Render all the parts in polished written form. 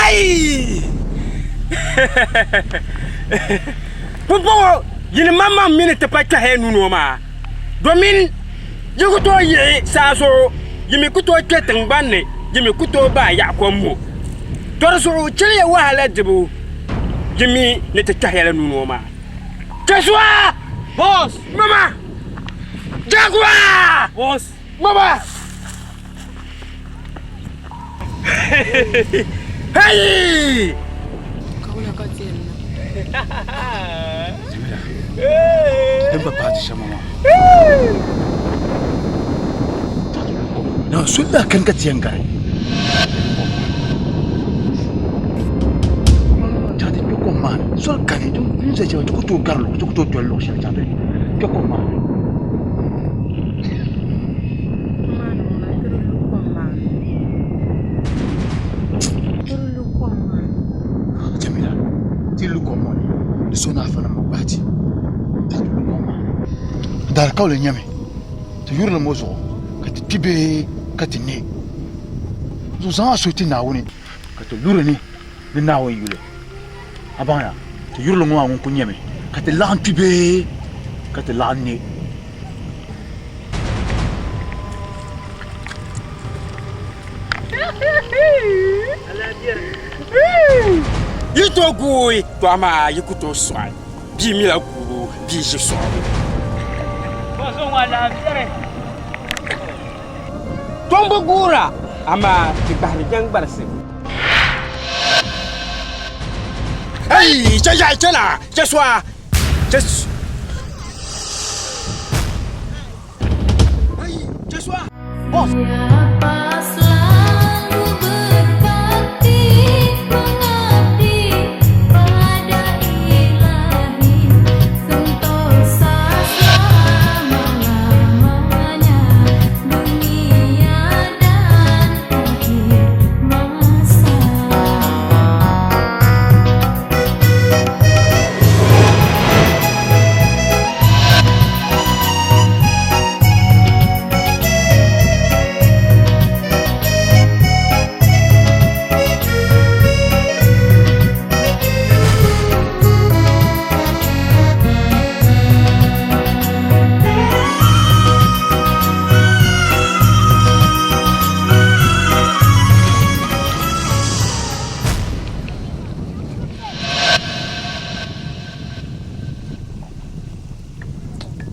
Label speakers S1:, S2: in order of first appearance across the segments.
S1: Hai! Pumpɔŋɔ yinim maŋmaŋ mi ni ti pa kpɛhiya nuu ni o maa, domin yi ku tooi yiɣi saa zuɣu, yi mi ku tooi kpe tiŋgban ni, yi mi ku tooi baai yaɣi kom ŋɔ. Tɔ di zuɣu chɛliya wahala dibu, yi mi ni ti kpɛhiya la nuu ni o maa. Joshua!
S2: Boss!
S1: Mama! Jaguar!
S2: Boss!
S1: Mama! Hey!
S3: Ka wula ka ti yɛn niŋ?
S4: Jamila, din pa paati shɛm maa. Na soli daa kani ka ti yɛn gari. Chaŋ ti kpe kom maa ni. Soli kani din zali shɛli ti ku tooi gari ti ku tooi doli luɣ shɛli chaŋ ti kpe kom maa ni. Jamila, ti lu kom ŋɔ ni, di so ni afa nim gbahi ti ka ti lu kom maa ni. Daalikauli nyɛmi ti yurilim ŋɔ zuɣu ka ti kpi bee ka ti ne. Zuɣu zaŋ a suhu ti Naawuni ka ti luri ni ni Naawuni yuli. A baŋya, ti yurilim ŋɔ maa ŋun kuli nyɛmi ka ti laɣim kpi bee ka ti laɣim ne.
S1: Yi tooi guui, to amaa yi ku tooi sɔɣi. Bia mila guubu, bia ʒi sɔɣibu. Tom bi guura, amaa di gbahiri jɛŋgbarisi. Hey, chɛ yaɣi chɛ na, chɛ sɔa, chɛ. Hey, chɛ sɔa.
S4: Boss.
S5: Siapa selalu berbakti mengabdi pada Ilahi sentosa selama-lamanya dunia dan akhir masa.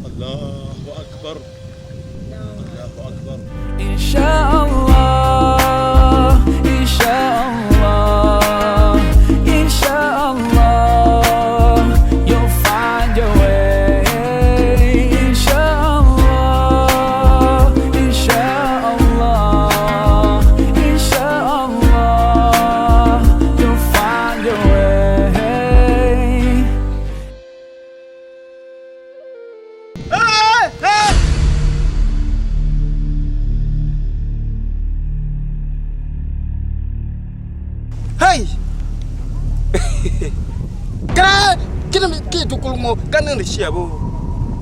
S4: Allahu akbar. Allahu akbar.
S6: Inshallah, inshallah, inshallah, you'll find your way. Inshallah, inshallah, inshallah, you'll find your way.
S1: Hey! Kara kini ki dukulu ŋɔ ka niŋdi shia bo.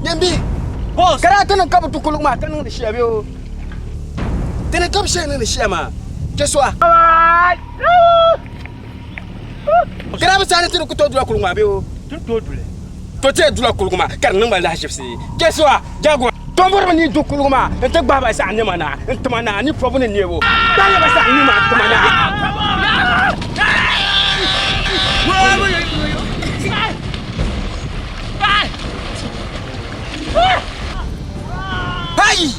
S1: Nyambi.
S2: Boss.
S1: Kara tini ka bi dukulu maa ka niŋdi shia bo. Tini ka bi shia niŋdi shia maa. Chɛsuwa. Kara bi saani tini ku tooi dula kuligu maa bee o?
S2: Ti ni tooi duli.
S1: To ti yɛn dula kuligu maa ka di niŋ ba lahaʒibisi. Chɛsuwa, Jaguar. Tomboriba ni du kuligu maa n-ti gbahi ba zaɣ nɛma na n-tima na ni pɔbu ni neebu. Gbahiya ba zaɣ nɛma n-tima na. Hai!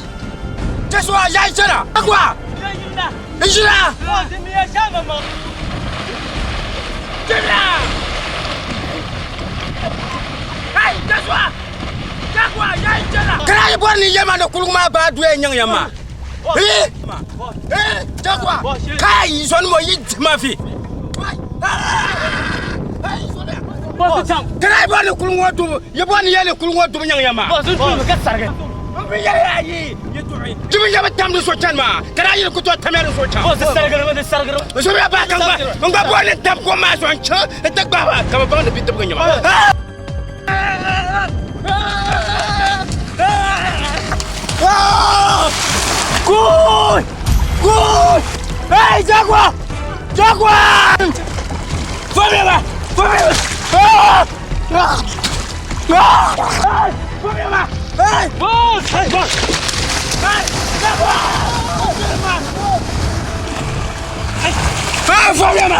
S1: Chɛsuwa, yayi chana! Jaguar! N-ʒira! Jimla! Hai! Chɛsuwa! Jaguar, yayi chana! Kara yi bɔri ni yɛma ni kuligu maa baa duya nyaŋ ya maa. Eh! Eh! Jaguar! Kai! Zɔni mo yi di ma vi! Kara yi bɔri ni kuligu ŋɔ dubu, yi bɔri ni yɛli kuligu ŋɔ dubu nyaŋ ya maa. N bi yɛli ya yi yi tuɣi. Ti bi yɛbi tam di so chani maa, ka daa yili ku tooi tamya di so chaŋ. N suhuya bahi ka n gba bɔri ni n tam kom maa zuɣu n chaŋ n ti gbahi ba ka bɛ baŋ ni bidibigi n-nyɛ ma. Kuy! Kuy! Hey, Jaguar! Jaguar! Fɔbiya ma! Fɔbiya! Fɔbiya ma! Boss! Boss! Fɔbiya ma!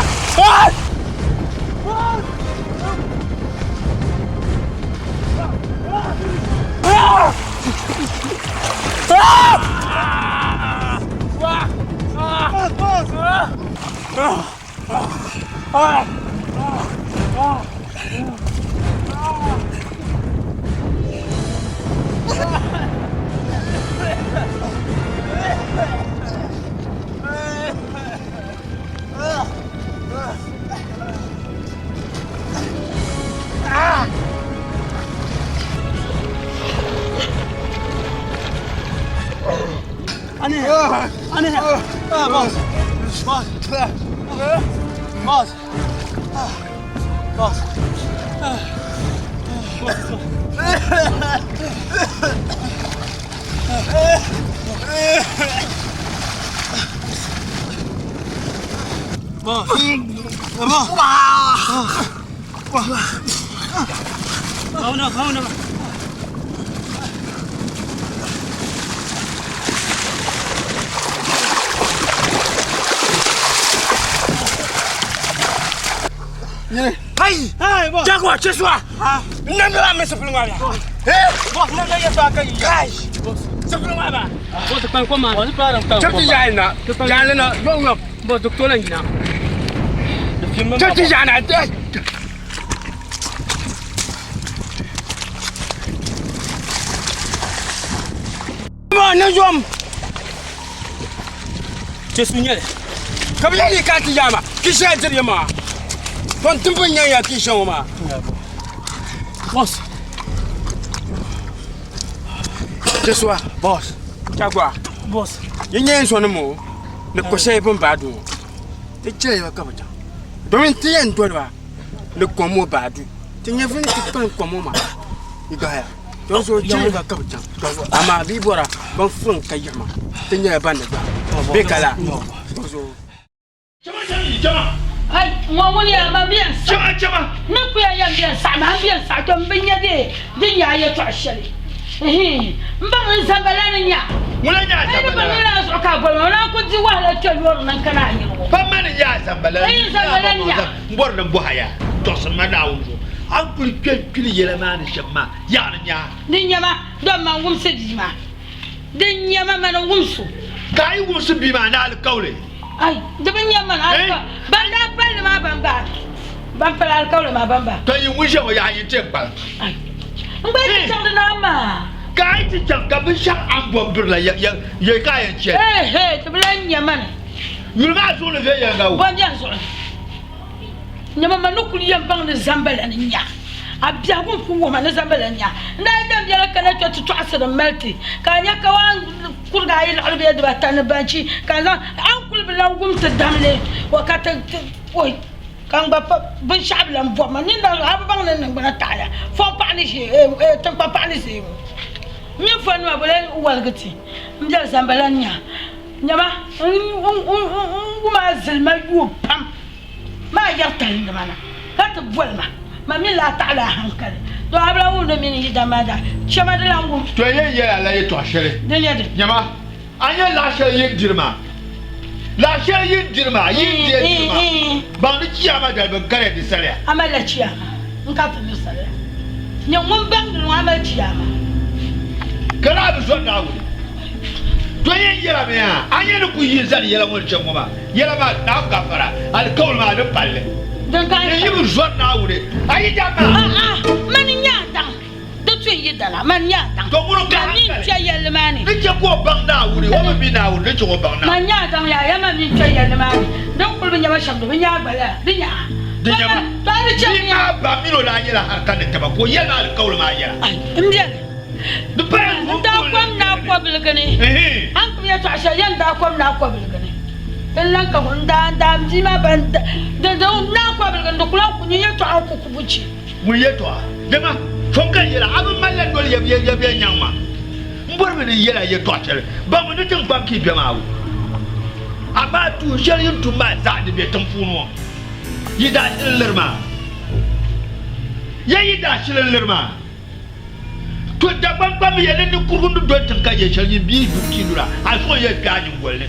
S1: Jaguar, cheswa. Namla me sifili ŋɔ ba. Eh, namla yɛ tɔɣa ka yi. Kai. Sifili ŋɔ ba.
S2: Boss kpan kom maa.
S1: Chɛm ti yaɣali na. Yaɣali na yɔm yɔm.
S2: Boss doctor lan yina.
S1: Chɛm ti yaɣali na. Ma ne yɔm.
S2: Chesu nyɛli.
S1: Ka bi yɛli ka ti yaɣa ma. Kisha diri ma. Ton timbi nya ya kisha ŋɔ maa.
S2: Boss.
S1: Cheswa.
S2: Boss.
S1: Jaguar.
S2: Boss.
S1: Yi nyɛ n sɔni mo ni ko shɛli bin baadu ŋɔ ti chɛya ka bi chaŋ domin ti yɛn doli ba ni kom ŋɔ baadu ti nyɛ vuni ti kpalim kom ŋɔ maa n gahaya don zuɣu chɛya ba ka bi chaŋ amaa bi bɔra ban fuŋ ka yiɣima ti nyɛla ban ni gbahi bɛ kala don zuɣu
S7: Ai, ŋɔ ŋuni yaa man bɛ yɛn saɣi. Ni kuya yɛn bɛ yɛn saɣi ma, n bɛ yɛn saɣi to m bi nya bee din nyɛ a yɛtɔɣ shɛli. Ihi, m baŋ n zambala ni nya.
S8: Ŋuna nyɛ a
S7: N ni
S8: zambala.
S7: baŋ ni a zuɣu ka a boli ma, o naan ku di wahala kpe loori ni n-kana a yini ŋɔ.
S8: Pa ma ni nyɛ a zambala.
S7: N zambala n-nya.
S8: M bɔri ni m bɔhi a yaa, tɔɣisiri ma Naawuni zuɣu. A ni kuli kpe n-kpili yɛla maa ni shɛm maa, yaɣi ni nya a.
S7: Di nyɛ ma, dom man wumsi bia maa. Di nyɛ ma, mani n-wums o.
S8: Ka a yi wumsi bia maa ni alikauli.
S7: Ai, di bi nyɛ mani alikauli. Ban daa pali li maa ban ba. Ban pali alikauli maa ban ba.
S8: Ka yi ŋun ʒe ŋɔ yaɣa yi ti kpalim.
S7: Ai, n gba yi ti chaŋ di naan maa.
S8: Ka a yi ti chaŋ ka binshɛɣu a ni bom birila ya, ya, ya ka a yɛn chɛ.
S7: Ehe, di bi lan nyɛ mani.
S8: Yuli maa zuɣu ni viɛnyɛliŋga wo.
S7: Bɔ m-beni zuɣu ni? Nyama ma ni kuli yɛn baŋ ni zambala ni nya a biɛhigu n-ku wuhi ma ni zambala ni nya. N daa yi dan biɛla kana kpe ti tɔɣisiri m mali ti, ka a nya ka waan kuriga ayi liɣiri bee dibata ni banchi ka n zaŋ a ni kuli bi lan wum ti damli o ka ti oi ka n gba pa binshɛɣu bi lan bɔbi ma nini daa a bi baŋ ni n niŋgbuna taɣiya fɔŋ paɣa ni ʒee tiŋkpa paɣa ni ʒee ŋɔ m mini fɔnima bi lan waligi ti m biɛli zambala ni nya. Nyama, n wum a zilima yuo pam maa yɛri talinima na, ka ti boli ma, ma mi lahi taɣila a hankali. To a bi lan wum di mini yi dam maa daa chɛ ma di lan wum.
S8: To n yɛn yɛl a la yɛtɔɣ shɛli.
S7: Di nyɛ di.
S8: Nyama, a nya laɣ shɛli yi ni diri maa? Laɣ shɛli yi ni diri maa, yi ni deei diri maa, baŋ di chiyaama dali bɛ ni kariya di saliya.
S7: A malila chiyaama n-ka ti mi saliya. Nyɛ ŋun baŋdi li ŋɔ, a mali chiyaama.
S8: Ka daa bi zɔri Naawuni. To yɛn yɛla mi a, a nya ni ku yi zani yɛla ŋɔ ni chɛ ŋɔ maa, yɛla maa Naawuni gafara, alikauli maa di palli.
S7: Din ka
S8: N yi bi zɔri Naawuni, a yi daŋ maa.
S7: A'a, mani n-nyɛ a daŋ, di tu n yi dana, mani n-nyɛ a daŋ.
S8: To ŋuni ka
S7: Mani n
S8: hankali
S7: kpe yɛlli maa ni.
S8: ni chɛ ka o baŋ Naawuni, o bi mi Naawuni, ni chɛ ka o baŋ Naawuni.
S7: Mani n-nyɛ a daŋ yaa, ya mani mi n-kpe yɛlli maa ni. Din kuli bi nya ba shɛm, di bi nya a gba lala, di nya a.
S8: Di nya ma.
S7: To a di chɛ
S8: Bia
S7: mi a.
S8: maa ba min o daa nyɛla harika ni taba, ka o yɛli ma alikauli maa yɛla.
S7: Ai, m beni.
S8: Di paya
S7: N daa kom naa kɔbiligi ni. A ni kuli yɛtɔɣ shɛli yɛn daa kom naa kɔbiligi ni. Din lan ka n daa n daa m bia maa ban di di naa kɔbiligi ni di ku lan ku nyin yɛtɔɣa n-ku ku buchi.
S8: Ŋun yɛtɔɣa, dama fom ka n yɛla, a bi malila noli yɛbiya nyaŋ ma. M bɔrimi ni n yɛl a yɛtɔɣ shɛli baŋmi ni tiŋkpaŋ ki be maa wo. Amaa tuun shɛli yi ni tum maa zaa di be tiŋ puuni ŋɔ. Yi daa shili liri maa. Ya yi daa shili liri maa. To Dagbaŋ kpambi ya ni ninkurigu ni doli tiŋ ka yɛ shɛli nyin bia yi du ti lura a zuɣu yɛn kpe a nyingoli ni.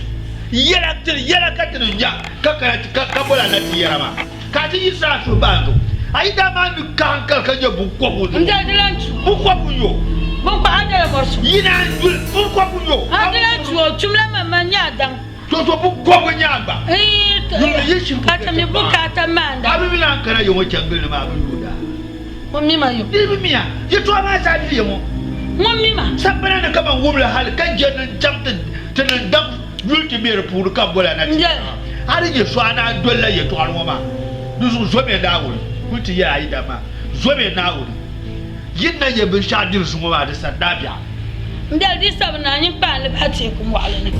S8: Yɛla tiri yɛla ka ti ni nya ka kana ti ka ka boli a na ti yɛra maa ka a ti yiɣisi a suhu bahi zuɣu. A yi daa maa ni kahiŋkali ka nyɛ bunkɔbigu zuɣu.
S7: N dali di lan tu.
S8: Bunkɔbigu n-nyɛ o.
S7: Bunkɔbigu a dala mɔri su.
S8: Yi naan yuli bunkɔbigu n-nyɛ o.
S7: A di lan tu o tumla maŋmaŋ nyɛ a daŋ.
S8: To to bunkɔbigu n-nyɛ a gba. Yuli yi shiri
S7: Ka ti mi bukaata maanda.
S8: A bi mi naan kana ya ŋɔ changili ni maa bi yuunda.
S7: Ŋun mi ma yo.
S8: Di bi miya, yɛtɔɣa maa zaa be ya ŋɔ.
S7: Ŋun mi ma.
S8: Sagbana ni kaman wumli hal ka je ni n-chaŋ ti ni daŋ yuli ti be di puuni ka bol a na ti yɛli ma, A di nyɛ so a naan dolila yɛtɔɣili ŋɔ maa. Di zuɣu zomiya Naawuni, kul ti yɛli a yidana maa, Zomiya Naawuni, yi ni na nyɛ binshɛɣu diri zuŋɔ maa di sani dabiɛɣu.
S7: M biɛli di sabi naa nyin kpaai ni bahi teeku mɔɣili ni.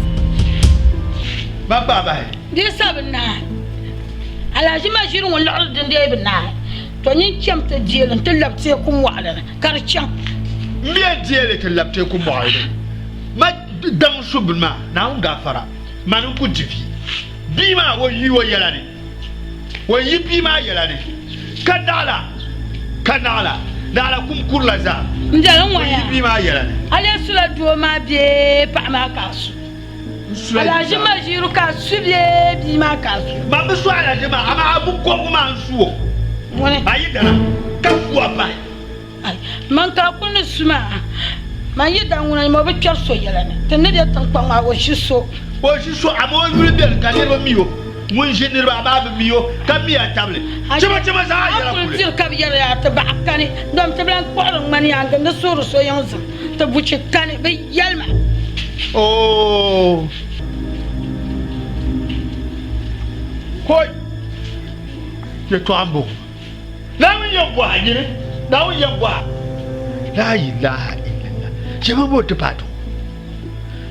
S8: Ban kpaai bahi.
S7: Di sabi naa Alhaji Maʒiri ŋun liɣiri din dee bi naai. To nyin cham ti deei li nti lab teeku mɔɣili ni ka di chaŋ.
S8: M mi yɛn deei li ti lab teeku mɔɣili ni. Ma daŋ su bini maa, Naawuni gaafara, mani n-ku di vi. Bia maa, o yi o yɛla ni. O yi bia maa yɛla ni, ka naɣila, ka naɣila, naɣila kum kurila zaa.
S7: N biɛli
S8: O yi
S7: ŋɔya,
S8: bia maa yɛla ni.
S7: a lee sula doo maa bee paɣa maa ka a su? Alhaji Maʒiiru ka a su bee bia maa ka a su?
S8: Man bi su Alhaji maa, amaa a binkɔbigu maa n-su o.
S7: Ŋuni?
S8: A yi dana ka su a pahi.
S7: Ai, man ka a kuli ni su maa, man yi daŋ ŋuna nyama o bi kpɛri so yɛla ni. Ti ni be tiŋkpaŋ maa, o ʒi so.
S8: O ʒi so, amaa o yuli beni ka niriba mi o. Ŋun ʒi niriba amaa bi mi o, ka mi a tabili. Chima chima zaa
S7: A
S8: yɛla
S7: kuli
S8: kuli.
S7: diri ka bi yɛri yaa ti baɣa kani, dom ti bi lan kpuɣiri ŋmani yaa n-gindi suhiri so yiŋ zim. Ti buchi kani, bɛ yɛli ma.
S8: Oo! Hoi! Yɛtɔɣa m-bɔŋɔ. Naawuni yɛn bɔhi a nyini, Naawuni yɛn bɔhi a. Laa ilaha illallah. Shɛba m-bɔŋɔ ti paai tɔ.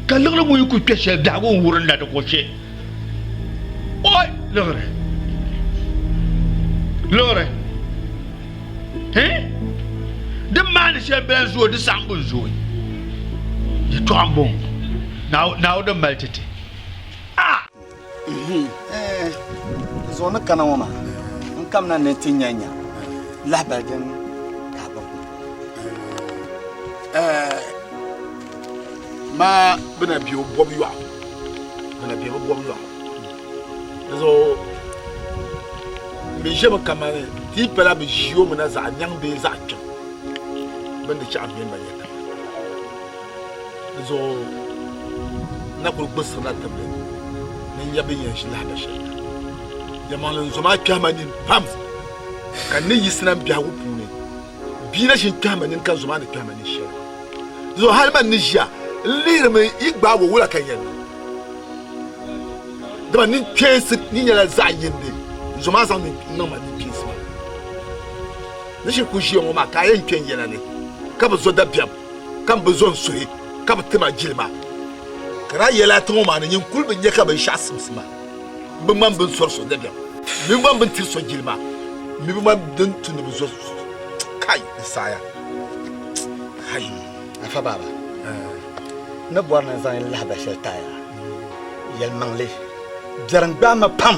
S8: Ka liɣiri ŋun yi kuli kpe shɛli biɛhigu n-wurinda di ko shee. Oi! Liɣiri! Liɣiri! Hii? Din maani shɛli bela zooi di saɣimbu n-zooi. Yɛtɔɣa m-bɔŋɔ. Naawuni din mali ti ti. Ah!
S9: Zuɣu ni kana ŋɔ maa, n kamina ni ti nya nya lahibali din ka a gbubi.
S4: Maa bɛ na be o bɔbu yɔɣu. Bɛ na be bɛ bɔbu yɔɣu. Di zuɣu m bi ʒemi kamani ti yi pala bɛ ʒi o mi na zaɣ nyaŋ bee zaɣ kpiŋ bɛ ni di chaɣ m mini ba nya taba. Di zuɣu n na kul gbuɣisirila tibili ni n nya bɛ ni yɛn ʒi lahiba shɛli na. Yɛlimaŋli n zo maa kpɛhi ma nini pam, ka n ni yiɣisina m biɛhigu puuni bia na ʒi n-kpɛhi ma nini ka n zo maa ni kpɛhi ma nini shɛli. Di zuɣu hal man ni ʒiya n lihirimi yi gbaag o wula ka n yɛn niŋ? Dama ninkpeensi ni nyɛla zaɣ yindi, n zo maa zaŋ niŋ ma ninkpeensi maa. Ni shiri ku ʒiya ŋɔ maa ka a yɛn kpe n yɛla ni, ka bi zo dabiɛm, ka m bi zo n suhi, ka bi ti ma jilima. Ka daa yɛli a tiŋ ŋɔ maa ni, Nyin kul bi nya ka binshɛɣu simsi ma, m bi ŋmani bɛ ni sɔri so dabiɛm, m mi bi ŋmani bɛ ni tiri so jilima, m mi bi ŋmani din tu ni bɛ zo kai, di saaya. Hai!
S9: Afa Baaba, n ni bɔri ni n zaŋ lahibali shɛli ti a yaa, yɛlimaŋli, biɛrim gbaai ma pam,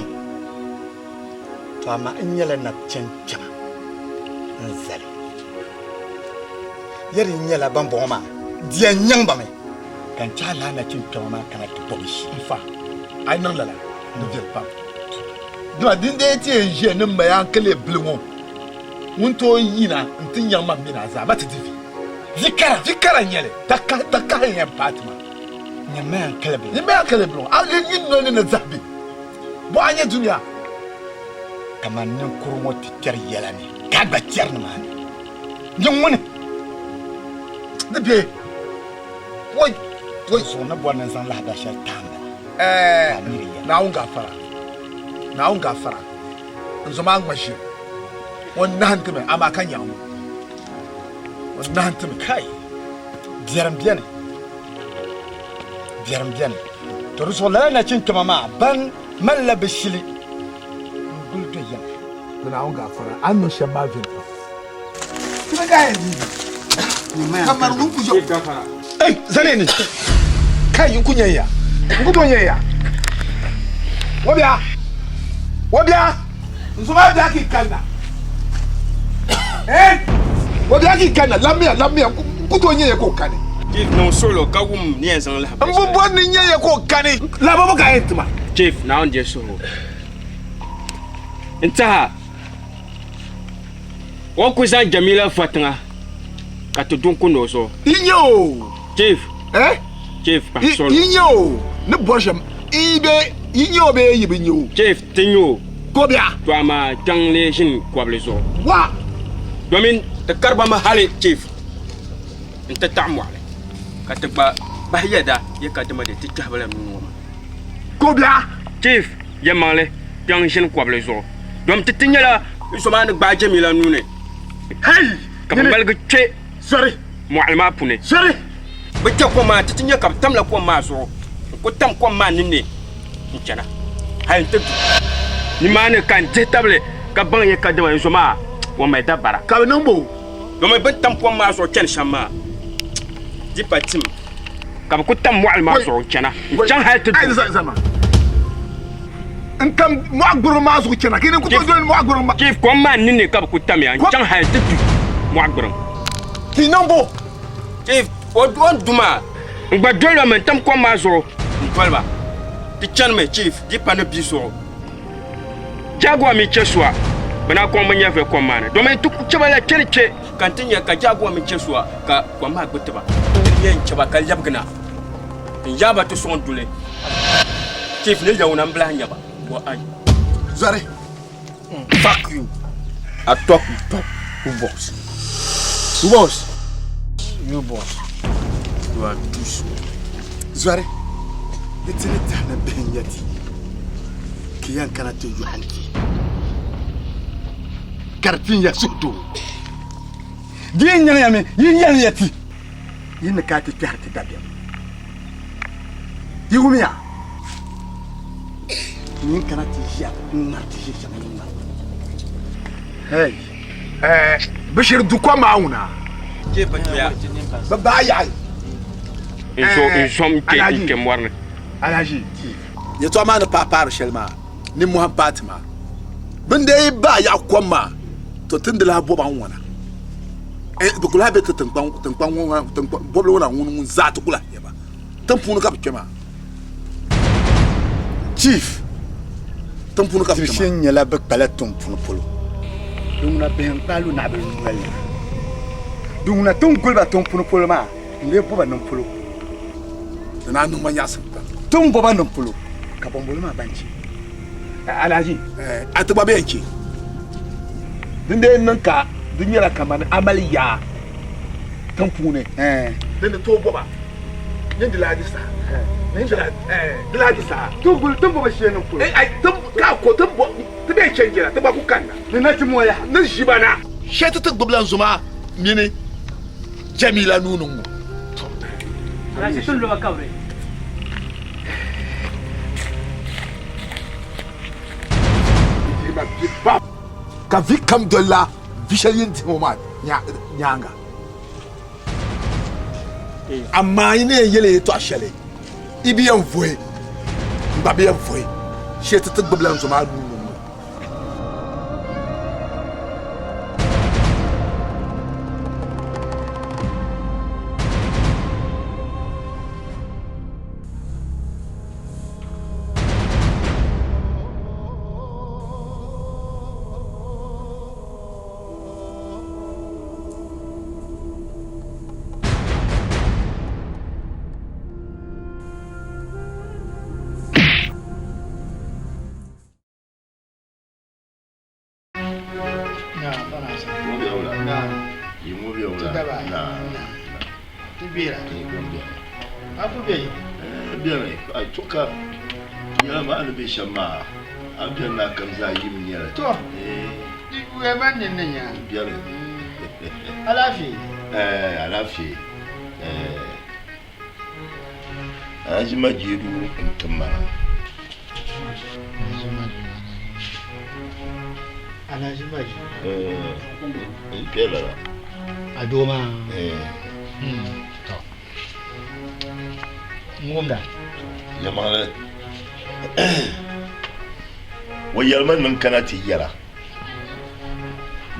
S9: to amaa n nyɛla nachin kpɛma n-zali. Yɛri yi nyɛla bambɔŋɔ maa, di yɛn nyaŋ ba mi, ka n chahi lala nachin kpɛma maa kana ti bɔbi ʒii.
S4: N fa, a yi niŋ lala, di viɛli pam. Dama din dee ti yɛn ʒiya ni m ma yaa n-ka leei bili ŋɔ ŋun tooi yina nti nyaŋ ma mini a zaa, ma ti di vi. Vi kara, vi kara n-nyɛ li, takahi, takahi n-yɛn paai ti ma.
S9: Nyini ma yaa n-ka li bili.
S4: Nyini ma yaa n-ka li bili ŋɔ, a lee nyin noli ni ni zahi be. Bɔ a nya dunia?
S9: Kaman ninkuri ŋɔ ti kpɛri yɛla ni, ka a gba kpɛri nimaani. Nyin ŋuni?
S4: Ni be. Woi! Woi!
S9: Zuɣu ni bɔri ni n zaŋ lahibali shɛli taai m-bala.
S4: Ɛɛ,
S9: Ka a miri yɛli.
S4: Naawuni gaafara, Naawuni gaafara, n zo maa ŋma ʒiri. O nahim ti mi, amaa ka nyaŋ o. O nahim ti mi.
S9: Kai! Biɛrim beni. Biɛrim beni. To di zuɣu lala nachinkpɛma maa ban malila bɛ shili n-guli do yɛm.
S4: To Naawuni gaafara, a ni niŋ shɛm maa viɛli pam. Ti bi gahi di ka mari ŋun ku zo. Ei, zani ni. Kai, n ku nya ya. N ku tooi nya ya. Wabia! Wabia!
S10: N zoma biɛhi ka yi kanna. Eh? O biɛhi ka yi kanna, lammiya, lammiya, n ku tooi nya ya ka o kani.
S1: Chief, niŋ suɣilo ka wum ni yɛn zaŋ lahabali
S10: N bi bɔri ni n nya ya ka o kani. Lahabali ka a yɛn ti ma.
S1: Chief, Naawuni deei suhigu. N tɛha o ku zaŋ Jamila fa tiŋa ka ti du n-kundi o zuɣu.
S10: Yi nya o.
S1: Chief.
S10: Eh?
S1: Chief, kpahi suɣilo.
S10: Yi nya o ni bɔri shɛm. Yi be, yi nya o bee yi bi nya o?
S1: Chief, ti nya o.
S10: Ka o biɛɣu.
S1: To amaa kpiɔŋ lee ʒini kɔbili zuɣu.
S10: Wa!
S1: Domin ti kari ba mi hali, Chief, n-ti taɣi mɔɣili ka ti gba bahi yɛda yi ka dima di ti kpɛhi ba la nuu ŋɔ maa.
S10: Ka o biɛɣu.
S1: Chief, yɛlimaŋli, kpiɔŋ ʒini kɔbili zuɣu. Dom ti ti nyɛla n so maa ni gbaai Jamila nuu ni.
S10: Hey!
S1: Ka bɛ ŋmaligi kpe
S10: Sori!
S1: mɔɣili maa puuni.
S10: Sori!
S1: Bɛ kpe kom maa, ti ti nya ka bɛ tamla kom maa zuɣu n-ku tam kom maa ninni n-chana hal nti du. Nimaani ka n dihi tabili ka baŋ ya kadama n zo maa o mali dabara.
S10: Ka bɛ niŋ ba o.
S1: Domi bɛ ni tam kom maa zuɣu chani shɛm maa di pa tim. Ka bɛ ku tam mɔɣili maa zuɣu n-chana n-chaŋ hal ti du.
S10: N tam mɔɣ gburiŋ maa zuɣu chana, ka yi ni ku tooi doli mɔɣ gburiŋ maa.
S1: Chief, kom maa ninni ka bɛ ku tamya n-chaŋ hal ti du mɔɣ gburiŋ.
S10: Ti niŋ bo?
S1: Chief, o ni du maa, n gba doli ba mi n-tam kom maa zuɣu n-doli ba. Ti chanimi, Chief, di pa ni bia zuɣu. Jaguar mi che sua, bɛ na kɔŋ bɛ nyɛvili kom maa ni, domin ti ku che ba la kpe ni kpe. Ka n ti nya ka Jaguar mi che sua ka kom maa gbi ti ba. N yɛn che ba ka lɛbigina n-yaai ba ti sɔŋ duli. Chief ni lɛwuna m-bilahi nya ba. Wɔ ai.
S10: Zɔri.
S1: Fuck you. I talk, you talk. Who boss? Who boss?
S4: You boss.
S1: You are too small.
S9: Zɔri, di ti ni tahi ni bihi n-nya ti, ka yɛn kana ti yɔhim ti, ka di tin ya suhudoo. Di yi nyaŋ ya mi, yi yɛlim ya ti, yi ni kana ti kpɛhiri ti dabiɛm. Yi wumya? Nyin kana ti ʒiya n-ŋmari ti ʒi shɛŋa yi ŋmari.
S10: Hey, eh, bɛ shiri du kom maa ŋuna. Bɛ baai yaɣi.
S1: N zom n kpe mɔri ni.
S10: Alhaji, yɛtɔɣa maa ni paai paari shɛli maa, nimmohi m-paai ti maa. Bɛ ni dee baai yaɣi kom maa, to ti ni di lahi bɔba n-ŋɔna. Eh, bɛ ku lahi be ti tiŋkpaŋ, tiŋkpaŋ ŋɔ ŋɔ, tiŋkpaŋ, bɔbili ŋɔ na ŋuni ŋun zaa ti ku lahi nya ba. Tiŋ puuni ka bɛ kpe maa.
S9: Chief,
S10: Tiŋ puuni ka bɛ kpe maa.
S9: Tibishin nyɛla bɛ kpala tiŋ puuni polo. Di ŋuna bihi n-kpaai lu naɣibil noli ni. Di ŋuna ti ni guli ba tiŋ puuni polo maa n-lee bo ba niŋ polo.
S10: Di naan niŋ ma nyaɣisim pam.
S9: Ti ni bo ba niŋ polo, ka bɔmbolo maa gba n-chɛ.
S10: Alhaji, a ti gba bɛ yɛn chɛ. Din dee niŋ ka di nyɛla kamani a mali yaa tiŋ puuni, din ni tooi bo ba ni di lahi di saha, ni di lahi di saha.
S9: Ti guli ti ni bo ba shee niŋ polo.
S10: Ka ko ti bo ti bɛ yɛn chɛ n-jɛla ti gba ku kanna.
S9: Ni na ti moya.
S10: Ni ʒi ba na. Shee ti ti gbubila n-zoma mini Jamila nuu ni ŋ-ŋɔ.
S2: Alhaji, ti ni lo ba kabiri.
S10: Ka vi kam dolila vi shɛli yin dihi ŋɔ maa nyaaŋa. Amaa yi ni yɛn yɛli yɛtɔɣ shɛli, yi bi yɛn vuhi, n gba bi yɛn vuhi shee ti ti gbibila n zo maa nuu ni ŋɔ.
S8: Shɛm maa a bɛni na kam zaa yim nyɛli.
S4: To, di yuya man ninni nya.
S8: Bɛni.
S4: Alaafee.
S8: Ɛɛ alaafee. Ɛɛ Alhaji Majidu n tim ma na.
S4: Alhaji Majidu.
S8: Ɛɛ n kpɛ lala.
S4: A doo maa.
S8: Ɛɛ.
S4: To. N wumda.
S8: Yɛlimaŋli o yɛlimi ni n kana ti yɛra.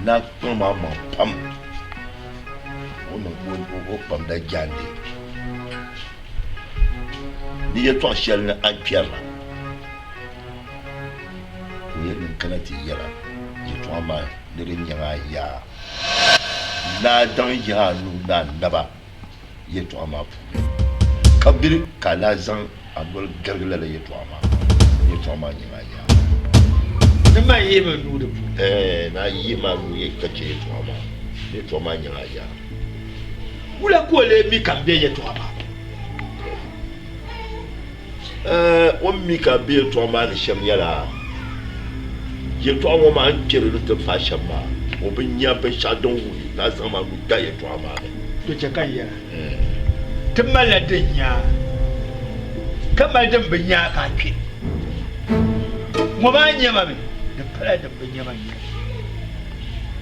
S11: Naa kpaŋ maa maŋ pam o niŋ o kpamda jaande ni yɛltɔɣ shɛli ni a ni kpɛrila ka o yɛli ni n kana ti yɛla yɛltɔɣa maa ni di nyaŋ a yaa ni a daŋ yihi a nuu ni a naba yɛltɔɣa maa puuni ka biri ka a lahi zaŋ a noli garigi lala yɛltɔɣa maa yɛltɔɣa maa nyaŋ a yaa.
S8: Ni man yihi ma nuu di puuni.
S11: Ɛɛ, ni a yihi ma nuu ye ka chɛ yɛltɔɣa maa, ni yɛltɔɣa maa nyaŋ a yaa.
S8: Wula ka o lee mi ka m be yɛltɔɣa maa puuni?
S11: Ɛɛ, o ni mi ka a be yɛltɔɣa maa ni shɛm nyɛla, yɛltɔɣa ŋɔ maa ni kpɛri ni ti paai shɛm maa, o bi nya binshɛɣu din wuhi ni a zaŋm a nuu da yɛltɔɣa maa ni.
S8: To chɛ ka n yɛra, Ti malila din nya ka mali din bi nya ka a kpe. Ŋɔ maa nyama mi, di pala din bi nyama n-nyɛ li.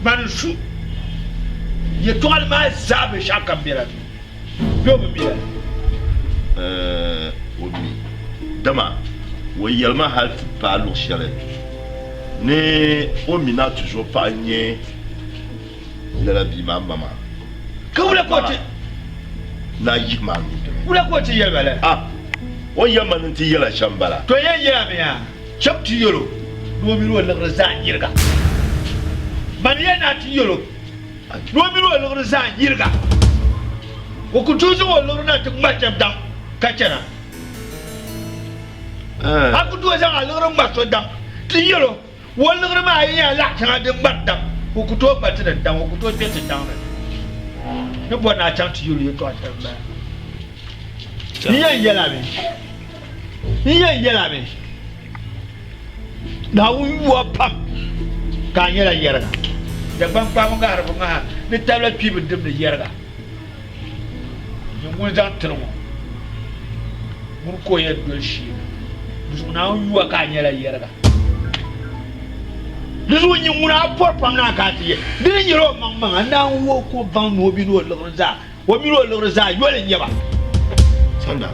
S8: Mani n-su yɛtɔɣili maa zaa binshɛɣu kam bela ni. Bɛ o bi mi lala?
S11: Ɛɛh, o mi. Dama o yɛli ma hal ti paai luɣ shɛli ni o mi ni a tuzo paɣa n-nyɛ lala bia maa ma maa.
S8: Ka wula ka o ti.
S11: Ni a yihi ma a nuu dini?
S8: Wula ka o ti yɛli ba lala?
S11: Ah, o ni yɛli ma ni n ti yɛl a shɛm m-bala.
S8: To yɛn yɛla mi yaa, cham ti yɛl o ni o mini o liɣiri zaa yiriga. Mani yɛli ni a ti yɛl o. Ni o mini o liɣiri zaa yiriga. O ku tooi zaŋ o liɣiri na ti ŋma shɛb daŋ ka chana. A ku tooi zaŋ a liɣiri ŋma so daŋ ti yɛl o, O liɣiri maa yi nyɛla laɣ shɛŋa din ŋmari daŋ, o ku tooi ŋma ti ni daŋ, o ku tooi kpe ti daŋ ni. Ni bɔri ni a chaŋ ti yɛl o yɛtɔɣ shɛli m-bala. N yɛn yɛl a mi, n yɛn yɛl a mi. Naawuni yuwa pam ka a nyɛla yɛriga. Dagbaŋ kpaami ŋahiri bi ŋaha ni tabila kpi bi dimdi yɛriga. Nyin ŋun zaŋ tiri ŋɔ, ŋuni ka o yɛn doli shee na? Di zuɣu Naawuni yuwa ka a nyɛla yɛriga. Di zuɣu nyin ŋuni a pɔri pam ni a ka a ti yɛ. Di ni nyɛla o maŋmaŋa Naawuni wuhi ka o baŋ ni o mini o liɣiri zaa O mini o liɣiri zaa yoli n-nyɛ ba.
S11: Sanda,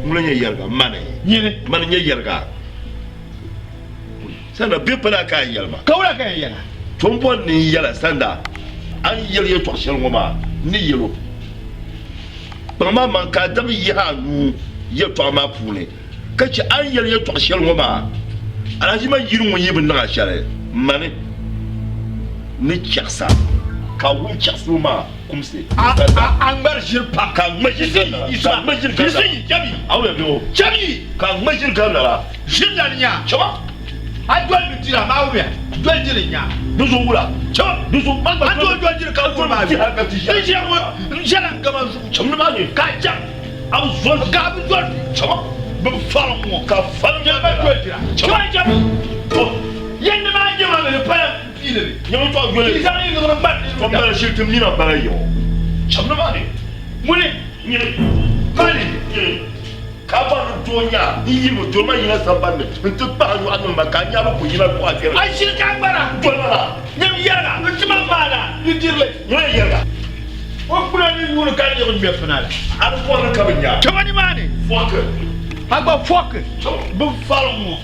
S11: ŋuna nyɛ yɛriga, mani.
S8: Nyini.
S11: Mani nyɛ yɛriga. Sanda, bɛ pala ka a yɛli ma.
S8: Ka wula ka yɛn yɛla?
S11: To m bɔri ni n yɛla, Sanda, a ni yɛli yɛtɔɣ shɛli ŋɔ maa, n ni yɛl o. Kpaŋ maa maŋ ka a dabi yihi a nuu yɛtɔɣa maa puuni, ka chɛ a ni yɛli yɛtɔɣ shɛli ŋɔ maa. Alhaji ma yiri ŋun yi bi niŋ a shɛli, mani ni chaɣisa, ka a wum chaɣisibu maa. kumsi.
S8: A a ŋmari ʒiri pam.
S11: Ka ŋma ʒiri ka lala. Ka ŋma ʒiri ka lala.
S8: Yisi chabi.
S11: Awo ya biho.
S8: Chabi.
S11: Ka ŋma ʒiri ka lala.
S8: Ʒiri lali nya.
S11: Chaba.
S8: A doli bi dira maa wuya. Doli diri nya.
S11: Di zuɣu wula. Chaba. Di zuɣu ma gba.
S8: A doli doli diri ka wuri maa.
S11: Ti hali ka ti ʒiya.
S8: N ʒiya ŋɔ n ʒɛla n gama zuɣu.
S11: Chaba ni maa ni.
S8: Ka cham.
S11: A bi zoli.
S8: Ka a bi zoli.
S11: Chaba.
S8: Bi fari ŋɔ.
S11: Ka fari
S8: ŋɔ. Nyɛma doli dira.
S11: Chaba.
S8: Chabi. Yɛn ni maa nyɛma mi di pala.
S11: Nyɛma tɔɣa yoli.
S8: Ti zaŋ yi liɣiri ŋmari niriba.
S11: Tom bala shiri tim nina bala yɔ. Cham ni maa ni.
S8: Ŋuni?
S11: Nyini.
S8: Mani?
S11: Nyini. Ka a bɔri ni doo nya n yi bi doli ma yina sambani ni n ti kpahi nyɔɣu niŋ ma ka a nya bi ku yina tɔɣa kpɛri.
S8: A shiri ka a ŋmara.
S11: Doli ma na.
S8: Nyam yɛriga. N tima maana ni dirili.
S11: Ŋuni yɛriga.
S8: O kpuna ni yuuni ka niɣi ŋmɛ pina la.
S11: A bi bɔri ni ka bi nya.
S8: Chama ni maa ni.
S11: Fɔki.
S8: A gba fɔki. Bi fari ŋɔ.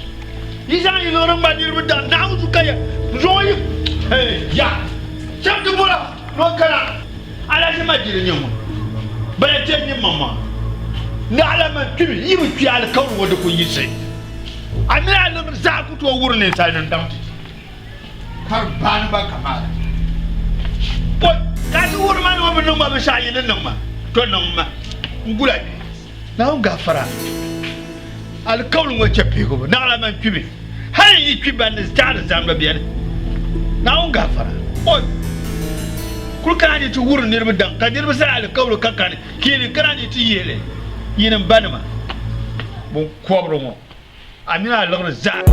S8: Yi zaŋ yi liɣiri ŋma niriba daŋ Naawuni zuɣu ka yɛ zuɣu yi ya shɛm ti bɔra ni o kana alahichi ma diri nyɛ ŋun bala ti nyɛ maŋmaŋa naɣila man kpimi yi bi kpi alikauli ŋɔ di ku yiɣisi a mini a liɣiri zaa ku tooi wuri ninsalinim daŋ ti ka di baani ba kamaala o ka ti wuri ma ni o bi niŋ ma binshɛɣu yi ni niŋ ma to niŋ ma n gula bɛ Naawuni gaafara alikauli ŋɔ chɛ pihigibu naɣila man kpimi hali yi kpi ban ni zaɣiri zahimba beni. Naawuni gaafara o kuli kana ni ti wuri niriba daŋ ka niriba zaa alikauli ka kani ka yi ni kana ni ti yihi li yinim banima binkɔbiri ŋɔ a mini a liɣiri zaa.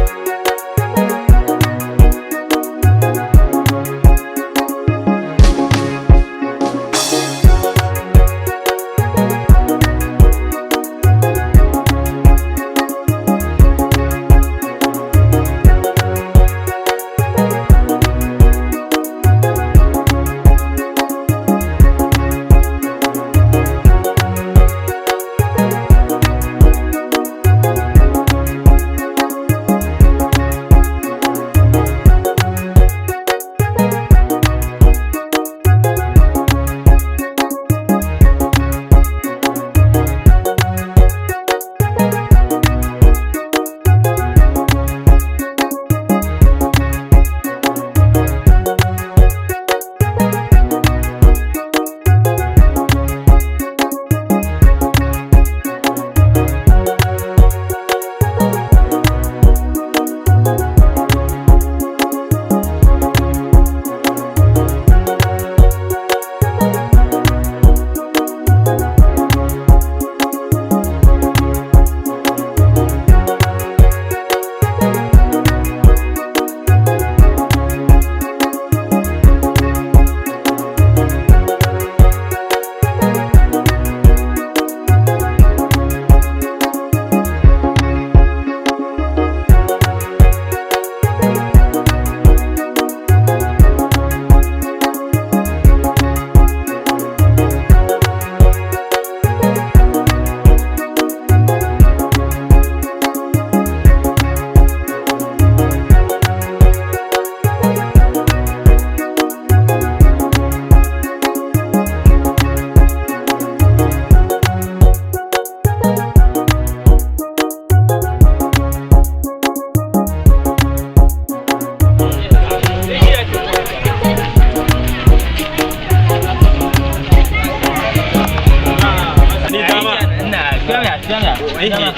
S1: Ehe,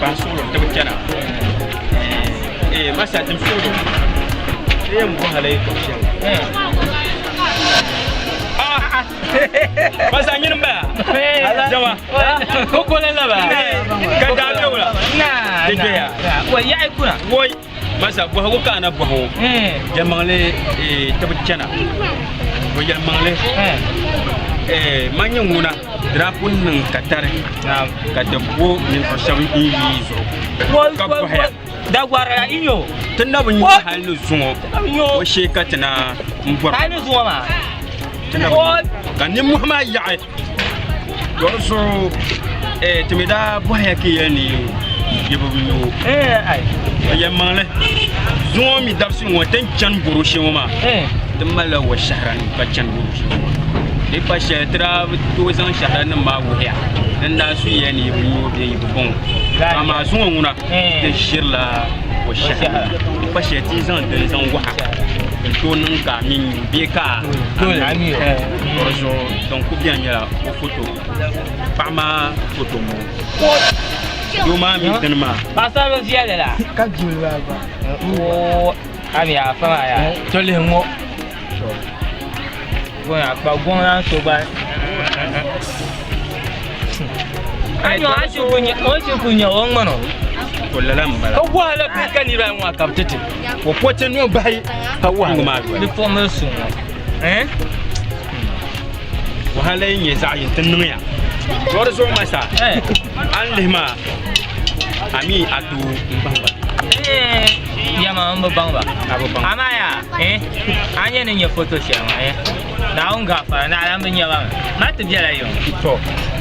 S1: paɣa suɣulo ti bi chana. Eh, masa tim suɣulo. Ti yɛn bɔhi la yɛltɔɣa shɛli. Ah! Masa nyini m-bala. Jama.
S2: Kokole la ba.
S1: Ka daa be wula. Di doya.
S2: Wai yaɣi kuna.
S1: Woi. Masa bɔhigu ka a na bɔhi o. Yɛlimaŋli ti bi chana. O yɛlimaŋli man nyɛ ŋuna di daa pun niŋ katari ka ti bo ninvuɣ shɛba n-yi yi zuɣu ka bɔhiya.
S2: Dagbarila yi nyo.
S1: Ti na bi nyo hali ni zuŋɔ o shee ka ti na m-bɔri.
S2: Hali ni zuŋɔ maa.
S1: Ti na bi nyo. Ka nimmohi maa yaɣi. To di zuɣu ti mi daa bɔhiya ka yɛli ni yi bi nyo. Yɛlimaŋli zuŋɔ mi dabisi ŋɔ ti ni chani bɔro shee ŋɔ maa ti malila wa shɛhira nim ka chani bɔro shee ŋɔ maa. Di pa shɛli ti daa bi tooi zaŋ shɛhira nim maa wuhiya din daa su ya ni yi bi nyo bee yi bi bɔŋɔ. Amaa zuŋɔ ŋuna ti ʒirila wa shɛhira. Di pa shɛli ti yi zaŋ dini zaŋ waha n tooi niŋ ka a mi nyu bee ka a mi nyu. Di zuɣu din ku beni nyɛla o foto paɣa maa foto ŋɔ doo maa mi dini maa.
S2: Paɣasarili viɛlli la.
S12: Ka duli maa gba.
S2: Oo a mi afa maa yaa.
S12: To lihi ŋɔ.
S2: Gɔŋ a kpa gɔŋ lan so gba. A nyɔ a shi ku nyɛ o shi ku nyɛ o ŋmani o.
S1: To lala n bala.
S12: Ka wahala bɛ ka niriba ayi ŋɔ ka bi ti ti.
S1: O pɔti noo bahi
S12: ka wahala.
S1: maa doli.
S2: Di puɣimili suŋ ŋɔ. Eh?
S1: Wahala yi nyɛ zaɣ yini ti niŋya. To di zuɣu masa a ni lihi maa a mi a tooi n baŋ ba.
S2: Yɛma n bi baŋ ba.
S1: A bi baŋ.
S2: Amaa yaa eh a nyɛ ni nyɛ foto shɛli ŋɔ eh Naawuni gaafara naɣila n bi nyɛ ba mi. Ma ti bela yiŋ.
S1: To.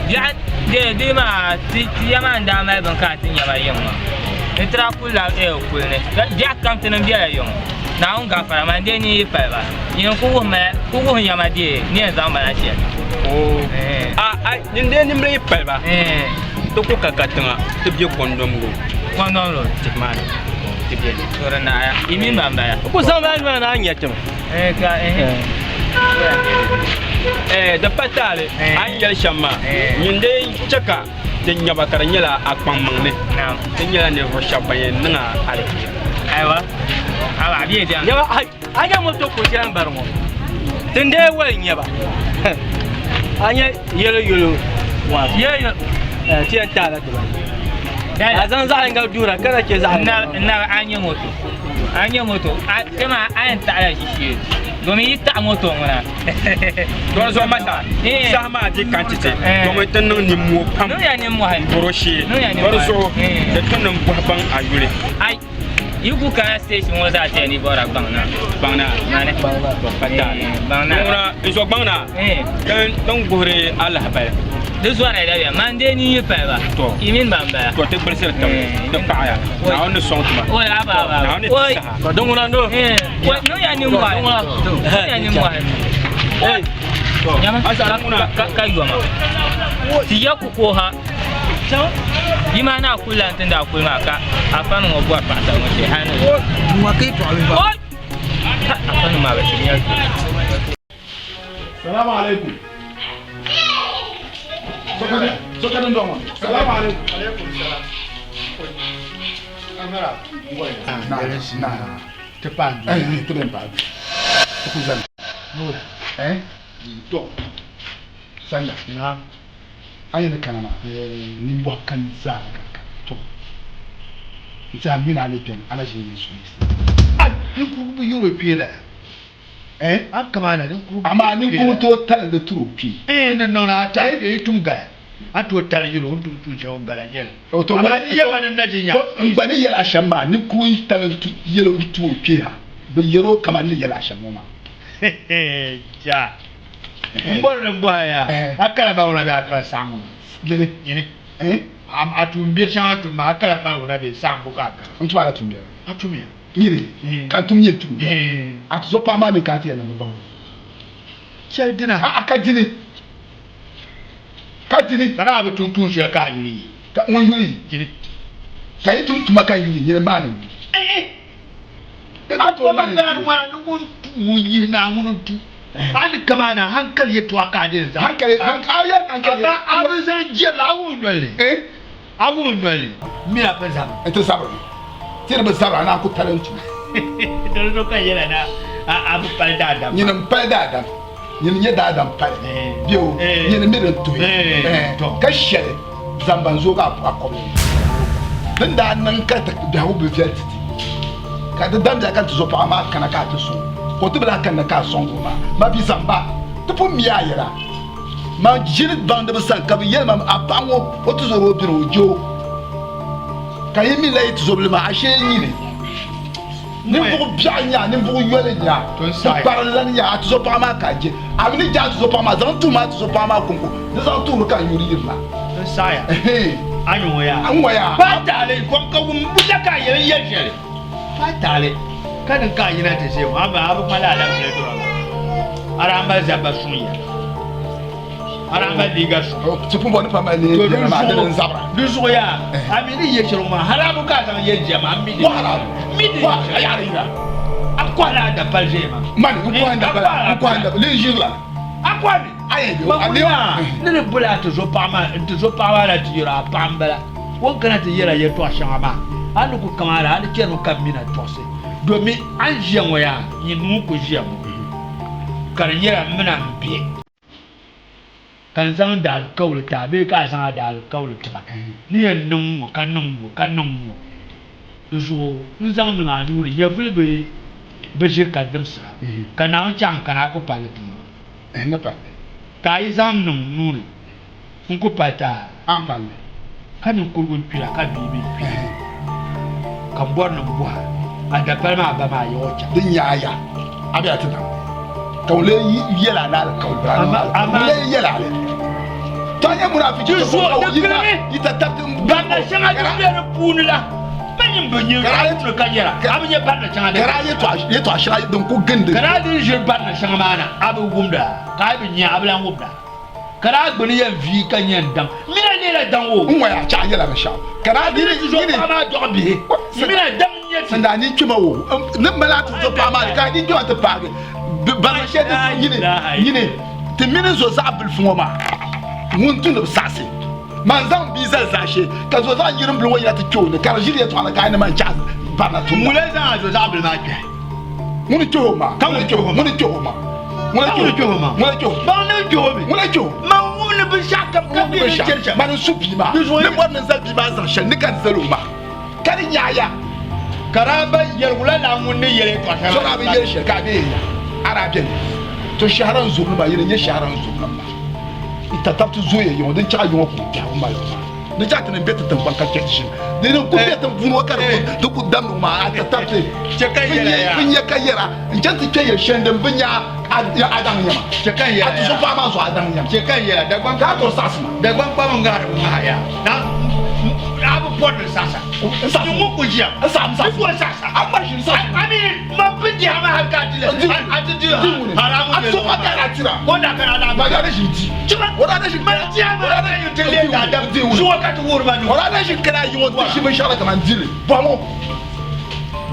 S2: Biɛɣu de di maa ti ti ya maa n daa mali bini ka a ti nyɛ ba yiŋ maa. Ni ti daa kuli la eh kuli ni. Biɛɣu kam ti ni bela yiŋ. Naawuni gaafara man dee nini yi pali ba. Nyin ku wuhi ma ku wuhi ya ma dee ni yɛn zaŋ ma na shɛli.
S1: Oo. A a nyin dee nimbila yi pali ba. Ti ku ka katiŋa ti be Kɔndom Road.
S2: Kɔndom Road?
S1: Tihi maa ni ti be ni.
S2: To di naaya. Yi mini ban bala.
S12: Ku zaŋ ba noli ni a nya ti mi.
S2: Eh ka eh.
S1: Eh di pa taali a ni yɛli shɛm maa nyin dee chɛ ka ti nya ba ka di nyɛla a kpaŋmaŋ ni ti nyɛla ninvuɣ shɛba ban yɛn niŋ a aliheri.
S2: Aiwa. Awa a bɛ diɛm.
S12: Nyaba a nya moto ko shɛli n bari ŋɔ tin dee wali nyaba a nya yɛlo yɛlo wa
S2: Yɛlo
S12: ti yɛn taala dibayi a zaŋ zaɣ yinga duura ka na chɛ zaɣ yinga.
S2: N na a nya moto a nya moto a kpɛma a yɛn taɣila ʒishee domin yi taɣi moto ŋuna.
S1: Dɔri zuɣu masa saha maa di kan ti ti domin ti niŋ nimmoo pam
S2: Niŋya nimmohi.
S1: bɔro shee
S2: Niŋya
S1: dɔri
S2: nimmohi.
S1: zuɣu di tu ni n bɔhi baŋ a yuli.
S2: Ai yi ku kana station ŋɔ zaa tɛya ni bɔra gbaŋ na.
S1: Gbaŋ na.
S2: Mani.
S1: Pa taali.
S2: Gbaŋ na.
S1: Ŋuna n zo gbaŋ na. Din guhiri a lahabali.
S2: Di zɔri la bɛ man dee ni yi pali ba.
S1: To.
S2: Yi mini ban bala.
S1: To ti gbulisiri tiŋ ti paɣaya. Naawuni ni sɔŋ ti ma.
S2: Oi aba aba.
S1: Naawuni ti
S2: Oi.
S1: saha.
S12: Din ŋuna no.
S2: Oi niŋya nimmohi. Niŋya nimmohi. Nyama ka ka yoma. Ti ya ku ko ha. Yi maa na kuli lan ti daa kuli maa ka afani ŋɔ bɔri paɣasari ŋɔ shee hali ni.
S12: Ŋɔ ka yi tɔɣili ba.
S2: Oi! Ha afani maa bi ti nya
S10: Salamu alaikum. Sokadin dɔŋɔ. Salamu alaikum.
S8: Alaikum salam. Amara.
S4: Na, na.
S8: Ti paai
S4: Eh, ti bɛn paai. Ti ku zani. Eh? To. Sanya.
S8: Na.
S4: A yɛn ni kana maa, nimbɔhi kam zaa ni ka kana. To. N tɛha m mini a ni beni, a na ʒini n suhu.
S8: Ai, ninkurigu bi yuri o kpee la.
S4: Eh?
S8: A kama na ninkurigu bi
S4: Amaa
S8: yuri o kpee
S4: ninkurigu
S8: la.
S4: tooi talindi tiri o kpee.
S8: Eh, ni niŋ na a tahi bee yi tum gala. A tooi tali yuli o ni tum tuun shɛli o gala nyɛli.
S4: O to
S8: Amaa ni yɛli ma ni na ti nya.
S4: To, n gba ni yɛli a shɛm maa, ninkurigu yi talindi tu yɛli o ti o kpee ha, bɛ yɛri o kamani ni yɛli a shɛm ŋɔ maa.
S8: Ja. N bɔri ni n bɔhi ya, a kala maa wuna bee a kala saɣiŋgu maa?
S4: Lele.
S8: Nyini.
S4: Eh?
S8: A tuumbiɛri shɛŋa tum maa, a kala maa wuna bee saɣiŋgu ka a kala?
S4: N tum a la tuumbiɛri.
S8: A tumya.
S4: Nyini. Ka n tum nyini tuumbiɛri. A tuzɔpaɣa maa mi ka a ti yɛn niŋ baŋ o.
S8: Shɛli dina.
S4: A ka dini. Ka dini.
S8: Ka daa bi tum tuun shɛli ka a yuli yi.
S4: Ka ŋun yuli yi.
S8: Nyini.
S4: Ka yi tum tuma ka n yuli yi, nyini maa ni yuli.
S8: A tuma ŋa ŋwana ni ŋun tu ŋun yihi Naawuni n-tu. A ni kamana hankali yɛtɔɣa ka a dini zaŋ.
S4: Hankali, hankali, a yɛli hankali.
S8: A bi zaŋ jɛrili a wum noli ni. A wum noli mi a bi zabiri.
S10: N ti zabiri mi. Ti di bi zabiri a naan ku pali n tuma.
S8: Di zuɣu ka n yɛla na a bi pali daadam.
S10: Nyini m pali daadam. Nyini n-nyɛ daadam pali. Bɛ o, nyini mi din tuhi. Ka shɛli zamba n-zooi a kɔbili ni. Din daa niŋ ka ti biɛhigu bi viɛli ti ti, ka ti damdiya ka ti zo paɣa maa kana ka a ti sɔŋ o, ka o ti bi lahi kanna ka a sɔŋdi o maa. Mabia zamba, ti pun mi a yɛla. Man ʒini baŋdiba sani ka bɛ yɛli ma, A paɣa ŋɔ, o tizɔri o bini, o je o. Ka yi mi la yi tizɔbili maa, ashee nyini. Ninvuɣ biɛɣu n-nyɛ a, ninvuɣ yoli n-nyɛ a, pukparilan n-nyɛ a, a tizɔpaɣa maa ka a je. A mi ni je a tizɔpaɣa maa, zaŋ tuhim a tizɔpaɣa maa kɔŋko, di zaŋ tuhiri ka n yuri yirina.
S8: N saɣiya, a ni ŋɔ yaa.
S10: N ŋɔ yaa.
S8: Paai taali, kom ka wum buta ka a yɛli n yɛli shɛli. Paai taali, ka din ka a yina ti ʒe ŋɔ, amaa a bi ŋma lala bila dɔro maa. A daa mali zabba suŋ ya. A daa mali liiga suŋ.
S10: Ti pumpɔŋ ni pa mali neei biɛla maa, dini n-zabira.
S8: Di zuɣu yaa, a mi ni yɛ shɛli ŋɔ maa, hali a bi ka a zaŋ yɛ jia maa, m mi di.
S10: Kɔhira a
S8: Mi di.
S10: Kɔhira a yaɣiri yira.
S8: A kɔhila a dapali ʒee maa.
S10: Mani, n kɔhi n dapali, n kɔhi n dapali, li n-ʒiri la.
S8: A kɔhi mi.
S10: A yɛn bɛ o,
S8: Ma
S10: a
S8: ŋuni
S10: mi o.
S8: maa, ni di boli a ti zo paɣa maa, n ti zo paɣa maa na ti yɛl o a paɣa m-bala. O ni kana ti yɛl a yɛtɔɣ shɛŋa maa, a ni ku kamaana, a ni chɛrimi ka m mi na tɔɣisi. Domi a ni ʒiya ŋɔ yaa, nyin ŋun ku ʒiya ŋɔ, ka di nyɛla m mi na m-be, ka n zaŋ daalikauli ti a bee ka a zaŋ a daalikauli ti ma ni yɛn niŋ ŋ-ŋɔ ka niŋ ŋ-ŋɔ ka niŋ ŋ-ŋɔ. Di zuɣu n zaŋ niŋ a nuu ni, nyɛvili bi ʒiri ka dimsira, ka Naawuni chaŋ n-kana a ku palli ti ma. Ka a yi zaŋ niŋ n nuu ni, N ku pali ti a.
S10: A ni palli.
S8: Ka ninkurigu n-kpira ka bia mi kpira. Ka m bɔri ni m bɔh a, a dapali maa ba maa yiɣ o chaŋ.
S10: Di nyaaya a bela ti daŋ ni, ka ŋun lee yɛl a ni alikauli bira niŋ alikauli, ŋun lee yɛl a li. To a nyɛ munaafichi
S8: Di zuɣu di kilimi barina shɛŋa din be di puuni la, pa nyin bi nya a puuni ka nyɛra, a bi nya barina shɛŋa din
S10: Ka daa yɛtɔɣ shɛŋa din ku gindi.
S8: Ka daa din ʒiri barina shɛŋa maa na, a bi wumda, ka a yi bi nya, a bi lan wumda. Ka daa gbuni yɛn vie ka nyɛ n daŋ. Mina leela daŋ o.
S10: N ŋɔya chaɣ nyɛla binshɛɣu. Ka daa
S8: Mina ti zo paɣa maa dɔɣi bihi. Mina daŋ n-nyɛ ti.
S10: N daa nyin kpɛma o. Ni mali a ti zo paɣa maa ni ka a nyin kpɛma ti paagi barina shɛli din nyini nyini ti mini zo zaɣ bilifu ŋɔ maa ŋun tu ni bi saɣisi. Man zaŋ n bia zali zaashee ka zo zaɣ nyirim bili ŋɔ yina ti kpe o ni ka di ʒiri yɛtɔɣa na ka a ni man chaɣ barina tumda.
S8: Ŋun lee zaŋ a zo zaɣ bili maa kpɛhi.
S10: Ŋuni kpɛhi o maa?
S8: Ka ŋuni kpɛhi o maa?
S10: Ŋuni kpɛhi o maa?
S8: Ŋuni kpɛhi o maa?
S10: Ŋuni kpɛhi o?
S8: Ban ni kpɛhi o mi?
S10: Ŋuni kpɛhi o?
S8: Man wum ni binshɛɣu kam ka bɛ ni chɛri shɛm.
S10: Man n-su bia maa. Ni bɔri ni n zali bia maa zaŋ shɛli ni ka n zali o maa. Ka di nyaaya.
S8: Ka daa ba yɛligu la laa ŋun ni yɛli yɛtɔɣ shɛli maa.
S10: So daa bi yɛli shɛli ka a bee nya a daa beni. To shɛhira n-zuri maa, yini n-nyɛ shɛhira n-zuri nim maa. N tatabo ti zooya yiŋɔ din chaɣ yiŋɔ ka o biɛhigu mali o maa. Di chaɣ ti ni be ti tiŋkpaŋ ka chɛ ti shim. Di ni ku be tiŋ puuni ŋɔ ka di ku damdi ŋɔ maa, a tatabo ti bi nya ka yɛra n chaŋ ti kpe yɛl shɛli din bi nya a daŋ nyama. A tuzupaɣa maa zuɣu a daŋ nyama. Ka a tooi saɣisi ma.
S8: Dagbaŋ kpam n-ŋahiri bi ŋaha yaa. A bi bɔri ni saɣisa.
S10: N saɣisi.
S8: Ni ŋun ku ʒiya.
S10: N saɣim saɣisi.
S8: Ni ku saɣisa.
S10: A ŋmari ʒini saɣisi.
S8: A mi man pun dihi a maa hali ka a ti le. A ti di haramu
S10: A tuzupaɣa ka a daa tira.
S8: O daa kana a daa
S10: Ma daa na ʒini di. O daa na ʒini
S8: Man dihi a maa ka yi ti le daadam. Zuŋɔ ka ti wuhiri ma ni.
S10: O daa na ʒini kana yiŋɔ ti ʒi binshɛɣu la kaman dili. Bɔhimi o.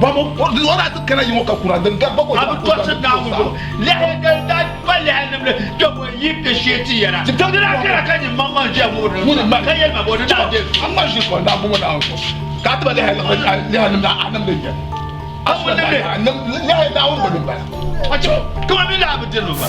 S10: Bɔhimi o. O daa ti kana yiŋɔ ka kuna din gari ba ka o
S8: A bi tɔrisi Naawuni zuɣu. Lɛhi din daa pa lɛhi nimdi kpɛbu yi ti shee ti yɛra. Di daa kana ka nyin maŋmaŋ ʒiya ŋubiri ni ka yɛli ma bɔ di daa be.
S10: A ŋma ʒiri kɔŋ daa bɔŋɔ Naawuni zuɣu ka a ti ba lɛhi nimdi a nimdi n-nyɛ li.
S8: A ŋun nimdi.
S10: Lɛhi Naawuni gba m-bala.
S8: Kama mi laa bi diri mi gba.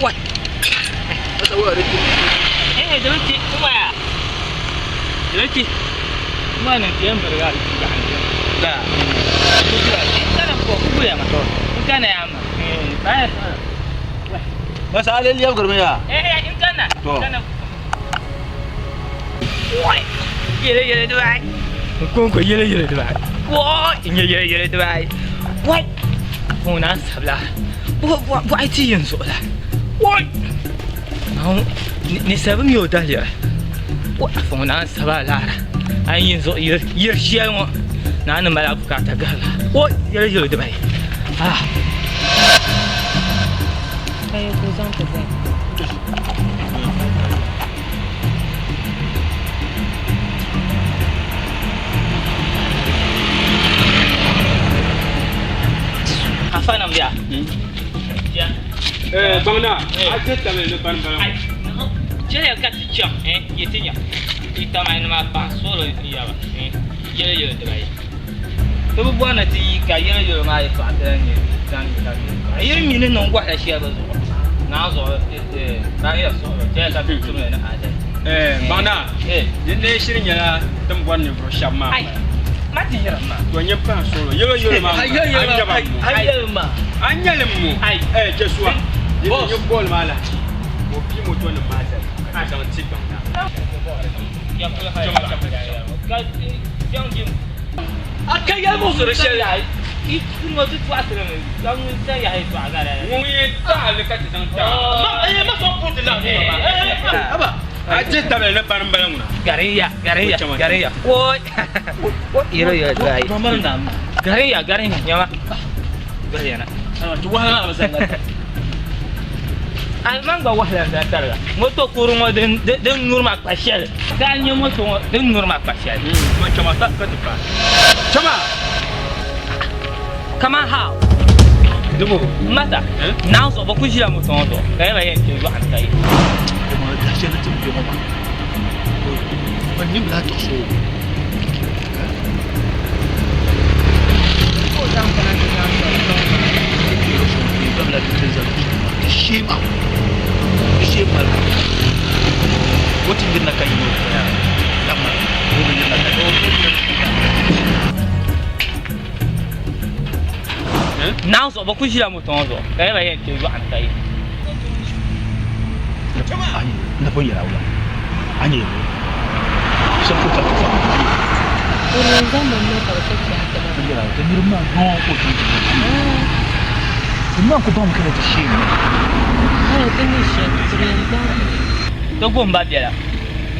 S2: Wai. Eh, di bi ti waya. Di bi ti. Ŋma ni ti yɛn birigi a da. Kana ko ku ya ma. N kana ya ma. Eh, baya.
S4: Masa ale lɛbigirimi yaa?
S2: Eh, eh, n kana.
S4: To.
S2: Kana. Wai. Yɛlɛ yɛlɛ dubai. N ko yɛlɛ yɛlɛ dubai. Wai, n yɛ yɛlɛ yɛlɛ dubai. Wai. Ŋuna sabila. Bo bo ai ti yin zuɣu la. Wai. Naawuni ni sabi mi o daliri. Wai ŋuna saba laara. An yin zuɣu yiri yiri shɛli ŋɔ. Naa ni mali a bukaata gahila. Wai yɛlɛ yɛlɛ dubai. Ah.
S3: Ka yɛ ka o zaŋ ti zali.
S2: Afa nam biya.
S1: Eh, bangna, a je tabili ni bani bala.
S2: Chɛliya ka ti chaŋ eh yi ti nya. Yi tamai nima paɣa solo n-yaba eh yɛlɛ yɛlɛ dibayi. Ti bi bɔri ni ti yi ka yɛlɛ yɛlɛ maa yɛltɔɣa ti lan nyɛ zaŋ yi ka yi mi ni niŋ gɔhila shɛli bi zuɣu naa zuɣu baa yɛli suɣulo chɛliya ka ti tumli ni adali.
S1: Eh, bangna, din lee shiri nyɛla tin bɔri ninvuɣu shɛba maa.
S2: Ma ti yirim maa.
S1: To nyɛ paɣa solo yɛlɛ yɛlɛ maa.
S2: Ai, yɛlɛ yɛlɛ maa. Ai, yɛlɛ maa.
S1: An nyɛli mu. Eh, Joshua. Di
S2: Boss.
S1: nyɛ bɔɔl maa la. O pi moto nim maa zali. Ka zaŋ ti bangna.
S2: A ka yɛli muɣisiri shɛli yi ŋɔ ti tɔɣisiri mi ka ŋun sa yahi tɔɣa gara.
S1: Ŋun yɛn taɣili ka ti zaŋ taɣi.
S2: Ma sɔn puti la.
S1: A je tabili ni bani bala ŋuna.
S2: Gariya, gariya, gariya. Woi. Yɛlɛ yɛlɛ dibayi. Gariya, gariya, nyama. Gariya na.
S12: Ti wahala maa bi zaŋ
S2: A man gba wahala n zaŋ tariga. Moto kuri ŋɔ din din nyuri ma kpa shɛli. Ka a nyɛ moto ŋɔ din nyuri ma kpa shɛli.
S1: Ma chama ta ka ti pa. Chama.
S2: Kaman how?
S1: Dubu.
S2: Mata. Naa zuɣu bi ku ʒila moto ŋɔ zuɣu ka yɛba yɛn kpɛ yɔɣu ni ka yi.
S4: Shɛli ti bɛ ŋɔ maa. Man nim laa tɔɣisi o.
S2: Naa zuɣu bi ku ʒila moto ŋɔ zuɣu ka yɛba yɛn kpɛ yɔɣu ni ka yi.
S4: Na pun yɛla wula. A nyɛ shɛli ko chaŋ ti fa.
S3: O yɛn zaŋ ba mi na ka bɛ ti kpɛhi ti ba.
S4: Yɛla ti niriba maa noo ka o chaŋ ti fa. Ti maa ku baŋmi kana ti shee mi.
S3: Hali ti ni shɛli ti yɛn zaŋ
S2: Ti guhim ba biɛla.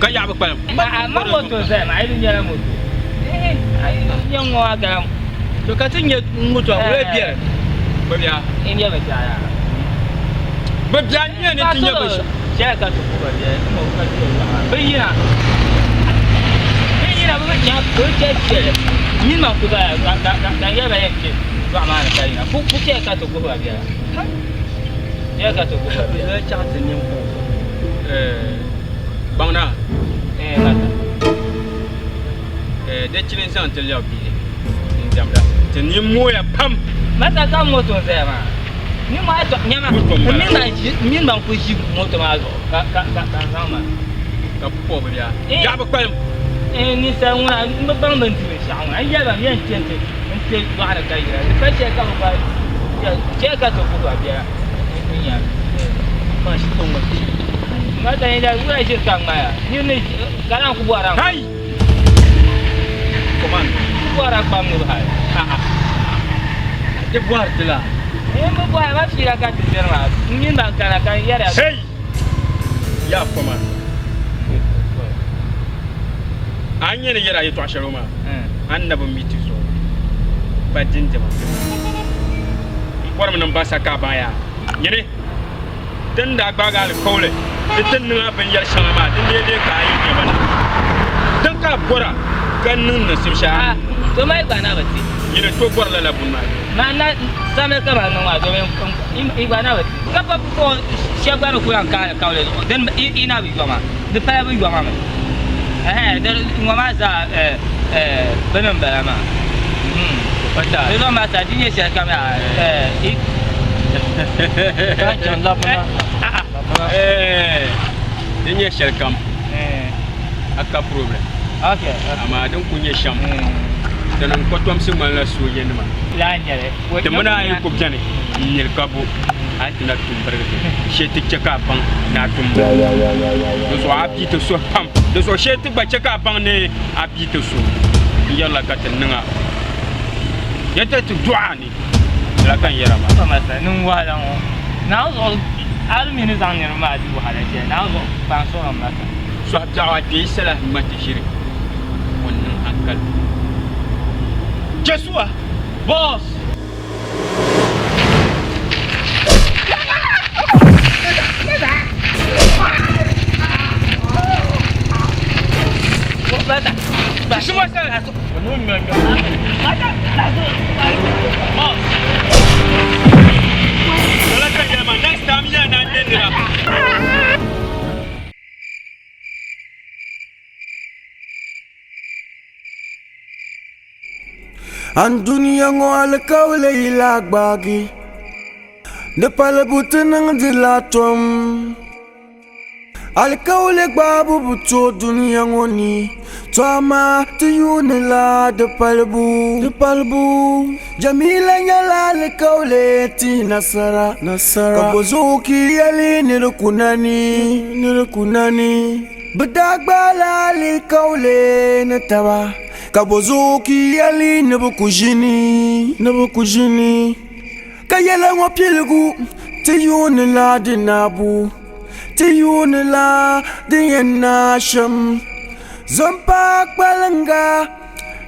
S1: Ka yaɣi bi kpalim.
S2: Ma ma moto zaya maa, a yi di nyɛla moto. Eh, a yi nyɛ ŋɔ maa gala.
S12: To ka ti nyɛ moto a wula biɛri.
S1: Bi biɛla.
S2: N nyɛ bi biɛla.
S1: Bi biɛla nyɛ ni ti nyɛ bi shɛm.
S2: Shɛli ka ti ku ba biɛla, ti mo ka ti yɛli bi yina. Bi yina bi bi chaŋ bi chɛ shɛli. Mini man ku zaya ka ka ka ka yɛli ba yɛn kpɛ dɔɣu maa ni ka yina. Ku ku chɛ ka ti guhi ba biɛla. Chɛ ka ti guhi ba biɛla.
S1: Bi chaŋ ti nin ko. Eh, baŋna.
S2: Eh, mata.
S1: Eh, di chini zaŋ ti lɛbi bihi n diɛmda. Ti nin mooya pam.
S2: Mata ka moto n zaya maa. Ni maa tɔ nyama. Min ban ku ʒi moto maa zuɣu ka ka ka ka zaŋ ma.
S1: Ka pɔ bi biɛla. Yaɣi bi kpalim.
S2: Eh, ninsal ŋuna n bi baŋ bini di binshaɣu ŋuna. N yɛli ba n yɛn kpɛ nti n kpɛ yɔɣu ni ka yira. Di pa shɛli ka bi gba chɛ ka ti guhi ba biɛla n nya. Mata ni da wula ʒiri ka ŋmaya. Niri ni ka lan ku bɔra.
S1: Hai! Command.
S2: Ku bɔra kpam ni hali.
S12: Ti bɔri ti la.
S2: Eh, n bi bɔra ma fiila ka ti diri maa. N mini ban kana ka n yɛri ya.
S1: Hey! Ya command. A nyɛ ni yɛra yɛltɔɣa shɛli ŋɔ maa, a ni na bi mi ti zuɣu pa dindima. N bɔrimi ni n baŋ sa ka a baŋ yaa. Nyini, ti ni daa gbaagi alikauli ni ti niŋ a binyɛr shɛŋa maa, di lee lee ka a yi nya ba na. Din ka a bɔra ka niŋ niŋsim shɛli a ni.
S2: To mali gba na bi ti.
S1: Nyini to bɔri lala buni maa.
S2: Ma na samli ka ba niŋ maa domin i gba na bi ti. Ka pa puɣi shɛba gba ni ku lan ka alikauli zuɣu, din i na bi yoma. Di pala bi yoma mi. Ɛhɛn, di ŋɔ maa zaa bini m-bala maa. Di zuɣu maa sa di nyɛ shɛli kam yaa i
S12: Ka chaŋ labina.
S1: Di nyɛ shɛli kam a ka problem. Amaa din kuli nyɛ shɛm tinim kɔtomsi ŋmanila soojanima. Ti mini a yi ku beni n-niri ka bo, a ni ti na tum birigi ti shee ti chɛ ka a baŋ ni a tum birigi. Di zuɣu a bia ti suhi pam. Di zuɣu shee ti gba chɛ ka a baŋ ni a bia ti suhi. N yɛrila ka ti niŋ a yɛtɔɣa ti dɔɣ a ni. Lala ka n yɛra maa.
S2: Ba masa, niŋ wahala ŋɔ. Naawuni zuɣu a mi ni zaŋ niriba maa di wahala shɛli, Naawuni zuɣu kpaŋ sɔŋ masa.
S1: Sɔhi biɛɣu a kpee salahi ŋma ti ʒiri ŋun niŋ hankali.
S12: Jesua, Boss!
S13: An dunia ŋɔ alikauli yi lahi gbaagi, di palibu ti niŋdila tom. Alikauli gbaabu bi tooi dunia ŋɔ ni, to amaa ti yuunila di palibu. Di palibu. Jamila nyɛla alikauli ti nasara, nasara. Ka bɔzuɣu ka yi yɛli ni di ku nani, ni di ku nani. Bɛ daa gbaala alikauli ni taba, ka bɔzuɣu ka yi yɛli ni bɛ ku ʒini, ni bɛ ku ʒini. Ka yɛla ŋɔ piligu ti yuunila di naabu, ti yuunila din yɛn naai shɛm. Zompa kpalinga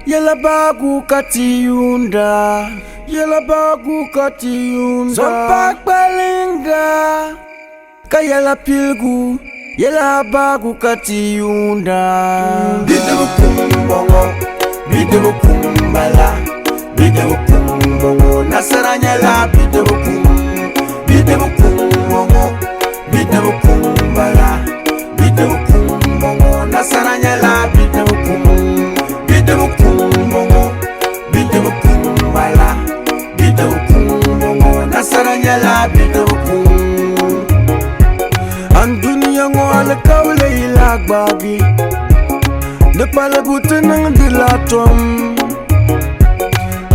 S13: yɛla baagu ka ti yuunda, yɛla baagu ka ti yuunda. Zompa kpalinga ka yɛla piligu yɛla baagu ka ti yuunda. Bidib kuŋ m-bɔŋɔ, bidib kuŋ m-bala, bidib kuŋ m-bɔŋɔ, nasara nyɛla bidib kuŋ. Bidib kuŋ m-bɔŋɔ, bidib kuŋ m-bala, bidib kuŋ m-bɔŋɔ, nasara nyɛla bidib kuŋ. Bidib kuŋ m-bɔŋɔ, bidib kuŋ m-bala, bidib kuŋ m-bɔŋɔ, nasara nyɛla bidib kuŋ. An dunia ŋɔ alikauli yi lahi gbaagi, di palibu ti niŋdila tom.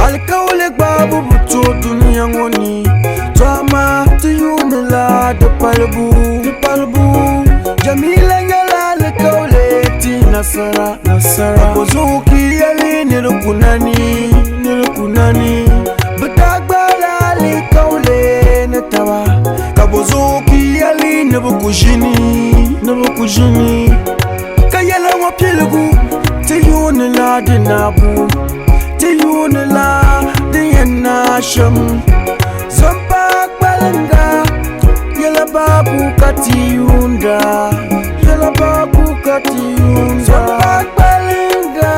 S13: Alikauli gbaabu bi tooi dunia ŋɔ ni, to amaa ti yuunila di palibu. Di palibu. Jamila nyɛla alikauli ti nasara, nasara. Ka bɔzuɣu ka yi yɛli ni di ku nani, ni di ku nani. Bɛ daa gbaala alikauli ni taba, ka bɔzuɣu ka yi yɛli ni bɛ ku ʒini, ni bɛ ku ʒini. Ka yɛla ŋɔ piligu ti yuunila di naabu, ti yuunila din yɛn naai shɛm. Zompa kpalinga yɛla baabu ka ti yuunda, yɛla baabu ka ti yuunda. Zompa kpalinga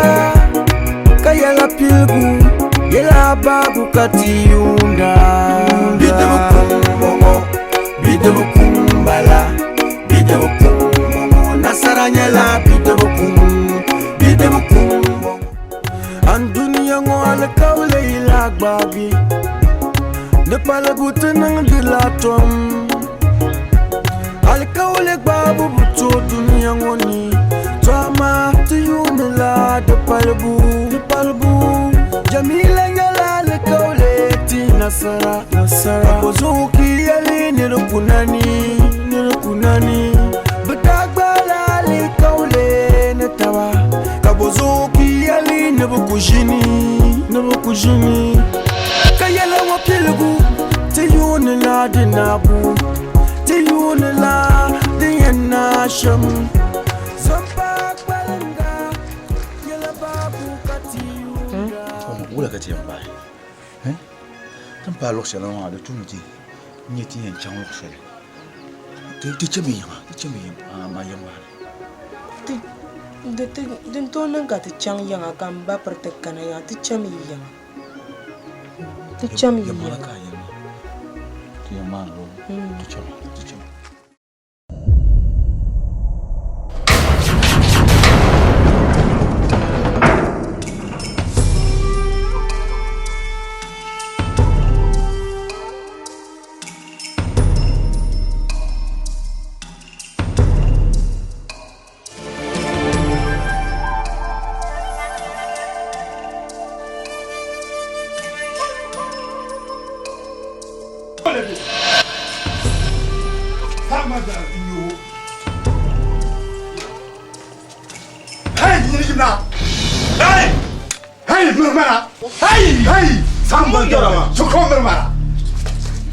S13: ka yɛla piligu yɛla baabu ka ti yuunda. Bidib kuŋ m-bɔŋɔ, bidib kuŋ m-bala. Bidib kuŋ m-bɔŋɔ, nasara nyɛla bidib kuŋ, bidib kuŋ m-bɔŋɔ. An dunia ŋɔ alikauli yi lahi gbaagi, di palibu ti niŋdila tom. Alikauli gbaabu bi tooi dunia ŋɔ ni, to amaa ti yuunila di palibu, di palibu. Jamila nyɛla alikauli ti nasara, nasara. Ka bɔzuɣu ka yi yɛli ni di ku nani, ni di ku nani. Bɛ daa gbaala alikauli ni taba, ka bɔzuɣu ka yi yɛli ni bɛ ku ʒini, ni bɛ ku ʒini. Ka yɛla ŋɔ piligu ti yuunila di naabu, ti yuunila din yɛn naai shɛm. Zompa kpalinga yɛla baabu ka ti yuunda.
S4: Wula ka ti yɛn paai? Ti ni paai luɣ shɛli maa, di tuumi ti nya ti yɛn chaŋ luɣ shɛli. Ti chami yiŋa, ti chami yiŋa, amaa yiŋ maa ni.
S3: Din tooi niŋ ka ti chaŋ yiŋa ka m ba piri ti kana yiŋa, ti chami yi yiŋa. Ti chami yi yiŋa.
S4: Ti yiŋ maa ni ti chami, ti chami.
S9: Hey, nyini yimna. Hey! Hey, mirmara. Hey, hey! Samba jora. Soko mirmara.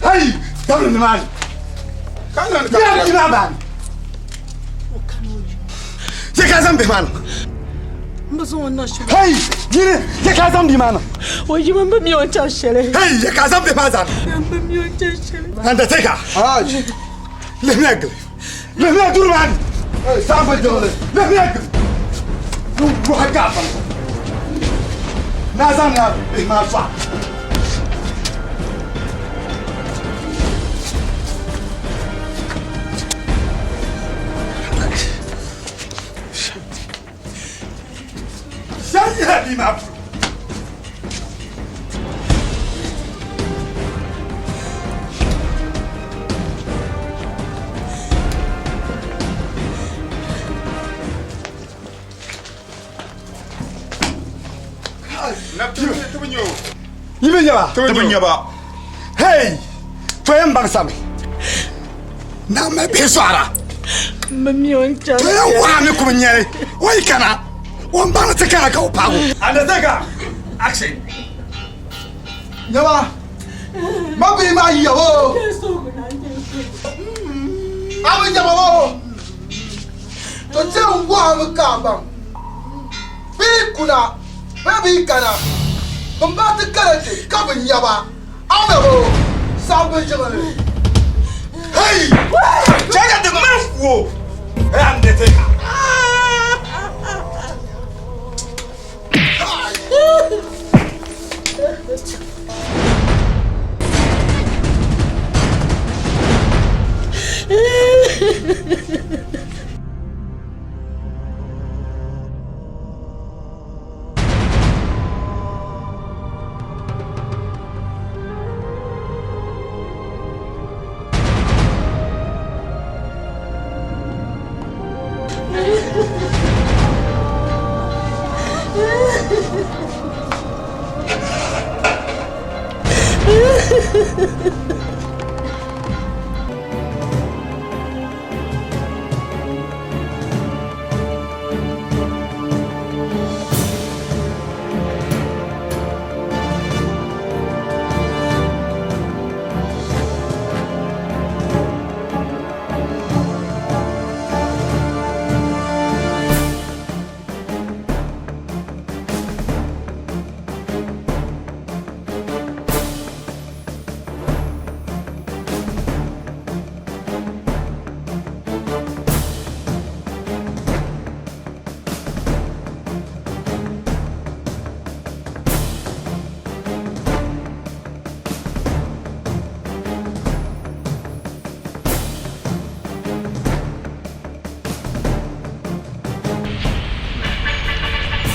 S9: Hey, dabli nimani.
S10: Kana
S9: ka. Ya yimna bani. Ye ka zaŋ bihi maa niŋ.
S3: N bi zaŋ o niŋ shɛli.
S9: Hey, nyini, ye ka zaŋ bihi maa niŋ.
S3: O yima n bi mi o ni chaŋ shɛli.
S9: Hey, ye ka zaŋ bihi maa zaa niŋ.
S3: N bi mi o ni chaŋ shɛli.
S9: Undertaker. Lihimiya gili. Lihimiya duri maa ni. Samba jiŋli. Lihimiya gili. N wuhi gaafam. Naa zaŋ na bihi maa sɔɣi. Shɛli nyɛla bia maa polo. Yi bi nyɛba?
S10: Ti bi nyɛba.
S9: Hey! To yɛn baŋ sami. Naa mali bihi sɔɣira.
S3: N bi mi o ni chaŋ
S9: To yɛn waɣa mi ku bi nyɛli. O yi kana, o ni baŋ ni ti kana ka o paagi o.
S10: Undertaker, action.
S4: Nyɛba, ma bihi maa yiya o. A bi nyɛba o. To chɛ n waɣimi ka a baŋ. Bɛ yi kuna, bɛ bi yi kana, bɛ maa ti kana ti ka bi nyaba. A mi o, saɣim bi jiŋli.
S9: Hey! Chɛ ka ti mali ku o. Hey, Undertaker.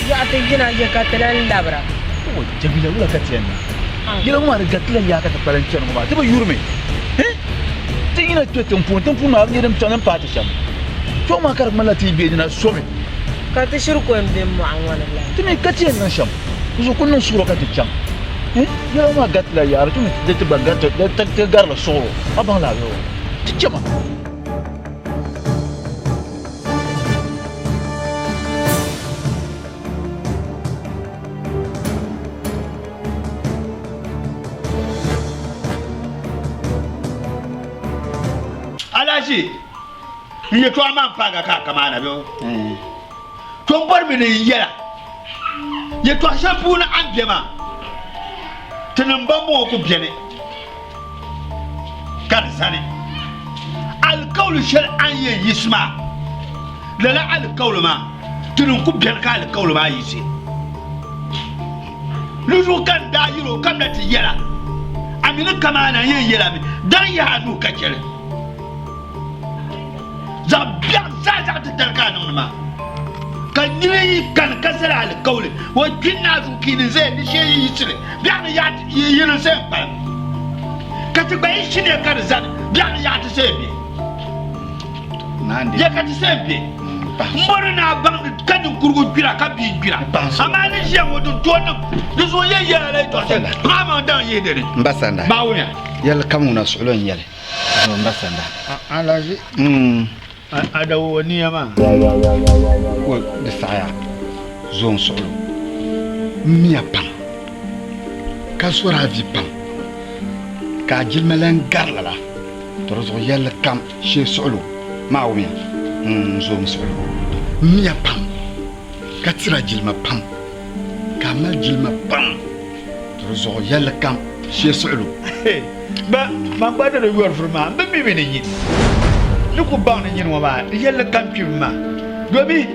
S3: Yaɣa ti yina ye ka ti lan labira.
S4: Jamila wula ka ti yɛn niŋ? Yɛla ŋɔ maa di garitila yaa ka ti kpalim chani ŋɔ maa ti bi yurimi. Ti yina kpe tiŋ puuni, tiŋ puuni maa bi nyɛ din chaŋ din paai ti shɛm. Kpɛŋɔ maa ka di ŋmanila ti yi be nina somi.
S3: Ka ti shiri ko m-be mɔɣu ŋɔ ni la.
S4: Ti mi ka ti yɛn niŋ shɛm, di zuɣu kuli niŋ suɣulo ka ti chaŋ. Yɛla ŋɔ maa garitila yaa, di tumi ni ti gba ti garili suɣulo, a baŋ lala o, ti chama.
S8: Alaji, n yɛtɔɣa maa m-paagi ka a kamaana bɛ o. To m bɔri mi ni n yɛla yɛtɔɣ shɛli puuni a ni be maa, tinim bambɔŋɔ ku beni ka di zani. Alikauli shɛli a ni yɛn yiɣisi maa, lala alikauli maa, tinim ku beni ka alikauli maa yiɣisi. Luzuɣu ka n daa yɛl o kamina ti yɛla, A mi ni kamaana n yɛn yɛl a mi, daŋ yahi a nuhi ka chɛ li. Zaɣ biɛɣu zaa zaɣ titali ka a niŋdi maa, ka nira yi kani ka zali alikauli, o kpi n-naai zuɣu kiini n-zaya di shee yi yiɣisili, biɛɣu ni yaɣi ti yi ni zaya n-kpalim, ka ti gba yi shiniya ka di zani, biɛɣu ni yaɣi ti zaya be. Ya ka ti zaya be. N bɔri ni a baŋ ni ka ninkurugu gbira ka bia gbira. Amaa ni ʒiya ŋɔ din tooi niŋ di zuɣu yɛn yɛla la yɛtɔɣa shɛli paɣa maŋ daŋ yihi di ni.
S9: M ba Sanda.
S8: Baawunya.
S9: Yɛlli kam ŋuna suɣulo n nyɛli. M ba Sanda.
S8: Alaji. A da o niya maa.
S9: O di saɣaya zo n suɣulo. M miya pam ka zɔri a vi pam ka a jilima lan gari lala. To di zuɣu yɛlli kam shee suɣulo maa wumiya n zo n suɣulo. M miya pam ka tira jilima pam ka a mali jilima pam to di zuɣu yɛlli kam shee suɣulo.
S8: Ba, man gba ni di yɔri vuri maa, m bi mi mi ni nyini. Ni ku baŋ ni nyini ŋɔ maa yɛlli kam kpimi maa, domi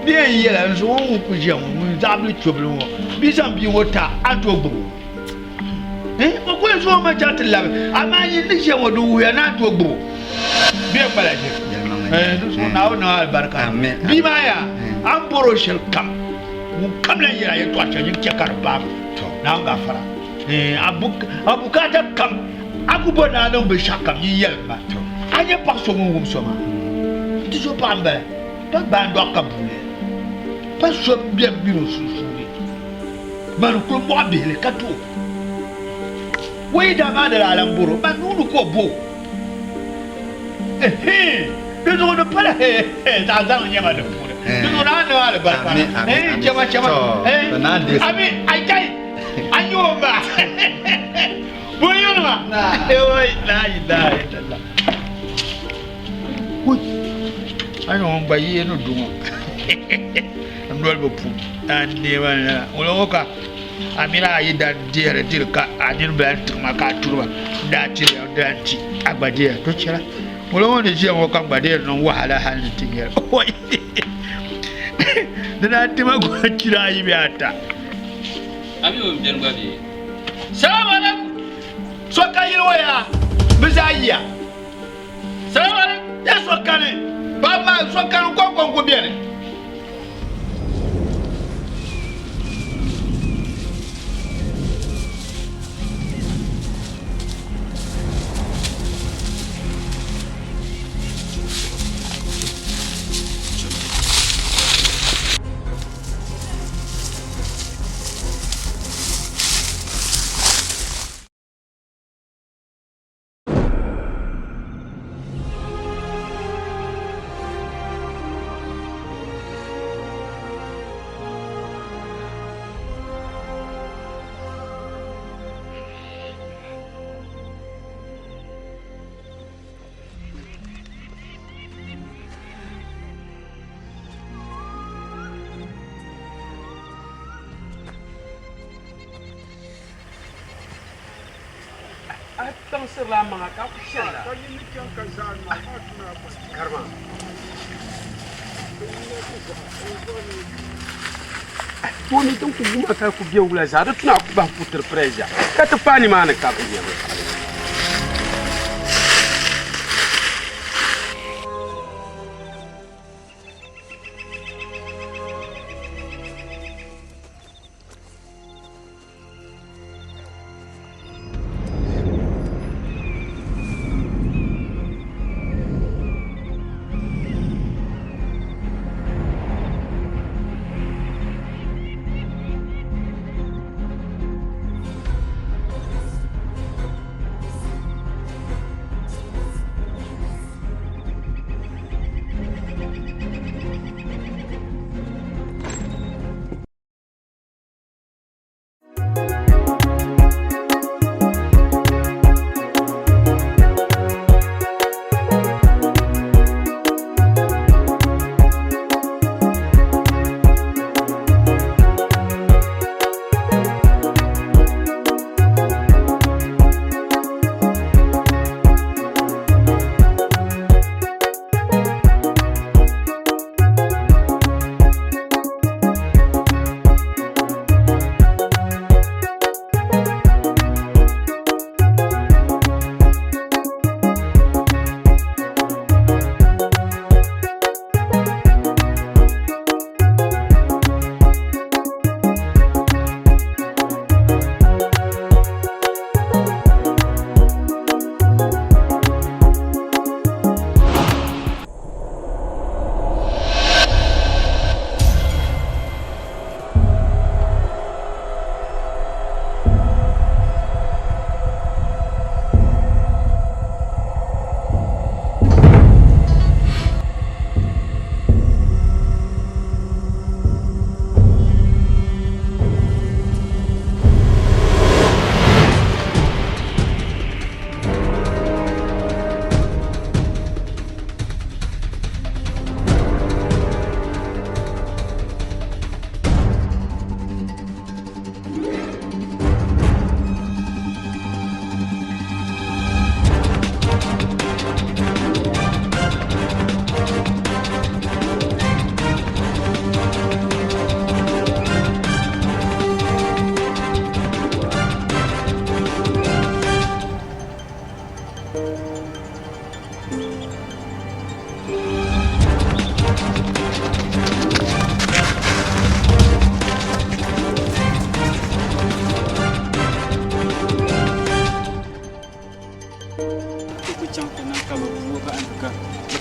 S8: di yɛn yɛla n zuɣu ŋun ku ʒiya ŋɔ ŋun zaɣ bili chobili ŋɔ bia zaŋ bia ŋɔ ta a ni tooi gbubi o. O ku yɛn zaŋ o ma chaŋ ti labi, amaa nyin ni ʒiya ŋɔ di wuhiya ni a ni tooi gbubi o bee kpala ʒiri. Di zuɣu Naawuni niŋ alibarika. Bia maa yaa, a ni bɔr o shɛli kam, ŋun kam lan yɛl a yɛtɔɣ shɛli nyin chɛ ka di paagi o. Naawuni gaafara. A bukaata kam, a ku bɔri ni a niŋ binshɛɣu kam, nyin yɛlim ma. A nya paɣ so ŋun wum so maa? Ti zo paɣa m-bala, pa gbaandɔɣu ka buuliya, pa so m-be m min o sunsuuni. Man n-kul mɔɣi bihili ka ti o. O yi daa maa ni daa lan bɔr o, man nuu ni ka o bo o. Ɛhɛin, di zuɣu di pala zaɣ zaŋ n-nyɛ ma di puuni. Di zuɣu naa niŋ alibarika. Ɛhɛin, chama, chama. Ɛhɛin, ami, ai kai, a nya o maa. Bɔyɔnima. Oi, la ilaha illallah. Ui, a nya ŋun gba yee ni du ŋɔ. N noli bi pum a ni neei ma ni lala. Ŋuna ŋɔ ka a mini a yi daa deeri diri ka a nini bi lan tiɣi ma ka a turi ba n daa tiri ya n daa ti a gba deeya to chɛla. Ŋuna ŋɔ ni ʒiya ŋɔ ka n gba deeri niŋ wahala hali ni ti nyɛli oi di daa ti ma gɔhi chira ayi bee ata.
S2: A mi o ni beni gba bee?
S8: Salamu alaikum! So ka yili ŋɔ yaa? Bɛ zaa yiya. Salamu alaikum! Ya so kani? Paɣaba maa so kani n-kɔŋko n-ku beni.
S1: A kpaŋsirila a maŋa ka a ku chani la. Karima. Tooni din ku wum a ka ku be wula zaa di tuna a ku bahi putiri pressure ka ti paai nimaani ka bi nya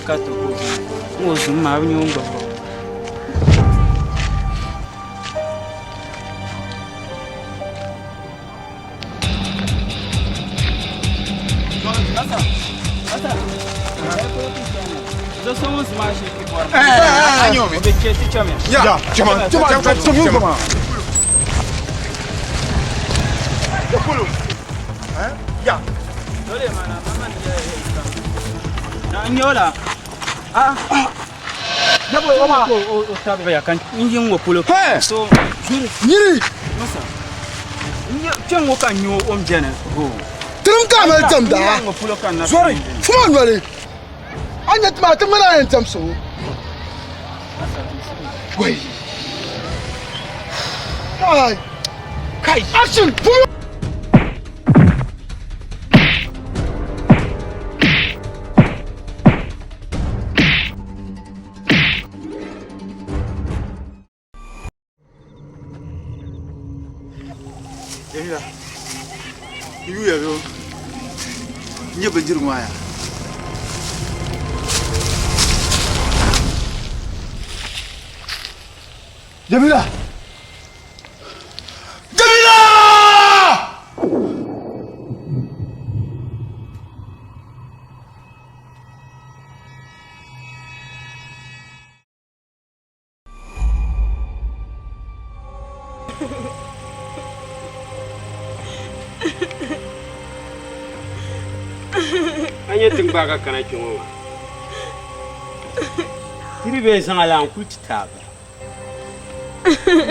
S12: ka ti ko n o zum maa bi nyɛ o gbubi o.
S4: Nyiri!
S12: Kpɛŋŋo ka n nyɛ o ni biɛni
S4: Tirim ka a mali diɛmda Zɔri fuma noli a nya ti maa ti ŋmani a yɛn diɛm so Wai Kai Kai Action Fuma Jamila, yuya yo. Nye bindirigu maa yaa. Jamila! Jamila!
S1: A nyɛ tiŋgbaa ka kana kpe ŋɔ maa tiri bee zaŋa la n kuli ti taaba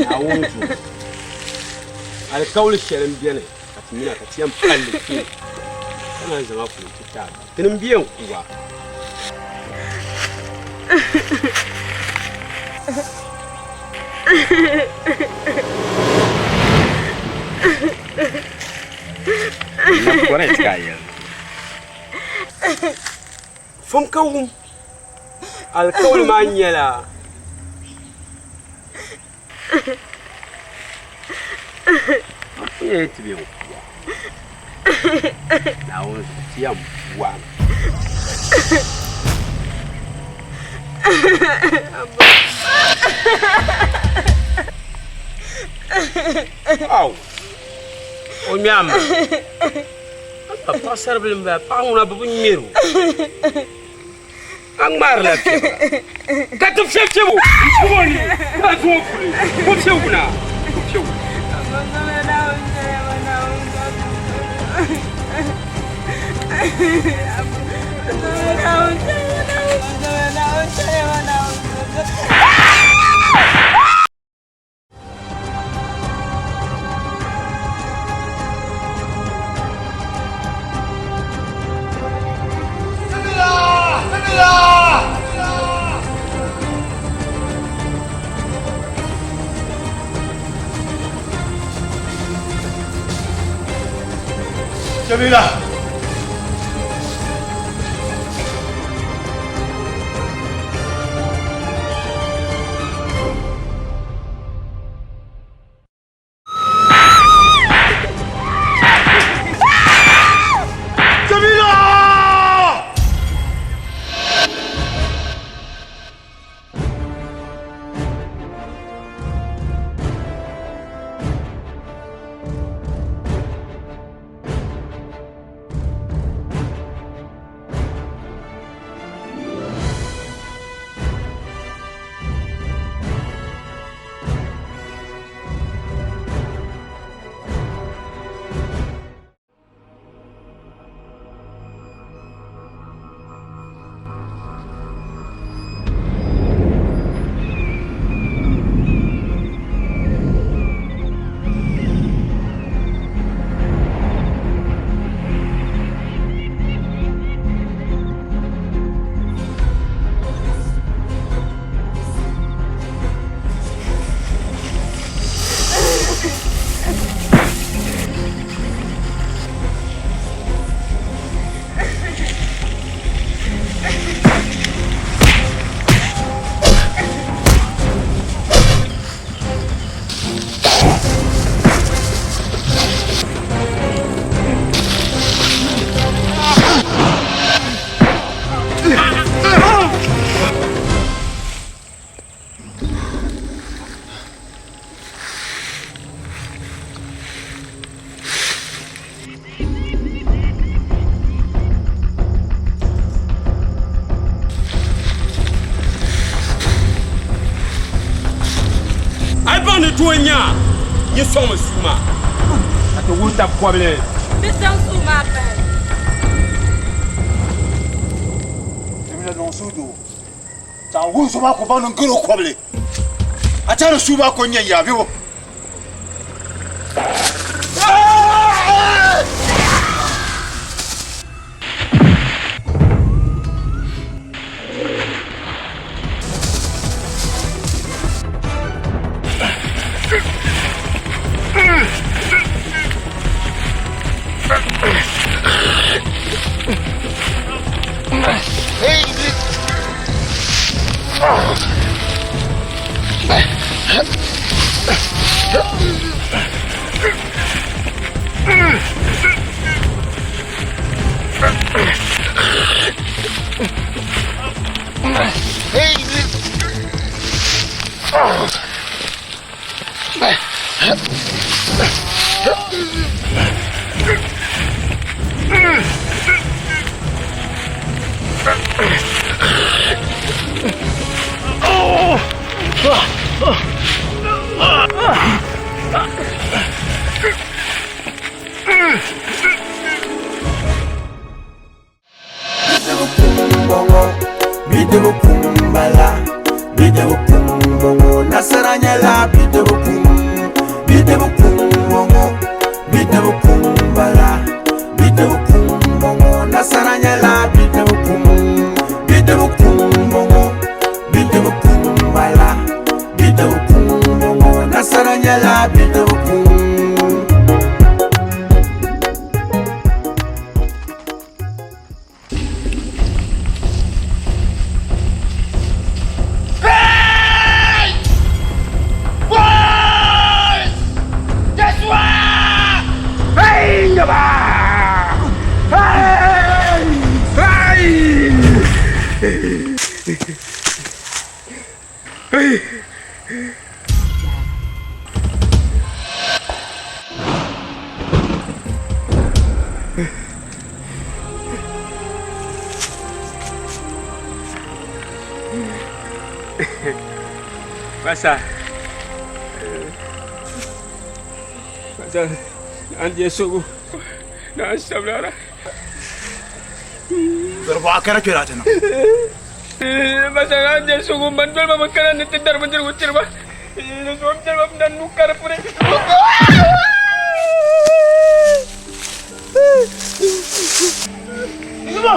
S1: Naawuni zuɣu alikauli shɛli n beni ka ti mina ka ti yɛn palli kpe ka naan zaŋa kuli ti taaba tini m bɛ n kuba Fom ka wum alikauli maa nyɛla ti bɛ kuwa Naawuni zuɣu ti yɛn buwami. Aw o ŋmɛmi a paɣasaribili n bala paɣa ŋuna bi bi ŋmɛri o a ŋmaarila fiɛbira ka ti fiɛbi fiɛbi o n puhi o ni ka zaŋ o kuli o fiɛbigu na o fiɛbigu.
S4: Jamila! Jamila!
S1: tooi nya yi sɔŋmi suu maa ka ti wuhi tab kɔbili.
S14: Bɛ zaŋ suu maa pahi.
S4: Jamila niŋ suhudoo ka a wuhi so maa ka o baŋ ni n gari o kɔbili. A tɛhi ni suu maa ko n-nyɛ yaa bebo?
S1: Masa. Masa, an je sugu. Na sablara.
S4: Garba kana kira ta nan.
S1: Masa an je sugu ban dole ba kana ni tidar ban jirgu tirba. Ni so tirba dan nukar pure.
S4: Zuma.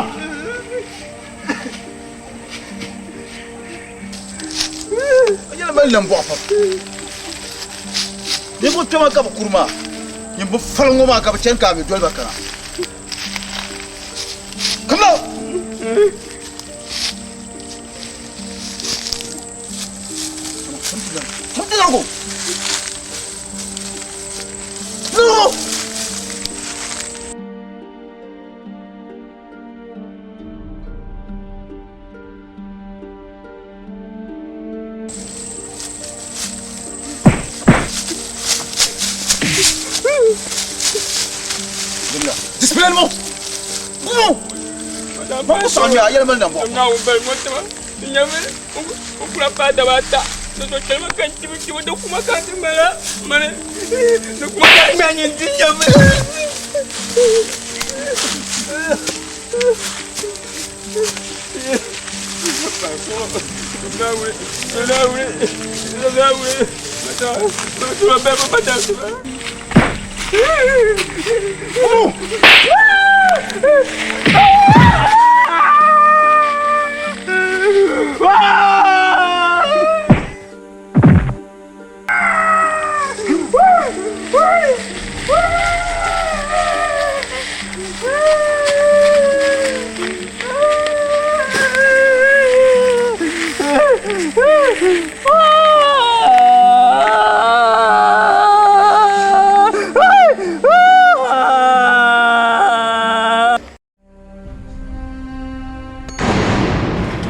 S4: A nyɛla mali lambɔɣu pam. Ninvuɣ kpɛma ka bɛ kuri maa, nyin bi fali ŋɔ maa ka bɛ chani ka a mi doli ba kana. Kamina! Come to go. No! Discipline mo! Mo! Ma ko sɔŋ a yɛlɛ mali na bɔ.
S1: Na o bali mo tama. Nyame o kura pa da ba ta. No to chelma kan tibi tibi do kuma kan ti mala. Mane do kuma kan ma nyin ti nyame.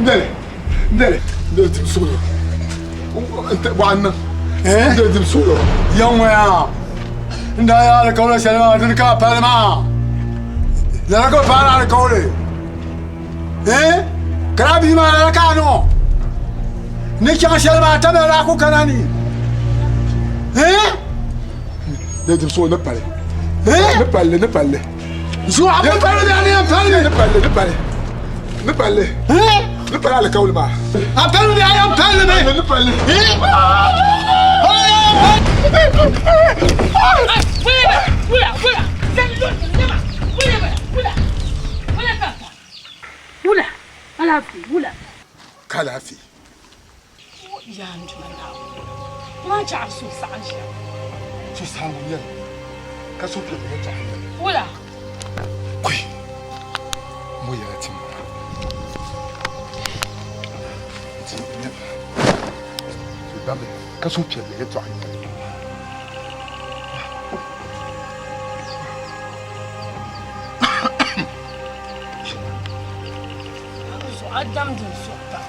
S10: Ndele, ndele, ndele dim suɣulo. Waɣa niŋ. Ndele dim suɣulo.
S15: Ya ŋɔ yaa, n daa yaa alikauli shɛli maa dini ka a pali maa. Lala ka bɛ paari alikauli. Ka daa bia maa lala ka a niŋ o. Ni chaŋ shɛli maa tabila daa ku kana ni.
S10: Ne dim so ne pali. Ne pali ne pali.
S15: Zuɣu a bi pali ni a pali
S10: ne pali ne pali. Ne pali. Ne pali alikauli maa.
S15: A pali ni a yɛn pali mi.
S10: Ne pali.
S7: Wula, alaafee, wula.
S10: Ka alaafee.
S7: Yaa n Duuma Naawuni, maa chɛ a suhusaɣim shɛm.
S10: Suhusaɣingu n-nyɛ li, ka suhupiɛlli yɛtɔɣa n-nyɛ li.
S7: Wula.
S10: Kɔi, m bo yɛla ti ma. Ti nyɛ ka suhupiɛlli yɛtɔɣa n-nyɛ li.
S7: A damdi n suhu pam.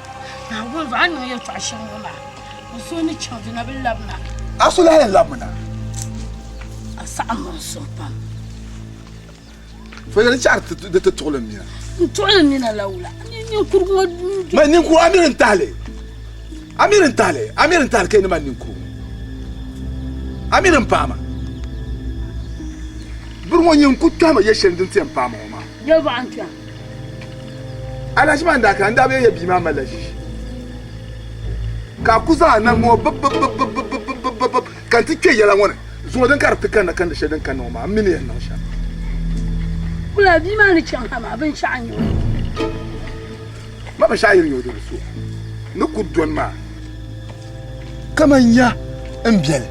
S7: Naawuni zuɣu a ni niŋ yɛltɔɣa shɛm ŋɔ maa, n suhu ni chaŋ di na bi labina.
S10: A suhu lahi yɛn labimi na.
S7: A saɣim ma n suhu pam.
S10: Fo yɛli chaɣiri di ti tuɣili n nina.
S7: N tuɣili n nina la wula? Ninkurigu ŋɔ.
S10: Ma ninkurigu a miri n tahili. A miri n tahili, a miri n tahili ka yi ni ma ninkurigu. A miri n paama. Biri ŋɔ nyin ku kpɛhima yɛ shɛli din ti yɛn paama ŋɔ maa.
S7: Yɛlbɔɣa n kpɛhim.
S10: Alahichi maa n-daa kana, n daa bi yɛn ya bia maa malila ʒishi. Ka a ku zaŋ a nam ŋɔ bibbibbibbibbibbibbib ka n ti kpe yɛla ŋɔ ni. Zuŋɔ din ka di ti kanna kandi shɛli din kanna ŋɔ maa, m mi ni yɛn niŋ shɛm.
S7: Wula bia maa ni chaŋ ha maa, binshɛɣu n-nyɛ o.
S10: Ma binshɛɣu yɛn nyɛ o di bi so. N ni ku dɔni maa kaman ya m biɛli.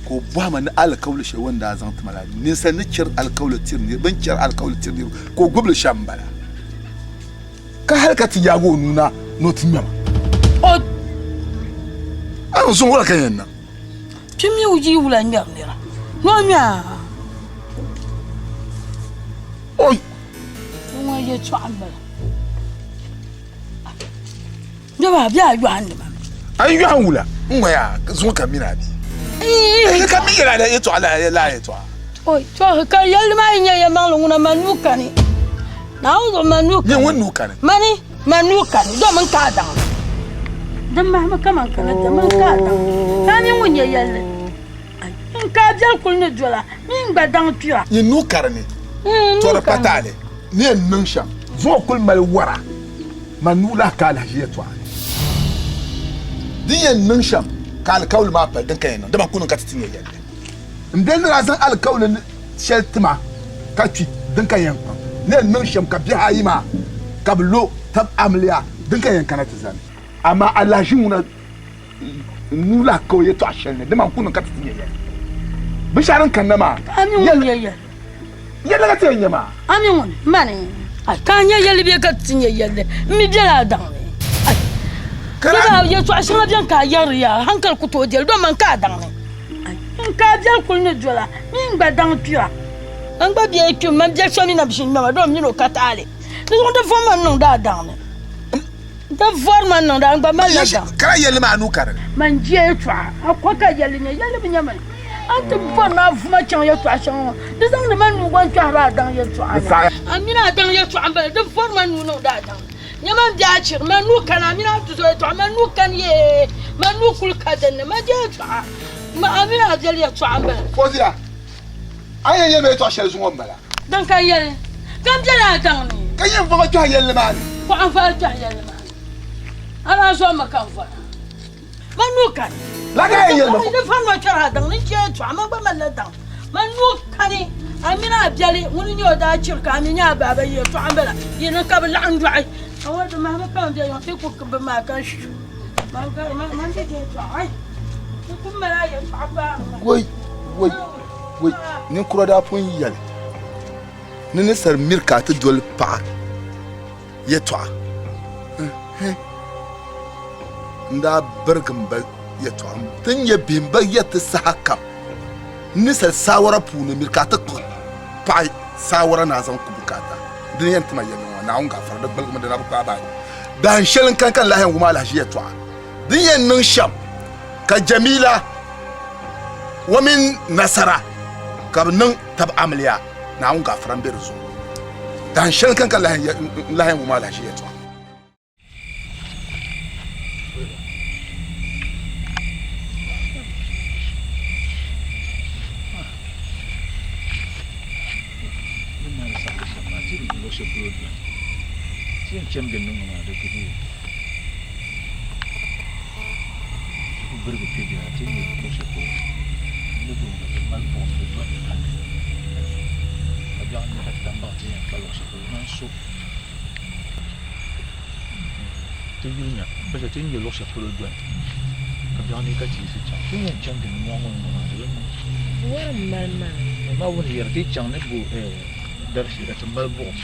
S10: Ka o bɔhi ma ni alikauli shɛli o ni daa zaŋ ti ma la, ninsal ni chɛri alikauli tiri niriba, bɛ ni chɛri alikauli tiri niriba, ka o gbibi li shɛm m-bala. Ka hal ka ti yaag o nuu na ni o ti ŋme ma.
S7: O.
S10: A ni zuŋ wula ka yɛn niŋ?
S7: Kpi mi o yi wula ŋmɛri nira ni o ŋme a.
S10: Oi!
S7: Ŋɔ yɛtɔɣa m-bala. Nyɛba bɛ a yɔhindi ma.
S10: A yi yɔhim wula n ŋɔ yaa zuŋɔ ka mini a bia. Ka mi yɛla yɛtɔɣa lala yɛtɔɣa.
S7: Oi to ka yɛlli maa yi nyɛ yɛlimaŋli ŋuna man nuu kani. Naawuni zuɣu man nuu kani.
S10: Nyɛ ŋun nuu kani.
S7: Mani man nuu kani domin ka a daŋ. Din mahimi kaman kana domin ka a daŋ. Ka a mi ŋun nyɛ yɛlli. N ka a biɛli kuli ni dola mi n gba daŋ kpira.
S10: Nyɛ nuu kari ni tɔri pataali ni yɛn niŋ shɛm. Zuŋɔ kuli mali wara. Man nuu lahi ka alahiʒi yɛtɔɣa ni. Din yɛn niŋ shɛm ka alikauli maa pali din ka yɛn niŋ, dama ku niŋ ka ti ti nya yɛlli. M be ni daa zaŋ alikauli shɛli ti ma ka kpi, din ka yɛn kpaŋ. Ni yɛn niŋ shɛm ka bihi ayi maa ka bɛ lo tab amiliya, din ka yɛn kana ti zani. Amaa alahiʒi ŋuna n nuu lahi ka o yɛtɔɣa shɛli ni, dama ku niŋ ka ti ti nya yɛlli. Binshɛɣu din kanna maa, yɛlli ka ti yɛn nya maa.
S7: A mi ŋuni? Mani, ka a nya yɛlli bee ka ti ti nya yɛlli? M mi bela a daŋ ni. Dama yɛtɔɣa shɛŋa beni ka a yɛri yaa, hankali ku tooi deli, dama man ka a daŋ ni. N ka a biɛli kuli ni dola, mi n gba daŋ kpira. N gba bee kpimi, man biɛli so mi na bi ʒi ŋmɛma, dama m mini o ka taali. Di zuɣu di vɔri ma n-niŋdi a daŋ ni. Di vɔri ma n-niŋdi a, n gba malila daŋ.
S10: Ka a yɛlli maa nuu karili.
S7: Man je yɛtɔɣa, a ko ka yɛlli nya, yɛlli bi nya mani. A ni ti bɔri ni a vu ma chaŋ yɛtɔɣa shɛŋa ŋɔ, di zaŋdi ma nuu gba n-kpɛhiri a daŋ yɛtɔɣa ni. A mini a daŋ yɛtɔɣa m-bala, di vɔri ma nuu niŋdi a daŋ ni. Nyama m be a chiri, man nuu kani, a mini a tuzo yɛtɔɣa, man nuu kani yee, man nuu kuli ka din ni, man je yɛtɔɣa, a mini a biɛli yɛtɔɣa m-bala.
S10: Fɔzia, a ni yɛn yɛli ma yɛtɔɣ shɛli zuŋɔ m-bala.
S7: Din ka yɛli, ka m bela a daŋ ni.
S10: Ka yɛn va ma kpɛhi yɛlli maa ni.
S7: Kuɣa n-va a kpɛhi yɛlli maa ni. A daa zom mi ka n vɔra. Man nuu kani.
S10: La ka yɛn yɛli ma.
S7: Di vari ma kpɛri a daŋ ni n-chɛ yɛtɔɣa, man gba malila daŋ. Man nuu kani, a mini a biɛli ŋuni n-nyɛ o daa chiri ka a mi nyɛ a baaba yi yɛtɔɣa m-bala. Yi ni ka bɛ laɣim dɔɣi. A ŋɔ di mahimi pam bɛ yiŋ ti ku bi maa ka shu. Man ka man di yɛtɔɣa ai. Ti ku mali a yɛtɔɣa paari ma.
S10: Woi, woi, woi, ninkura daa pun yɛli ni ninsal miri ka a ti doli paɣa yɛtɔɣa. N daa birigi m ba yɛtɔɣa ti ni nyɛ bihi m ba yɛri ti saha kam ni ninsal saawara puuni miri ka a ti kpuɣi paɣa saawara ni a zaŋ ku bukaata. Di ni yɛn ti ma yɛliŋ ŋɔ, Naawuni gaafara, di gbaligimi di na bi kpaai bahi. Dahin shɛli n-kani ka n lahi yɛn wum alahiʒi yɛtɔɣa din yɛn niŋ shɛm ka Jamila o mini Nasara ka bɛ niŋ tab amiliya, Naawuni gaafara m-be di zuɣu. Dahin shɛli n-kani ka n lahi yɛn wum alahiʒi yɛtɔɣa.
S4: shɛli polo doli. Ti yɛn chani gindi ŋɔ maa di ku ti ku birigi kpe biɛla ti ni luɣ shɛli polo n ni bɔŋɔ ka ti mali buɣim di doli palli ka biɛɣu ni ka ti lahi baŋ ti ni yɛn kpa luɣ shɛli polo man so ti yuli nya ti ni nyɛ luɣ shɛli polo doli ka biɛɣu ni ka ti yiɣisi chaŋ ti ni yɛn chani gindi mɔɣu ŋɔ ni ŋɔ maa di bi niŋ.
S3: Wari m-mali maa.
S4: Amaa wuni yɛri ti yi chaŋ ni bo dari shee ka ti mali buɣim.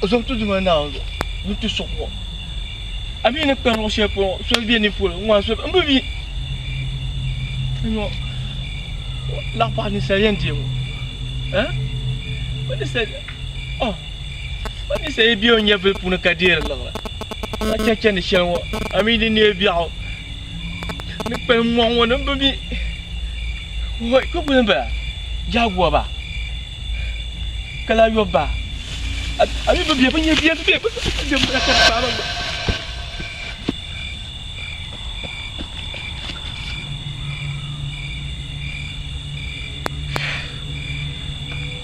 S12: Zom ti Duuma Naawuni zuɣu ni ti suɣ o. A mi ni kpɛri luɣ shɛli polo ŋɔ, soli be ni polo ŋ-ŋɔ a soli m bi mi. Ŋ-ŋɔ laɣipaɣa ninsal yɛn deei ŋɔ. Eh? Ba ninsal, oh, ba ninsal yi be o nyɛvili puuni ka deeri liɣiri, ka chɛ chandi shɛli ŋɔ, a mi di neei biɛɣu ni kpalim mɔɣu ŋɔ ni m bi mi. Hoi, ka boli m-bala? Jaguar ba? Ka lahi yɔbi ba? A mi bi be bi nyɛ bia bi be bi be m-bala ka di paai ba gba.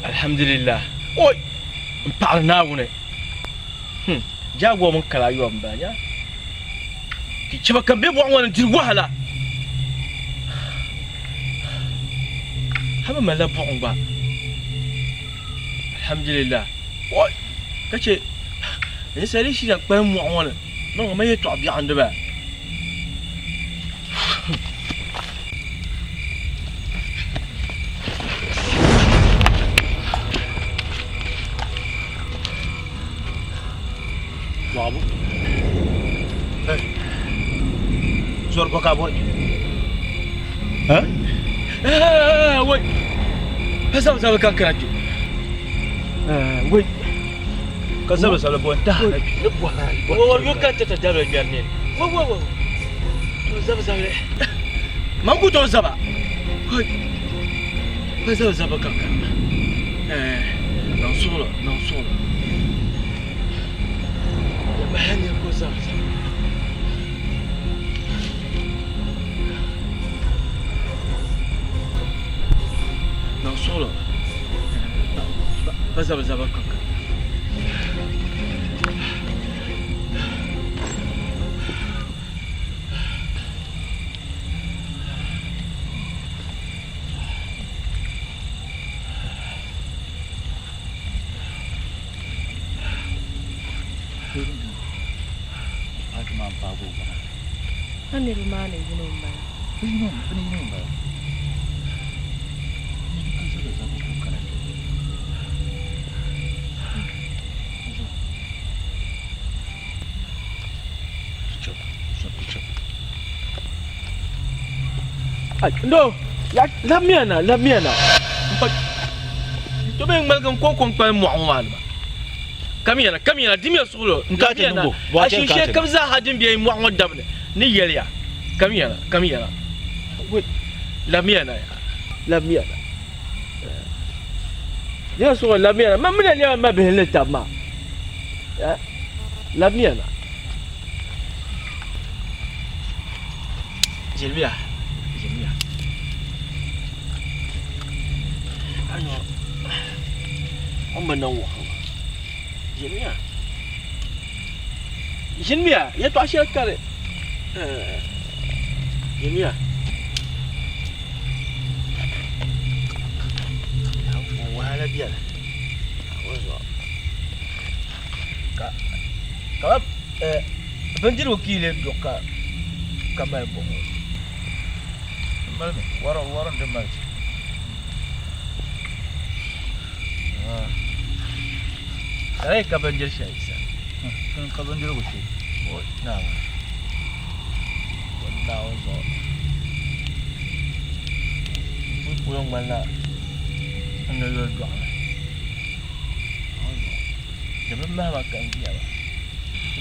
S12: Alhamdulillah. Oi! M paɣiri Naawuni. Hmm. Jaguar mini kala yɔbi m-bala nya. Chɛba ka bɛ bɔɣu ŋɔ ni diri wahala. Hal bɛ malila buɣim gba. Alhamdulillah. Oi! Ka chɛ ninsal yi shiri kpalim mɔɣu ŋɔ ni, niŋ ma yɛtɔɣ biɛɣu n-di ba.
S8: Dɔɣibu. Hey. Zɔri bɔ ka a bɔri?
S12: Ha? Wai. Pa zabili zabili ka n kana kpe. Wai.
S8: Ka zabili zabili bɔ n-tahi na kpe. Ni bɔhiri a yi bɔri.
S12: Wai wai ka n ti ti dabili ŋmɛri nini. Wai wai wai. To zabili zabili. Man ku tooi zaba. Wai. Pa zabili zabili ka n kana. Niŋ suɣulo, niŋ suɣulo. Niŋ suɣulo pa zabiri zabiri kanka.
S3: A niriba maa ni yino m-bala.
S12: No, labimiya na, labimiya na. To bɛ ŋmaligi n-kɔŋko n-kpalim mɔɣu ŋɔ maa ni maa. Kamiyana, kamiyana, dimiya suɣulo, kamiyana, a shinshɛli kam zaaha din be mɔɣu ŋɔ dabi ni ni yɛli ya, kamiyana, kamiyana, labimiya na, labimiya na, dimiya suɣulo, labimiya na, man mi na lɛbi m mabihi ni tabi maa, labimiya na. Ʒilimiya, ʒilimiya. Ayo, o ni bi niŋ wahu maa. Ʒilimiya, ʒilimiya, yɛltɔɣa shɛli kani. Ʒilimiya. Wahala biɛni ka bindirigu ka yi lee duɣi ka mali buɣim ŋɔ?
S4: Malimi, wari n-di mali ti.
S12: Ka di yi ka bindiri shɛli yi sani.
S4: Ka bindirigu shee.
S12: O Naawuni, o Naawuni zuɣu. N polo ŋmanila n ni yuli dɔɣimi. Di bi mahi ma ka n ʒiya maa.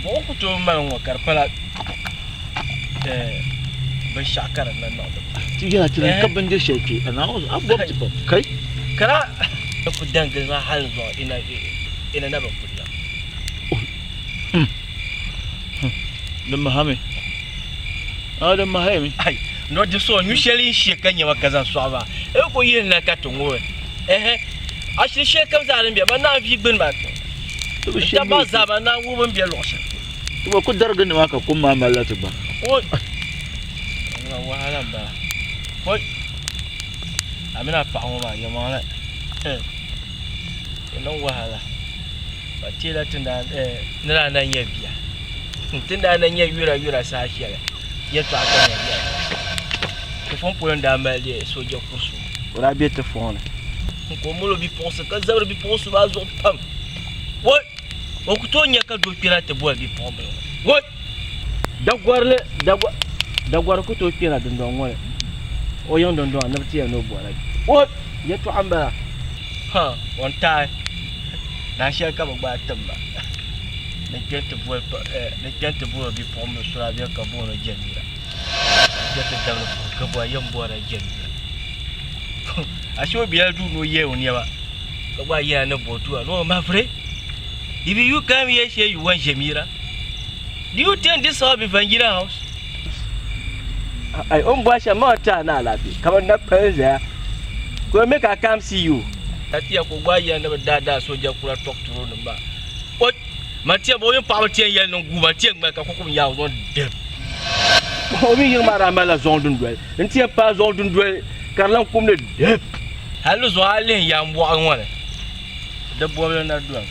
S12: Buɣim ku tooi mali ŋ-ŋɔ ka di pala binshɛɣu ka di na niŋdi ba.
S8: Ti yɛla ti ka bindiri shɛli kpe a Naawuni zuɣu a bɔbi ti pam kai.
S12: Ka daa ku dan gili ma hali zuɣu ina na bi kuli la.
S8: Di mahami. A di mahami.
S12: Ai, no di so nyu shɛli n she ka nyɛma ka zaŋ sɔɣi maa. E ku yihili na ka ti ŋubi. Ɛhɛ. A shili shɛli kam zaa din be ba naan vi gbuni maa kpe. N taba maa zaa ba naan wuhi bɛ ni be luɣ shɛli polo.
S8: Ti gba ku darigi nimaa ka kum maa malila ti gba.
S12: Oi! Ŋuna wahala m-bala. Oi! A mini a paɣa ŋɔ maa yɛlimaŋli di niŋ wahala. Ba teela ti ni daa na nyɛ bia. Ti ni daa na nyɛ yura yura saha shɛli yɛltɔɣa ka nya biɛla. Ti fɔŋ polo n-daa mali sooja kurisi o. O daa be ti fɔŋ ni. Ka o mali o bipuɣinsi ka zabiri bipuɣinsi maa zuɣu pam. Woi! O ku tooi nya ka doo kpɛna ti boli bipuɣimbila ŋɔ. Woi! Dagorili, dagori ku tooi kpɛna dundɔŋ ŋɔ ni, o yiŋ dundɔŋ ni bɛ ti yɛli ni o bɔrila. Woi! Yɛtɔɣa m-bala. Ha! O ni taai. Dahin shɛli ka bɛ gbaai tim ma ni n kpe nti boli ni n kpe nti boli o bipuɣimbila so daa beni ka booni o Jɛmila. N kpe ti dabili puhi ka bɔhi yɛn bɔrila Jɛmila. Ashe o bela duu ni o yɛi o nɛma ka gba yɛla ni bɔ dua no my friend if you come here say you want Jemira do you think this house be Vangina house ai on bɔ shɛm maa ti a na alaafee kamani na kpali zaya ko make I come see you ka tiya ko gba yɛla ni bi daa daa soja kura talk to nim maa o man tiya bo yin paɣaba tiya yɛli ni gu man tiya ŋmali ka kukum yaa o deb o mi yiŋ maa daa malila zɔŋ dundoli n ti yɛn paai zuɣu dundoli ka di lan kumdi dip. Hal di zuɣu a lihi yambɔɣu ŋɔ ni, di bɔbili na doli.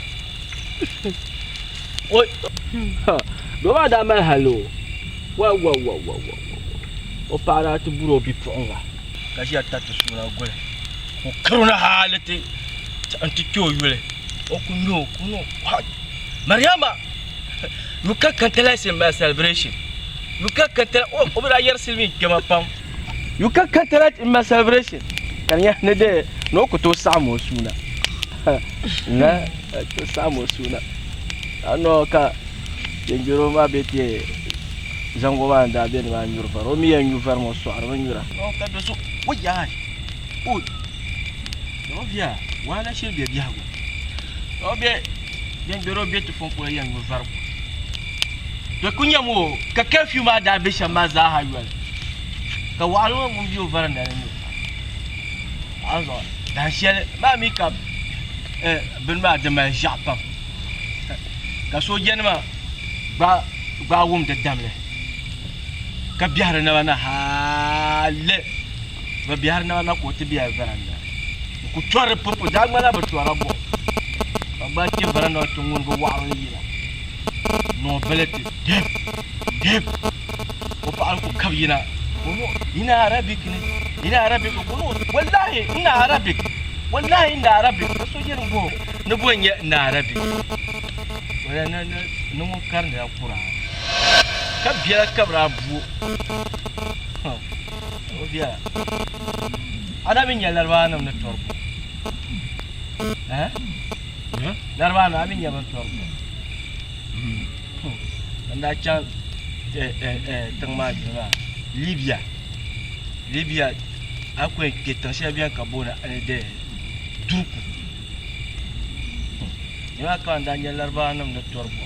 S12: Oi! Doo maa daa mali hali o. Wawawawawa! O paɣa daa ti buri o bipuɣiŋga ka ʒiya tariti suuna guli ka o kari o na hali nti kpe o yuli. O ku nya o ka o niŋ what? Mariama! You can't contest in my celebration. You can't contest. Oh, o bi daa yɛri silimiin kpɛma pam. You can't contest in my celebration. Ka di nyɛ ni de ni o ku tooi saɣim o suuna. Na tooi saɣim o suuna. Anɔ ka yɛngbɛro maa bɛ ti zango maa n daa bɛ ni maa nyuri vari. O mi yɛn nyu vari maa o sɔɣiri mi nyura. Ka do so o yaai o o bia wahala shiri bɛ biɛhigu. O bɛ Yɛngbɛro bɛ ti fɔŋ polo yɛn nyu vari ku. Bɛ ku nyam o ka curfew maa daa be shɛm maa zaa ha yoli. Ka waɣila ŋɔ ŋun be o varanda ni nyɛ o. A zuɣu dahin shɛli maa mi ka bini maa di mali ʒiɛɣu pam ka soojanima gbaai wum di damli ka biɛhiri naba na hali bɛ biɛhiri naba na ka o ti be varanda n ku tɔri pupu daa ŋmanila bɛ tɔrila buɣim ka gbaai kpe varanda ŋɔ ti ŋuni waɣiri yina noo bili ti dib dib o paɣa ku kabi yina ina arabic ni ina arabic ko no wallahi ina arabic wallahi ina arabic ka so yɛri bo ni bo nyɛ ina arabic wala na na ni ŋun karindila Quran ka biɛla kabira bu o biɛla a na mi nyɛ laribaanima ni tɔri bo eh laribaanima a mi nyɛ bɛ ni tɔri bo n daa chaŋ tiŋ maa yuli maa Libya Libya a ku yɛn kpɛ tiŋ shɛli bɛni ka booni Durku nimaa ka n daa nyɛ laribaanima ni tɔri bo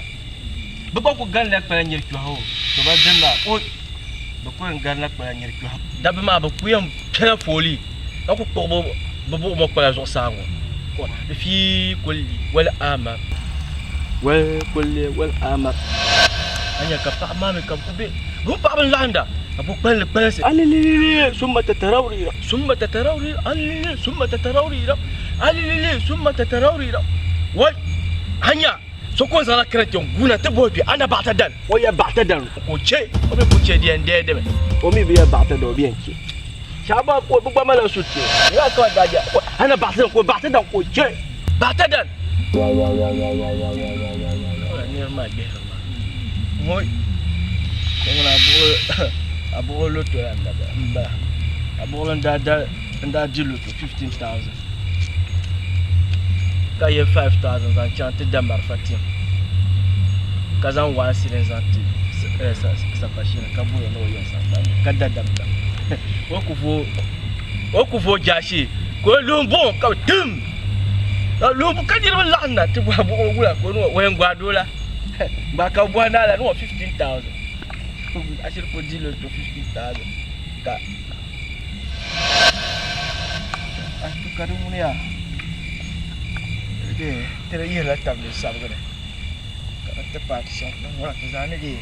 S12: bɛ gba ku ganila kpala nyiri kpɛhi o to ba dini maa o bɛ ku yɛn ganila kpala nyiri kpɛhi dabba maa bɛ ku yɛn piɛla foolii ka ku kpuɣi bɛ buɣima kpala zuɣusaa ŋɔ fi kulli wal amar wal kulli wal amar a nya ka paɣaba maa mi ka bɛ ku be bɛ mini paɣaba n-laɣinda ka bɛ kpalindi kpalinsi alililili summa tatarawrira summa tatarawrira alililili summa tatarawrira alililili summa tatarawrira wai a nya so ka o zaŋla kirɛt n-guuna ti bohi bɛ ana baɣita dan o yɛ baɣita dan ka o che o mi ku che di yɛn deei dimi o mi bi yɛ baɣita dan o bi yɛn che shɛba gba bɛ gba malila suti yaa ka daa yɛ ana baɣita dan ka o baɣita dan ka o che baɣita dan niriba maa gbihiri maa ŋɔ ŋuna a buɣili loto la m-bala a buɣili n-daa di loto 15000 ka ye 5000 zaŋ chaŋ ti da marafa tim ka zaŋ 1 cedi zaŋ ti sapashini ka boli o ni o yɛn sagbani ka da damda o ku vooi jaashee ka o luhi buɣim ka bi tim ka luhi buɣim ka niriba laɣim na ti bɔhi buɣim wula ka o ni o yɛn gbaai doo la gbaai ka bi bɔhi naa la ni o 15000 ashiri ka o di loto 15000 ka A to ka di ŋuni yaa ti di yihila tabili sabigi ni ka di ti paati shɛm din ŋuna ti zaa ni deei.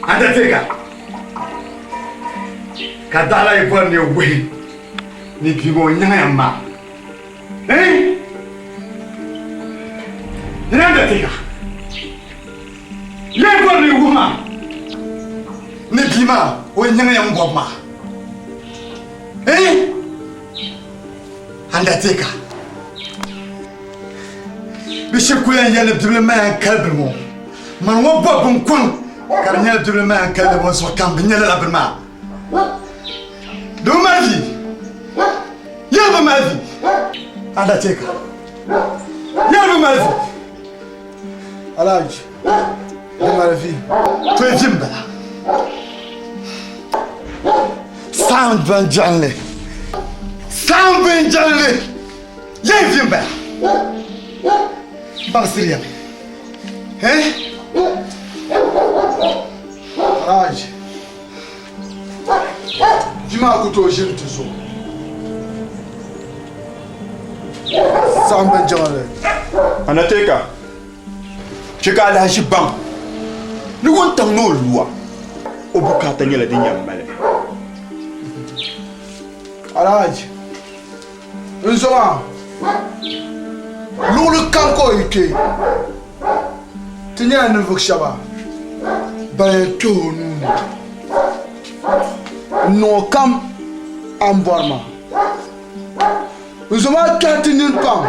S9: Undertaker ka daɣila yi bɔri ni wuhi ni bia ŋɔ nyaŋya ma eh? Ni Undertaker lee bɔri ni wuhi ma ni bia maa o nyaŋya n bɔbi ma eh? Undertaker Bɛ shiri ku yɛn yɛli ni bibili maa yɛn kali bini ŋɔ. Mani ŋɔ bɔbi binkɔŋ ka di nyɛla bibili maa yɛn kali li ŋɔ zuɣu kam bɛ nya lala bini maa. Di bi mali vi. Yɛli bi mali vi. Undertaker. Yɛli bi mali vi.
S4: Alhaji, di mali vi.
S9: To vi m-bala. Saɣim ban jiɣinli. Saɣim bin jiɣinli. Yɛli vi m-bala. Baŋsiriya mi. Eh?
S4: Alhaji, vi maa ku tooi ʒini ti zuɣu. Saɣim bin jiɣinli.
S16: Undertaker, chɛ ka alahichi baŋ ni wuntaŋ ni o lua, o bukaata nyɛla din yɛn mali.
S4: Alhaji, n zo maa, luɣili kam ka o yi kpe, ti nyɛla ninvuɣ shɛba ban yɛn kpɛh o nuu ni n-niŋ o kam a ni bɔri maa. N zo maa kpɛhi ti nini pam.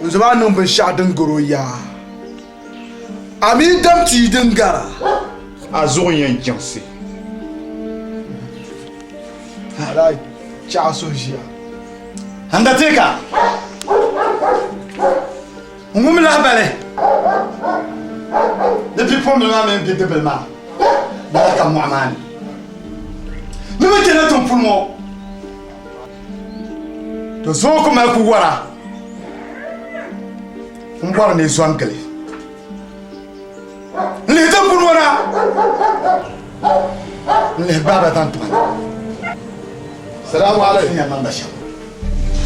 S4: N zo maa niŋ binshɛɣu din gar o yaa. A mi dam tia din gara.
S16: A zuɣu n-yɛn jiŋsi.
S4: A daa chɛ a suhu ʒiya.
S9: Undertaker, n wum lahibali ni bipuɣimbila maa mini bidibila maa lala ka mɔɣu maa ni. Ni bɛ chana tiŋ puni ŋɔ, to zuŋɔ ku mali ku wara m-bɔri ni zo n-gili. N lihi tiŋ puni ŋɔ na, n lihi gbaai ba zaŋ ti ma na.
S10: Salamu alaikum.
S9: N yɛn niŋ ba shɛm.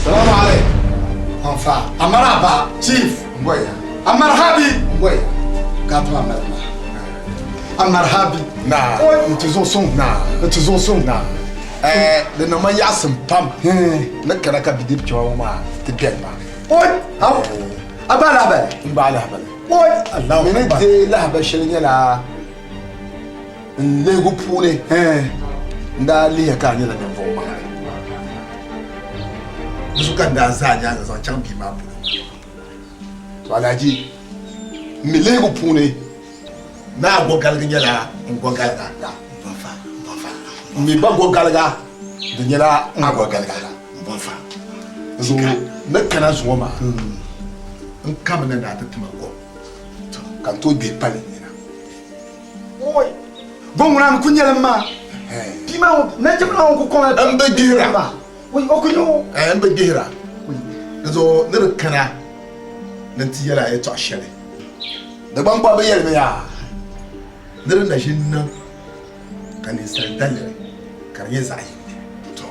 S10: Salamu alaikum.
S9: Anfa, amaraba, chief.
S10: Ngoya.
S9: Amarhabi.
S10: Ngoya.
S9: Ka tuma mali ma. Amarhabi.
S10: Na.
S9: Oi, n ti zuɣu suŋ.
S10: Na.
S9: N ti zuɣu suŋ.
S10: Na. Eh, di niŋ ma yaɣasim pam. Ni kana ka bidib kpɛma ŋɔ maa ti bɛni maa.
S9: Oi, aw. A ba lahabali.
S10: N ba lahabali.
S9: Oi, Allahu
S10: Mini
S9: Akbar.
S10: deei lahabali shɛli nyɛla n lihigu puuni n daa lihiya ka a nyɛla ninvuɣ maŋli. Di zuɣu ka n daa zaa nyaaŋa zaŋ chaŋ bia maa polo. To Alhaji, m mi lihigu puuni ni a gɔgaligi nyɛla n gɔgaliga. M mi gba gɔgaliga di nyɛla a gɔgaliga. Di zuɣu ni kana zuŋɔ maa n kamina ni a ti ti ma kom ka n tooi gbihi pali n nina.
S9: Oi! Bo ŋuna n ku nyɛli m ma. Bia maa ŋun nachimba maa ŋun ku kɔŋ
S10: M bi gbihira.
S9: Oi, o ku nyɛ o.
S10: M bi gbihira. Di zuɣu ni di kana ni n ti yɛl a yɛtɔɣ shɛli. Dagbaŋ kpamba yɛlimi yaa ni di na ʒi n-niŋ ka ninsal daliri ka di nyɛ zaɣ yini. Tɔ!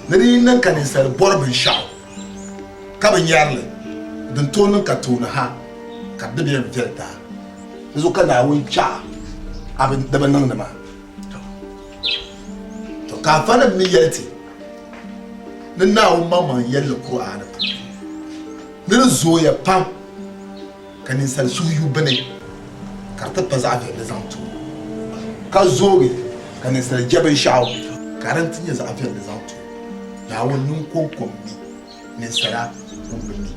S10: Ni di yi niŋ ka ninsal bɔri binshɛɣu ka bi nyari li, din tooi niŋ ka tooni ha ka di bi yɛn viɛli daa. Di zuɣu ka Naawuni chɛ a di bi niŋdi maa. Tɔ! Ka afanim mi yɛli ti ni Naawuni maŋmaŋ yɛli li Kur'aani puuni ni di zooya pam ka ninsal suhu yu bini ka di ti pa zaɣ viɛlli zaŋ ti o, ka zoogi ka ninsal je binshɛɣu ka di ni ti nyɛ zaɣ viɛlli zaŋ ti o. Naawuni ŋun kɔŋko m-mi ninsala ŋun bi mi.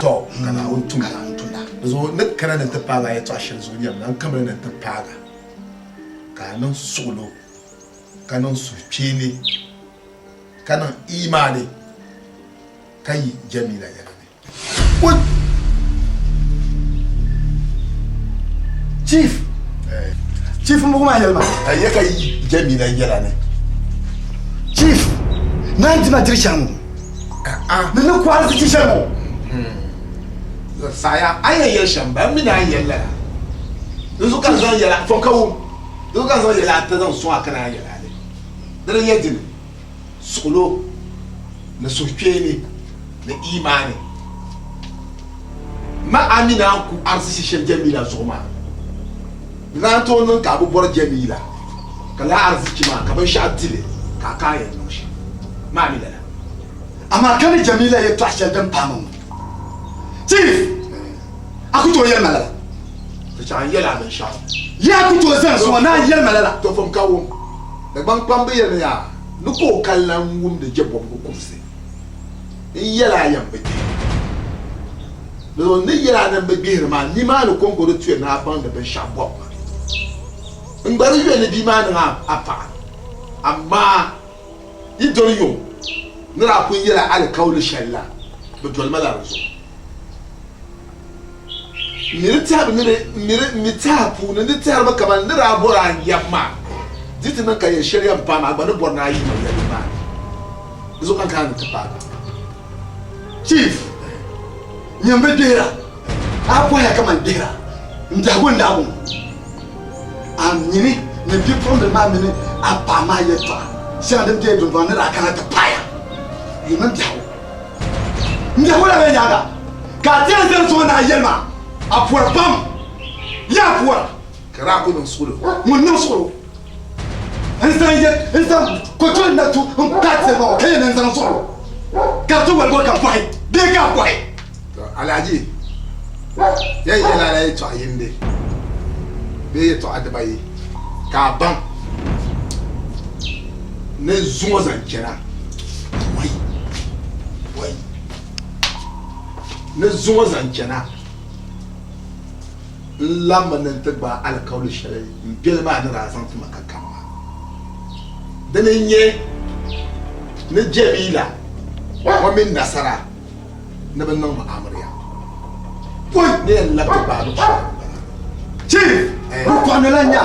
S10: Tɔ! Ka Naawuni tumda. Di zuɣu ni kana ni n-ti paagi a yɛtɔɣ shɛli zuɣu nyɛmi la, n kamina ni n-ti paag a, ka a niŋ suɣilo, ka niŋ suhukpeeni, ka niŋ imaani, ka yi Jamila yɛla ni.
S9: Chief! Chief m-buɣim a yɛli ma.
S10: Ka ya ka yi Jamila yɛla ni.
S9: Chief! Naan dima diri shɛli ŋɔ. Ni ni ku arzichi shɛli ŋɔ.
S10: Saɣiya a ni yɛn yɛli shɛm ba, m mi ni a ni yɛli lala. Dinzuɣu ka n zaŋ yɛl a, fɔŋ ka wum. Dinzuɣu ka n zaŋ yɛl a ti zaŋ sɔŋ a ka naan yɛl a li. Dini n-nyɛ dini? Suɣilo ni suhukpeeni ni imaani. Ma a mi naan ku arzichi shɛli Jamila zuɣu maa, di naan tooi niŋ ka a bi bɔri Jamila, ka lala arzichi maa ka binshɛɣu di li ka a ka a yɛn niŋ shɛm. Ma a mi lala.
S9: Amaa ka ni Jamila yɛtɔɣ shɛli din paai ma ŋɔ, Chief, a ku tooi yɛli ma lala.
S10: Ti chaŋ n-yɛl a binshɛɣu.
S9: Yaa ku tooi zaŋ sɔŋ a ni a yɛli ma lala.
S10: Tɔ fom ka wum. Dagbaŋ kpamba yɛlimi yaa ni ka o kali lan wumdi je bɔbigu kumsi. N yɛl a yɛm bi gbihi. Di zuɣu n ni yɛl a ni m bi gbihiri maa, nimaani kɔŋko di tuya ni a baŋ ni binshɛɣu bɔbu ma. N gba di yuya ni bia maa niŋ a paɣa, amaa yi doli yuŋ ni daa pun yɛl a alikauli shɛl la, bɛ doli ma la di zuɣu. M mi di tɛhibu ni di, m mi di, m mi tɛha puuni ni tɛhirimi kaman n ni daa bɔri a n yab maa. Di ti niŋ ka yɛl shɛli yɛn paai ma, a gba ni bɔri ni a yihi ma yɛlli maa ni. Di zuɣu ka n kana ni ti paag a.
S9: Chief, nyini bi gbihira, a bɔhaya kaman gbihira m biɛhigu n-daa bɔŋɔ. A nyini ni bipuɣimbila maa mini a paɣa maa yɛtɔɣa shɛŋa din be dundɔŋ ni daa kana ti paai a, yulimi m biɛhigu. N biɛhigu la bɛ nyaaŋa, ka a ti yɛn zani zuŋɔ ni a yɛli ma, A pɔri pam! Yaa pɔra!
S10: Ka daa ku niŋ suɣilo.
S9: Ŋun niŋ suɣilo n-zaŋ yɛ n-zaŋ kotoli na tu n-kpaai ti ma ka yɛn n-zaŋ suɣilo ka di ti woligi o ka bɔhi bee ka a bɔhi.
S10: To Alhaji, yɛn yɛla la yɛtɔɣa yindi bee yɛtɔɣa dibayi ka a baŋ ni zuŋɔ zaŋ chana wai wai ni zuŋɔ zaŋ chana n labimi ni n ti gbaai alikauli shɛli m biɛli maa ni daa zaŋ ti ma ka kam maa. Dini n-nyɛ ni Jɛmila ŋɔ mini Nasara ni bɛ niŋ ma amiliya. Pɔi ni yɛn labi ti gbaai luɣ shɛli m-bala.
S9: Chief, bɛ kɔhimi la nya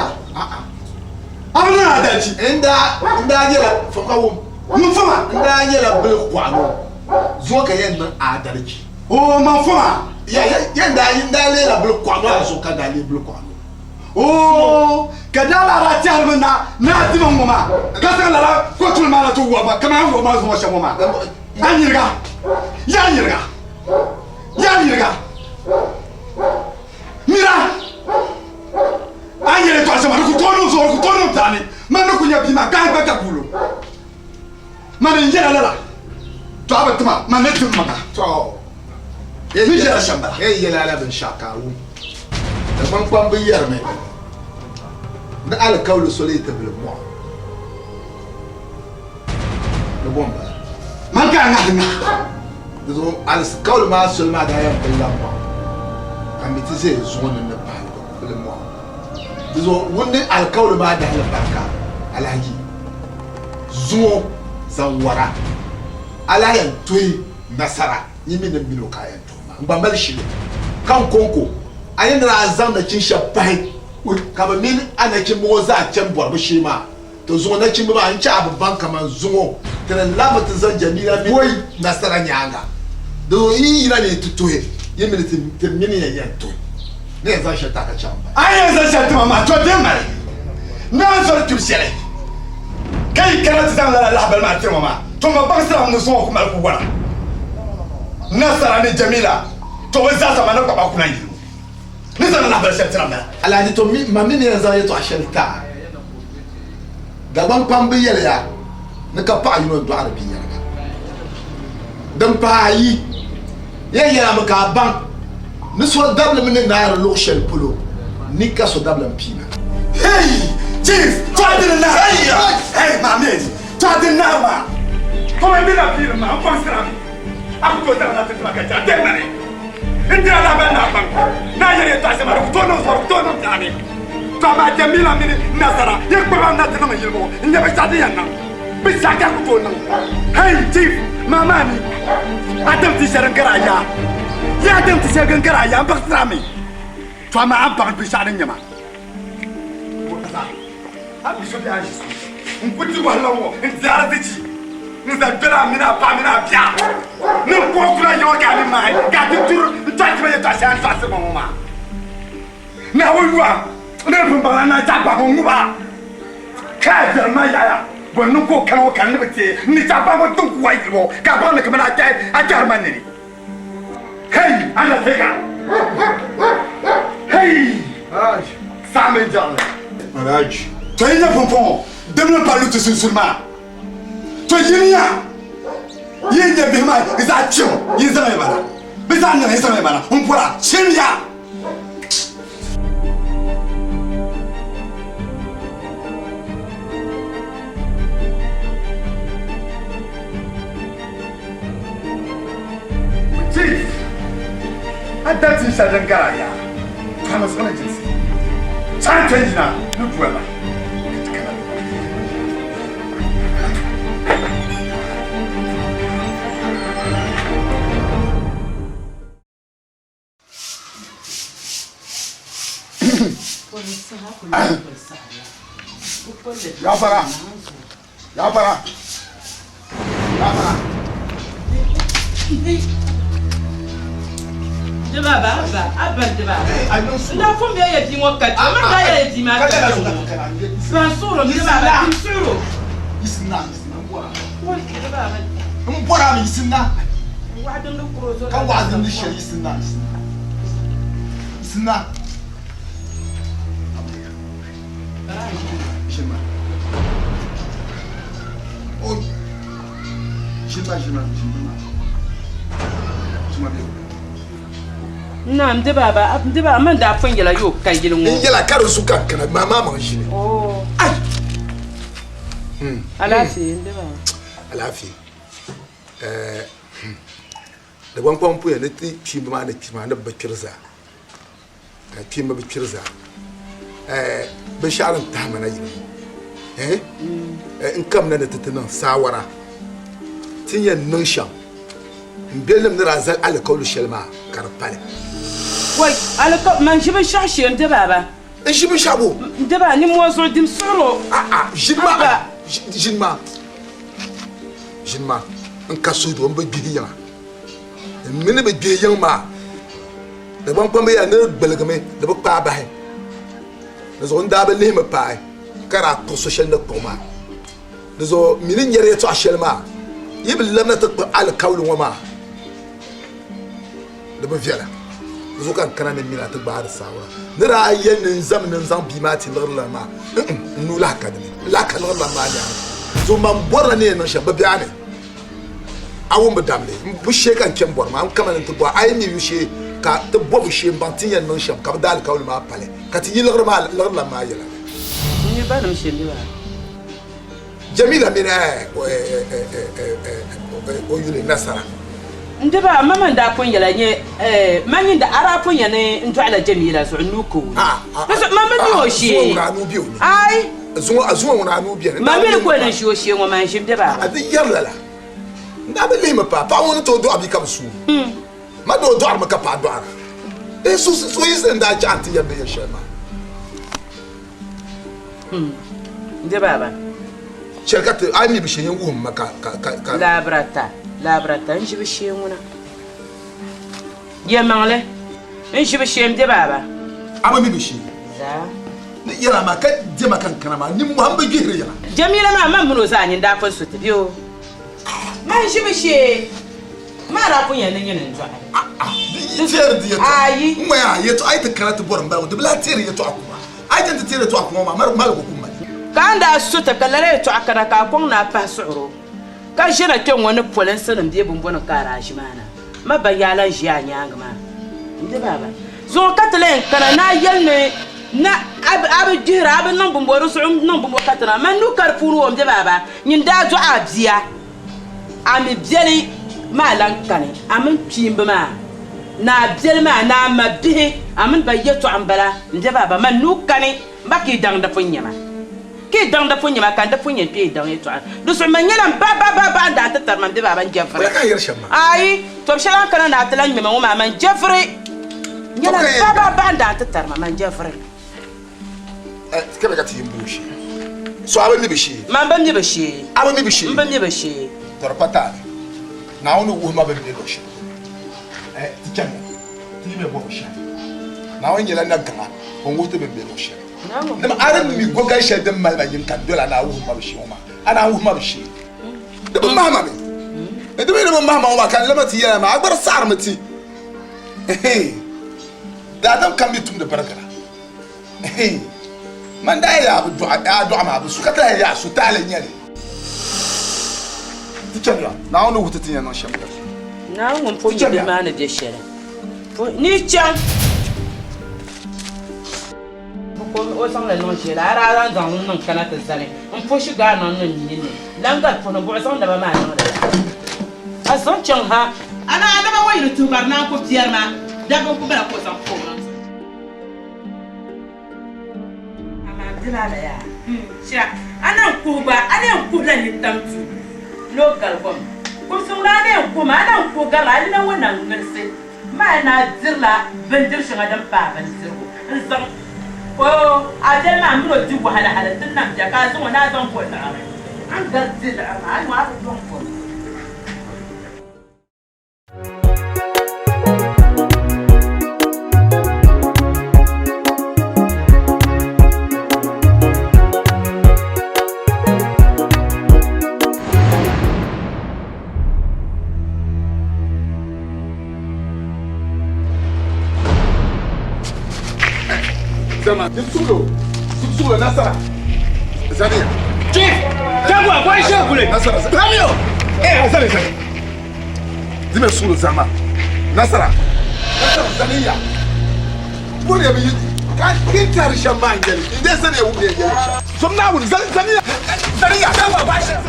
S9: a bi niŋ adalchi.
S10: N daa nyɛla, fom ka wum.
S9: Ŋun foma?
S10: N daa nyɛla bili kɔɣino zuɣu ka yɛn niŋ adalchi.
S9: Oo, man foma?
S10: Ya, ya, ya n daa, n daa leela bili kɔɣino a zuɣu ka daa leei bili kɔɣino.
S9: Oo, ka daa lala tɛhirimi na ni a dima ŋ-ŋɔ maa, ka zaŋ lala kotuli maa na ti wuhi ma kaman a ni wuhi ma zuŋɔ shɛm ŋɔ maa. A nyiriga! Yaa nyiriga! Yaa nyiriga! Mira! A ni yɛli yɛtɔɣa shɛm maa, di ku tooi niŋ zuɣu, di ku tooi niŋ biɛɣu ni. Man ni ku nya bia maa, gahi gba ka bulo. Mani n-yɛla lala, to a bi ti ma, man ni tim maŋa.
S10: Tɔ!
S9: Ni yɛla shɛm bala.
S10: Yɛn yɛla a la binshɛɣu ka a wum. Dagbaŋ kpamba yɛrimi ni alikauli soli yi ti bili mɔɣu ni bɔ m-bala.
S9: Man ka a ŋahi ŋaha.
S10: Di zuɣu alikauli maa soli maa daa yɛn bilila mɔɣu ka mi ti ʒe zuɣu ni ni pahi bili mɔɣu. Di zuɣu ŋun ni alikauli maa dahili barika alahaji zuŋɔ zaŋ wara a lahi yɛn tuhi nasara nyin mi ni mini o ka a yɛn tuhi maa. N gba mali shili ka n kɔŋko a ni ni daa zaŋ nachin shɛba pahi ka bɛ mini a nachimba ŋɔ zaa chani bɔri bɛ shee maa. To zuŋɔ nachimba maa n chɛ a bi baŋ kaman zuŋɔ ti ni labimi ti zaŋ Jamila mini nasara nyaaŋa. Di zuɣu yi yi yina ni yi ti tuhi, yi mi ni ti mini ya yɛn tuhi ni yɛn zaŋ shɛli ti a ka chaŋ m-bala.
S9: A ni yɛn zaŋ shɛli ti ma maa, to di mali ni a ni zɔri kpibu shɛli, ka yi kana ti zaŋ lala lahibali maa tiri ma maa, to ma baŋsira ni zuŋɔ ku mali ku wara. Nasara ni Jamila, to bɛ zaasa ma ni kpaba kuna yino ni zaŋ lahibali shɛli tira m-bala.
S10: Alhaji, to mi ma mi ni yɛn zaŋ yɛtɔɣa shɛli ti a. Dagbaŋ pam bi yɛliya ni ka paɣa yino dɔɣiri bia yɛliga. Din pahi ayi, yɛn yɛlimi ka a baŋ ni so dabilim ni naari luɣ shɛli polo ni ka so dabilim piina.
S9: Hey! Chief! Tɔha dini naari! Hey! Maame! Tɔha dini naari maa! Kɔma n-di na piiri maa, n kɔŋsirami. A ku tooi zaŋ na ti ti ma ka chɛ a dɛm ma ni. N dira lahabali ni a baŋ ni a yɛli yɛtɔɣa shɛm maa, di ku tooi niŋ zuɣu, di ku tooi niŋ biɛɣu ni. To amaa Jamila mini Nasara yi kpuɣi ba na ti niŋ n yili ŋɔ, n nya binshɛɣu din yɛn niŋ. Binshɛɣu ka di ku tooi niŋ. Hey, Chief, maa maa mi, a dim ti shɛli n-gari a yaa. Yaa dim ti shɛli n-gari a yaa, m baŋsiri a mi. To amaa a ni baŋ binshɛɣu din nyɛ ma. A mi so bɛ a ʒi so n ku di wahala ŋɔ n di arizichi n zaŋ doli a mini a paɣa mini a bia ni n kpuɣi kula yiŋɔ ka a ni mahi ka a ti turi n tɔɣisi ma yɛtɔɣa shɛli a ni tɔɣisiri ma ŋɔ maa. Naawuni yuha ni di pun baŋla naa zaɣ bahi ŋɔ ŋuba ka a biɛrim maa yaɣiya bɔ n-niŋ ka o kana ŋɔ ka n ni bi teei n ni zaɣ bahi ŋɔ din ku waɣi yili ŋɔ ka a baŋ ni kamani a kpɛhiri ma nini. Hey, Undertaker! Hey! Saɣimi n jiɣili.
S15: Alhaji. To yi nya pumpɔŋɔ dimli pa lu ti sunsuni maa. To yiniya yi nya bihi maa yi zaɣ kpɛm yi zaŋ ba na. Bɛ zaɣ niŋ yi zaŋ ba na m bɔra chɛmiya.
S9: Chief, a da tin shɛli din gari a yaa, tɔhimi siɣili jilisi, chaŋ kpe yina ni doli ba ka ti kana.
S10: Ya fara. Ya fara. Ya fara.
S17: Di baba abba abba di baba. N daa pun bɛ ya bia ŋɔ ka ti ma daa ya bia maa ka ti ŋɔ. Ban suɣuro di baba di suɣuro. Di baba.
S10: N bɔra mi yisinna. Ka waɣa dimdi shɛli yisinna yisinna. Ʒinima. Oi. Ʒinima ʒinima ʒinima. Ʒinima bɛ.
S17: Naam di baba di baba man daa pun yɛla yo ka yili ŋɔ.
S10: N yɛla ka di zu ka n kana maa maa maŋ ʒini.
S17: Oh.
S10: Ai.
S17: Alaafee di baba.
S10: Alaafee. Eh, Dagbaŋ puya ni ti kpiimba maa ni kpi maa ni bi kpiri zaa ka kpiimba bi kpiri zaa binshɛɣu din tahi ma na yili ŋɔ n kamina ni ti ti niŋ saawara ti ni yɛn niŋ shɛm n belinim ni daa zali alikauli shɛli maa ka di pali.
S17: Wai, man ʒi binshɛɣu shee n-di baaba.
S10: N ʒi binshɛɣu bo?
S17: N-di ba, nimmoo zuɣu dim suɣir o.
S10: A'a, ʒini maa, ʒini maa. Ʒini maa n ka suhudoo m bi gbihi yiŋa. N mi ni bi gbihi yiŋ maa, Dagbaŋ kpamba yaa ni di gbiligimi di bi kpaai bahi. Di zuɣu n daa bi lihimi paai ka daa kpuɣi so shɛli ni kpuɣi maa. Di zuɣu m mi ni nyari yɛtɔɣa shɛli maa yi bi labina ti kpuɣi alikauli ŋɔ maa di bi viɛla. Di zuɣu ka n kana ni m mini a ti gbaai di saawara. Ni daa yɛli ni n zami ni n zaŋ bia maa ti liɣiri maa, n nuu lahi ka dini, n lahi ka liɣiri lan maa nyaaŋa. So man bɔrila ni yɛn niŋ shɛm, bɛ be a ni. A wum bi damli, bu shee ka n kpe m-bɔri maa, n kama ni n ti bɔhi a yi mi yu shee ka ti bɔbu shee m-baŋ ti ni yɛn niŋ shɛm ka bɛ daa alikauli maa pali ka ti yi liɣiri maa liɣiri lan maa yɛla ni.
S17: N mi banim shee mi maa.
S10: Jamila mini o yuli Nasara.
S17: N di ba, ma man daa pun yɛla nyɛ, man nyin da a daa pun yɛ ni n dɔɣila Jamila zuɣu n nuu ka o ni. Di zuɣu man bi mi o shee. Ai!
S10: Zuŋɔ ŋuna a nuu beni.
S17: Man mi ni ka o ni ʒi o shee ŋɔ, man ʒi m-be ba.
S10: A di yɛri lala. N daa bi lihimi paai paɣa ŋɔ ni tooi dɔɣi bia ka bi suui. Ma doo dɔɣirimi ka paɣa dɔɣira. Bee so yiɣisili n-daa chaɣi nti yɛri ni yɛl shɛli maa.
S17: N di baaba.
S10: Chɛli ka ti a yi mi bi shee yɛn wuhim ma ka ka ka ka.
S17: Laabirata, laabirata, n ʒi bi shee ŋuna. Yɛlimaŋli, n ʒi bi shee m-be baaba.
S10: A bi mi bi shee?
S17: Zaa.
S10: Ni yɛla maa ka diɛma ka n kana maa, nimmohi m-bi gbihiri yiŋa.
S17: Jamila maa, man mini o zaa nyin daa pun su ti bɛ o. Man ʒi bi shee maa daa pun yɛn ni nyini n-dɔɣi.
S10: Di teeri di yɛtɔɣa.
S17: Ayi.
S10: N ŋmaya yɛtɔɣa yi ti kana ti bɔri m-baligu, di bi lahi teeri yɛtɔɣa kuma. A yi chani ti teeri yɛtɔɣa kuma maa, maligu ku mali.
S17: Ka a ni daa su ti ka lala yɛtɔɣa kana ka a kɔŋ ni a pahi suɣir o, ka ʒe na kpe ŋ-ŋɔ ni polinsinim bee bimbɔnim ka a daa ʒi maa na, ma ba yaa lan ʒi a nyaaŋa maa. N di baaba, zuŋɔ ka ti lan yɛn kana ni a yɛli ni ni a bi gbihira, a bi niŋ bimbɔ di zuɣu n-niŋ bimbɔ ka ti na. Man nuu ka di puuni o m-be baaba, nyin daa dɔɣi a bia, a mi biɛli maa lan kani, a mini kpiimba maa. Ni a biɛli maa, ni a ma bihi, a mini ba yɛtɔɣa m-bala m-be baaba, man nuu kani m-ba ka yi daŋ di pun nya ma. Ka yi daŋ di pun nya ma, ka n di pun yɛn kpe yi daŋ yɛtɔɣa. Di zuɣu man nyɛla m ba ba ba ba n-daa ti tari ma m-be baaba n-je vuri. Aai, tɔbu shɛli a ni kana ni a ti lan ŋme ma ŋɔ maa, man je vuri. N nyɛla m ba ba ba n-daa ti tari ma, man je vuri.
S10: Ka ka ti yi m-bo shee. So a bi mi bi shee?
S17: Man bi mi bi shee.
S10: A bi mi bi shee?
S17: M bi mi bi shee.
S10: To di pa taali. Naawuni wuhi ma bɛ ni be luɣ shɛli. Ti chani ti yi mi bɔbu shɛli. Naawuni nyɛla nagaŋa o ni wuhi ti bɛ ni be luɣ shɛli. Dama a ni mi gogal shɛli din mali ma yim ka n dol a ni a wuhi ma bi shee ŋɔ maa, a naan wuhi ma bi shee. Di bi mahi ma mi. Di mi ni bi mahi ma ŋɔ maa ka n lama ti yɛla maa, a gba di saɣirimi ti. Daadam kam mi tumdi birigira. Man daa yɛli a bi dɔɣi, a dɔɣi maa bi su, ka ti lahi yɛli a su taali n-nyɛ li. Ti chani ya, Naawuni ni wuhi ti ti ni yɛn niŋ shɛm yɛli.
S17: Naawuni ŋun pun mi bihi maa ni be shɛli ni chaŋ. O zaŋ li niŋ ʒiɛli, a daa lan zaŋ li niŋ kana ti zali m-po shigaa niŋ niŋ nyin ni lan gari puhiri buɣu zaŋ naba maa niŋ lala ka zaŋ chaŋ ha. Amaa a naba ŋɔ yi di tuhi bari naan ku biɛri ma, dabba n-ku bala ka o zaŋ pa o maŋ zuɣu. Amaa n dila la yaa. Shira, a naan kuhi gba, a na yɛn kuhila nintam duu ni o gali kom. Kumsi ŋuna a na yɛn kuhi maa, a naan kuhi garila a nina ŋɔ na ŋmilisi maa na dirila bindir shɛŋa din paai bindirigu n-zaŋ o a biɛli maa min o di wahala hali nti nam bia ka a zaŋ o ni a zaŋ bo liɣiri. A ni gari di liɣiri maa, a ni ŋɔ a bi dɔŋ kom.
S10: Zama, sugulo, sugulo nasara. Zaniya.
S1: Chief, Jaguar, why show gule?
S10: Nasara. Ramio. Eh, zani zani. Dime sugulo zama. Nasara. Nasara zaniya. Bole bi ka kin tari sham ma ngeli. Inde zaniya wu ne ngeli. Som na wuri zani zaniya. Zaniya.
S1: Jaguar, why show?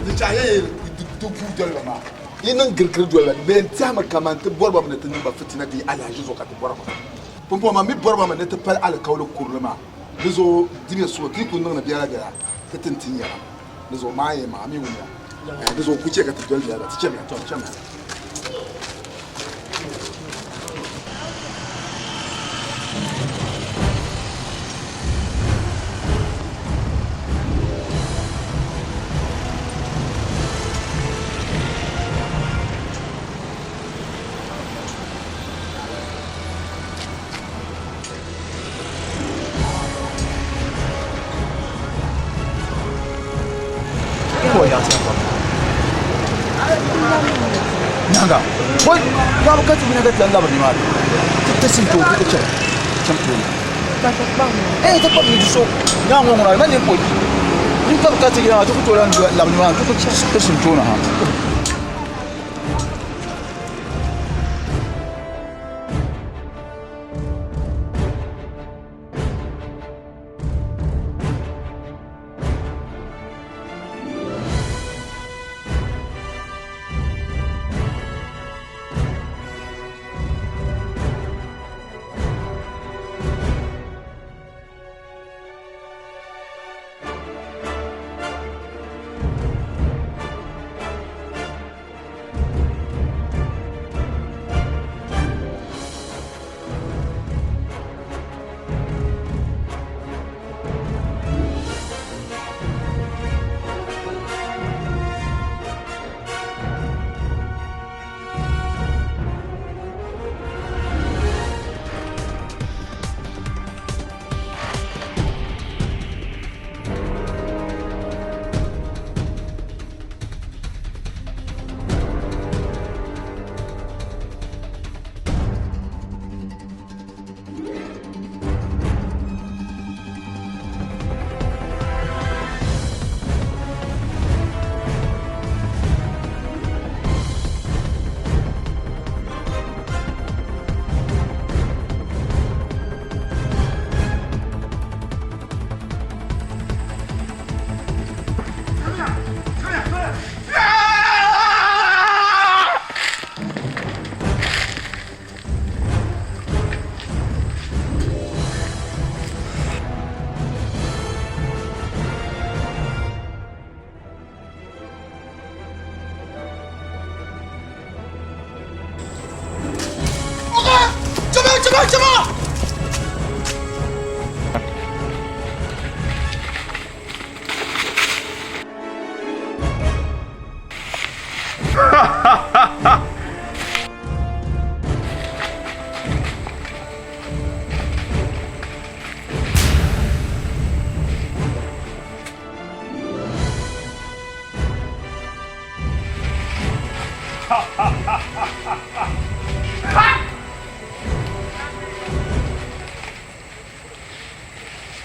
S10: Di chahi ya yi di puu doli ba maa, yi niŋ girigiri doli ba, bɛ yɛn tɛhimi kaman ti bɔri ba mi ni ti niŋ ba fitina di alahiʒi zuɣu ka ti bɔri ba. Pumpɔŋɔ maa mi bɔri ba mi ni ti pali alikauli kurili maa, di zuɣu dimiya suhu, ti yi kul niŋdi biɛlabiɛla ti ti ni ti nya ba. Di zuɣu maa yɛn maa mi wumya, di zuɣu ku chɛ ka ti doli biɛla, ti chamiya, tɔ chamiya.
S4: Nyanga, wai ya ka ti yina ka ti labiri nimaani ti ti sin tooi ti chɛna chɛm tooni eh ti kpabi ni so nyaa ŋɔ ŋuna man ni ko yi ni ka ka ti yina ti ku tooi lan labi nimaani ti ku ti sin tooni ha.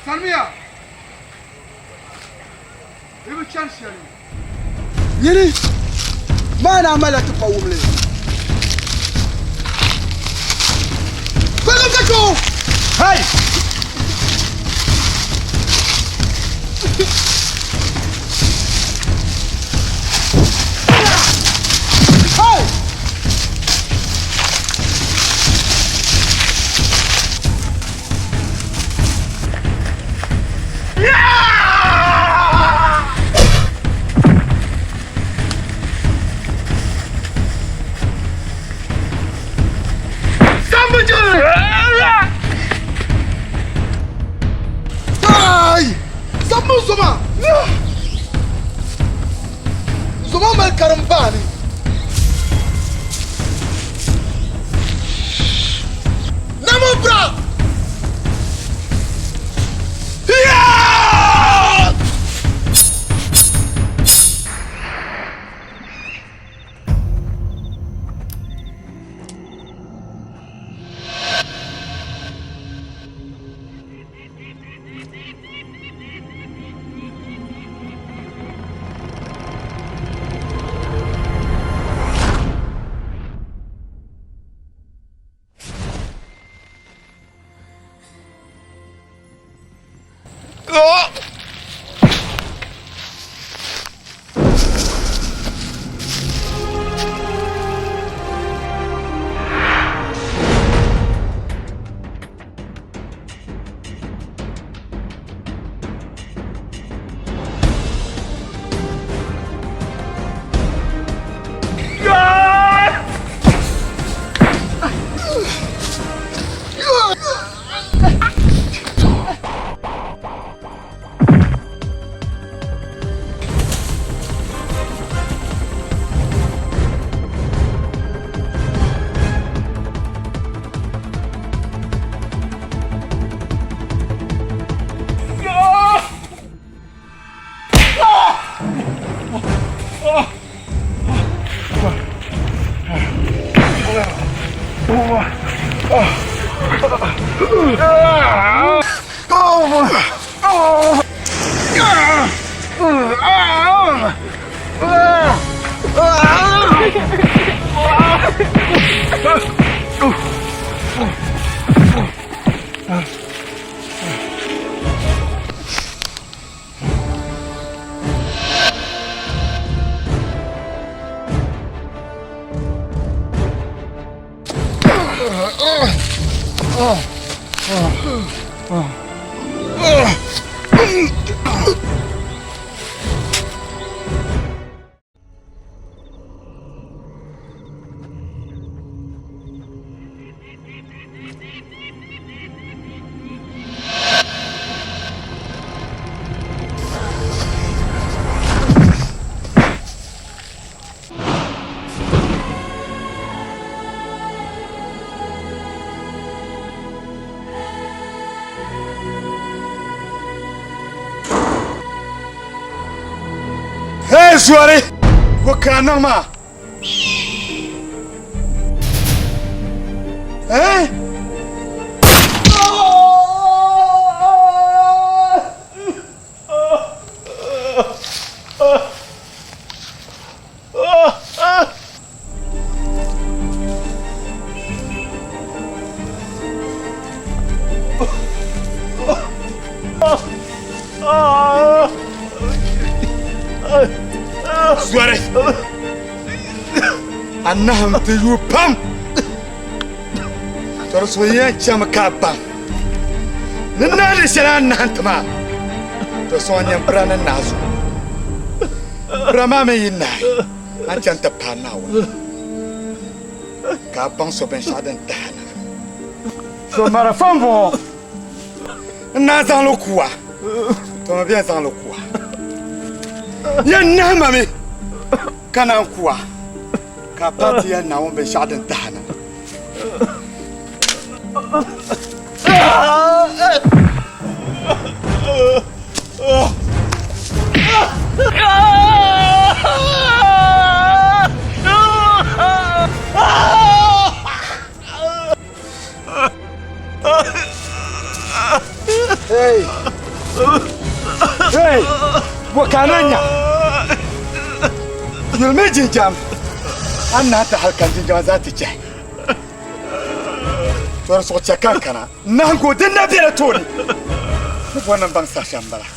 S4: Salimiya i bi chani shɛli. Nyini maa naa malila ti pa wumli. Kpɛgim ka kpe o! Hey! Hey! Ai! Sabbu zoma! Zoma mali karimbaani. Namo bra! Yeah! Hey, Zuari! What can I know, ma? Eh? Zuari! A nahim ti yuui pam! Tɔri so yɛn chami ka a baŋ ni naa di shɛli a nahim ti maa, to sɔŋ nyɛ bira ni naai zuɣu. Bira maa mi yi naai, a ni chani ti paai Naawuni ka a baŋ so binshɛɣu din tahi a na. So marafa m-bɔŋɔ, n naan zaŋ li ku a, to mi bɛ yɛn zaŋ li ku a. Yɛn nahi ma mi ka naan ku a, ka a paai ti yɛli Naawuni binshɛɣu din tahi a na.
S15: Ka a na nya yulimi jinjam, a ni nahi ti hal ka n jinjama zaa ti chɛhi. Tɔri suɣu chɛ ka n kana nahiŋgu din na be di tooni. Ni bɔri ni m baŋ saha shɛm m-bala.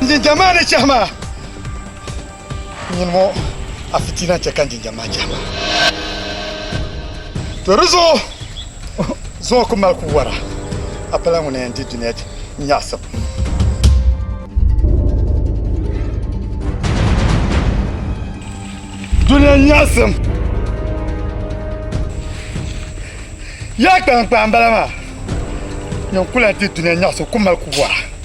S15: Jinjam maa ni chɛhi maa nyini ŋɔ a fitina n-chɛ ka n jinjam maa chɛhi maa. To di zuɣu zuŋɔ ku mali ku wara a pala ŋuni yɛn di dunia nyaɣisim. Dunia nyaɣisim yaa kpaŋkpaŋ m-bala maa nyin ku lahi di dunia nyaɣisim ku mali ku wara.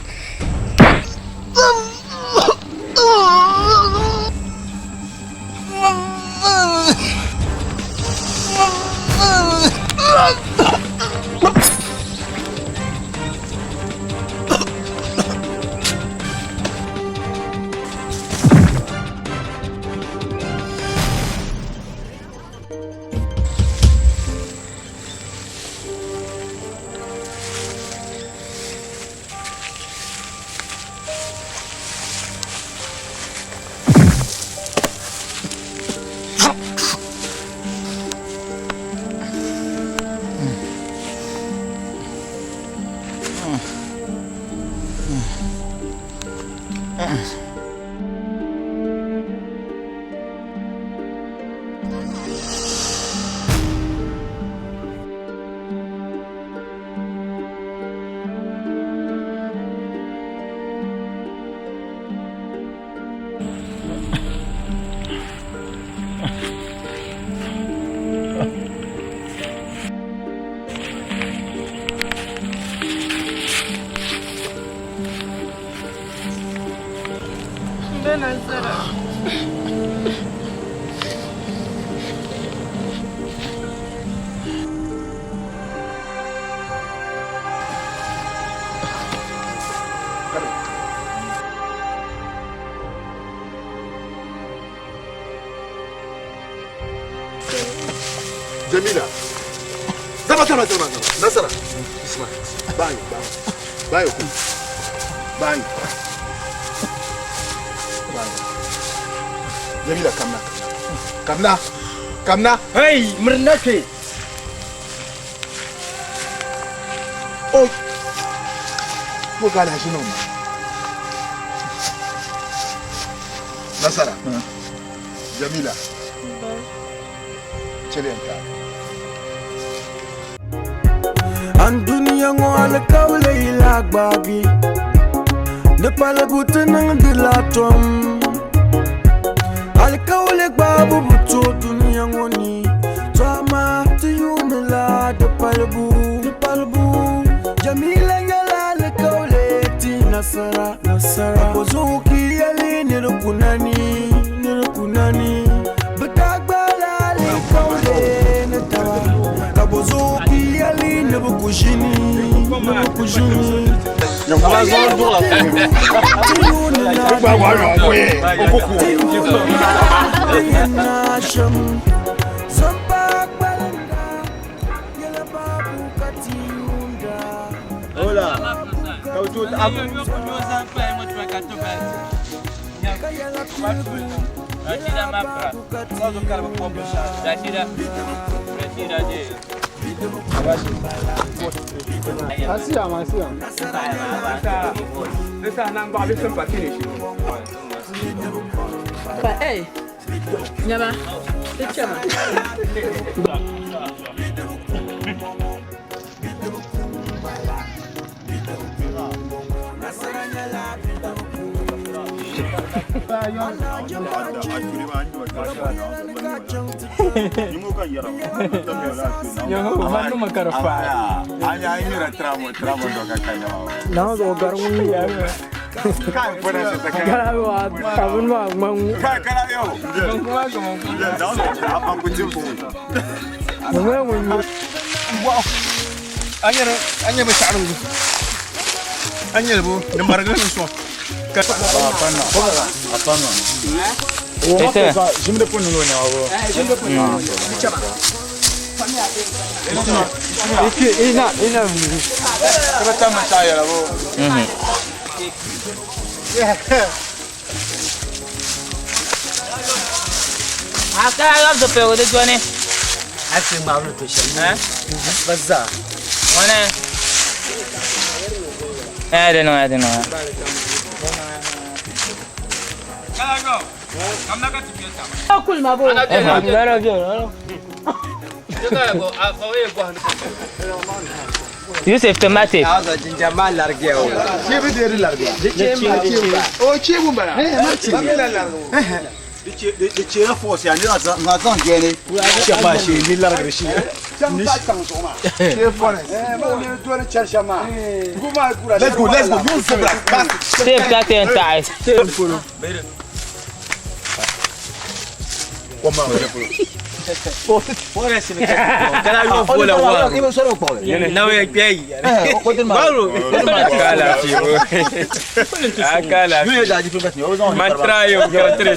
S10: Jamila. Zama zama zama zama. Nasara. Isma. Bayo bayo. Bayo ku. Bayo. Bayo. Jamila kamna. Kamna. Kamna.
S1: Hey, murna ke.
S10: Oh. Ko ga la shi nan ma. Nasara. Jamila. Chɛliya
S13: An dunia ŋɔ alikauli yi lahi gbaagi di palibu ti niŋdila tom alikauli gbaabu bi tooi dunia ŋɔ ni to amaa ti yuunila di palibu di palibu Jamila nyɛla alikauli ti nasara nasara ka zuɣu ka yi yɛli ni di ku nani ni di ku nani bɛ daa gbaala alikauli ni taba ka bɔ zuɣu ka yi yɛli ni bɛ ku ʒini ni bɛ ku ʒini
S7: Pa eh nyama ti chama.
S2: Aka yɔb zipiligu di dɔni.
S9: A ti ŋmaabili to shɛli. Ba zaa.
S2: Ŋuni. Eh, di niŋ, di niŋ. Yusuf tomate.
S16: Di cheera force ya ni nga zaŋ jɛni shɛba maa shee ni larigiri shee. Let's go, let's go. Use the black.
S2: Save ka ti n taɣi.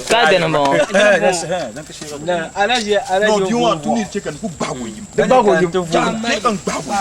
S2: Ka dini m-bɔŋɔ.
S16: No, do you want to need chicken? Who bago you? The bago you. Chicken bago.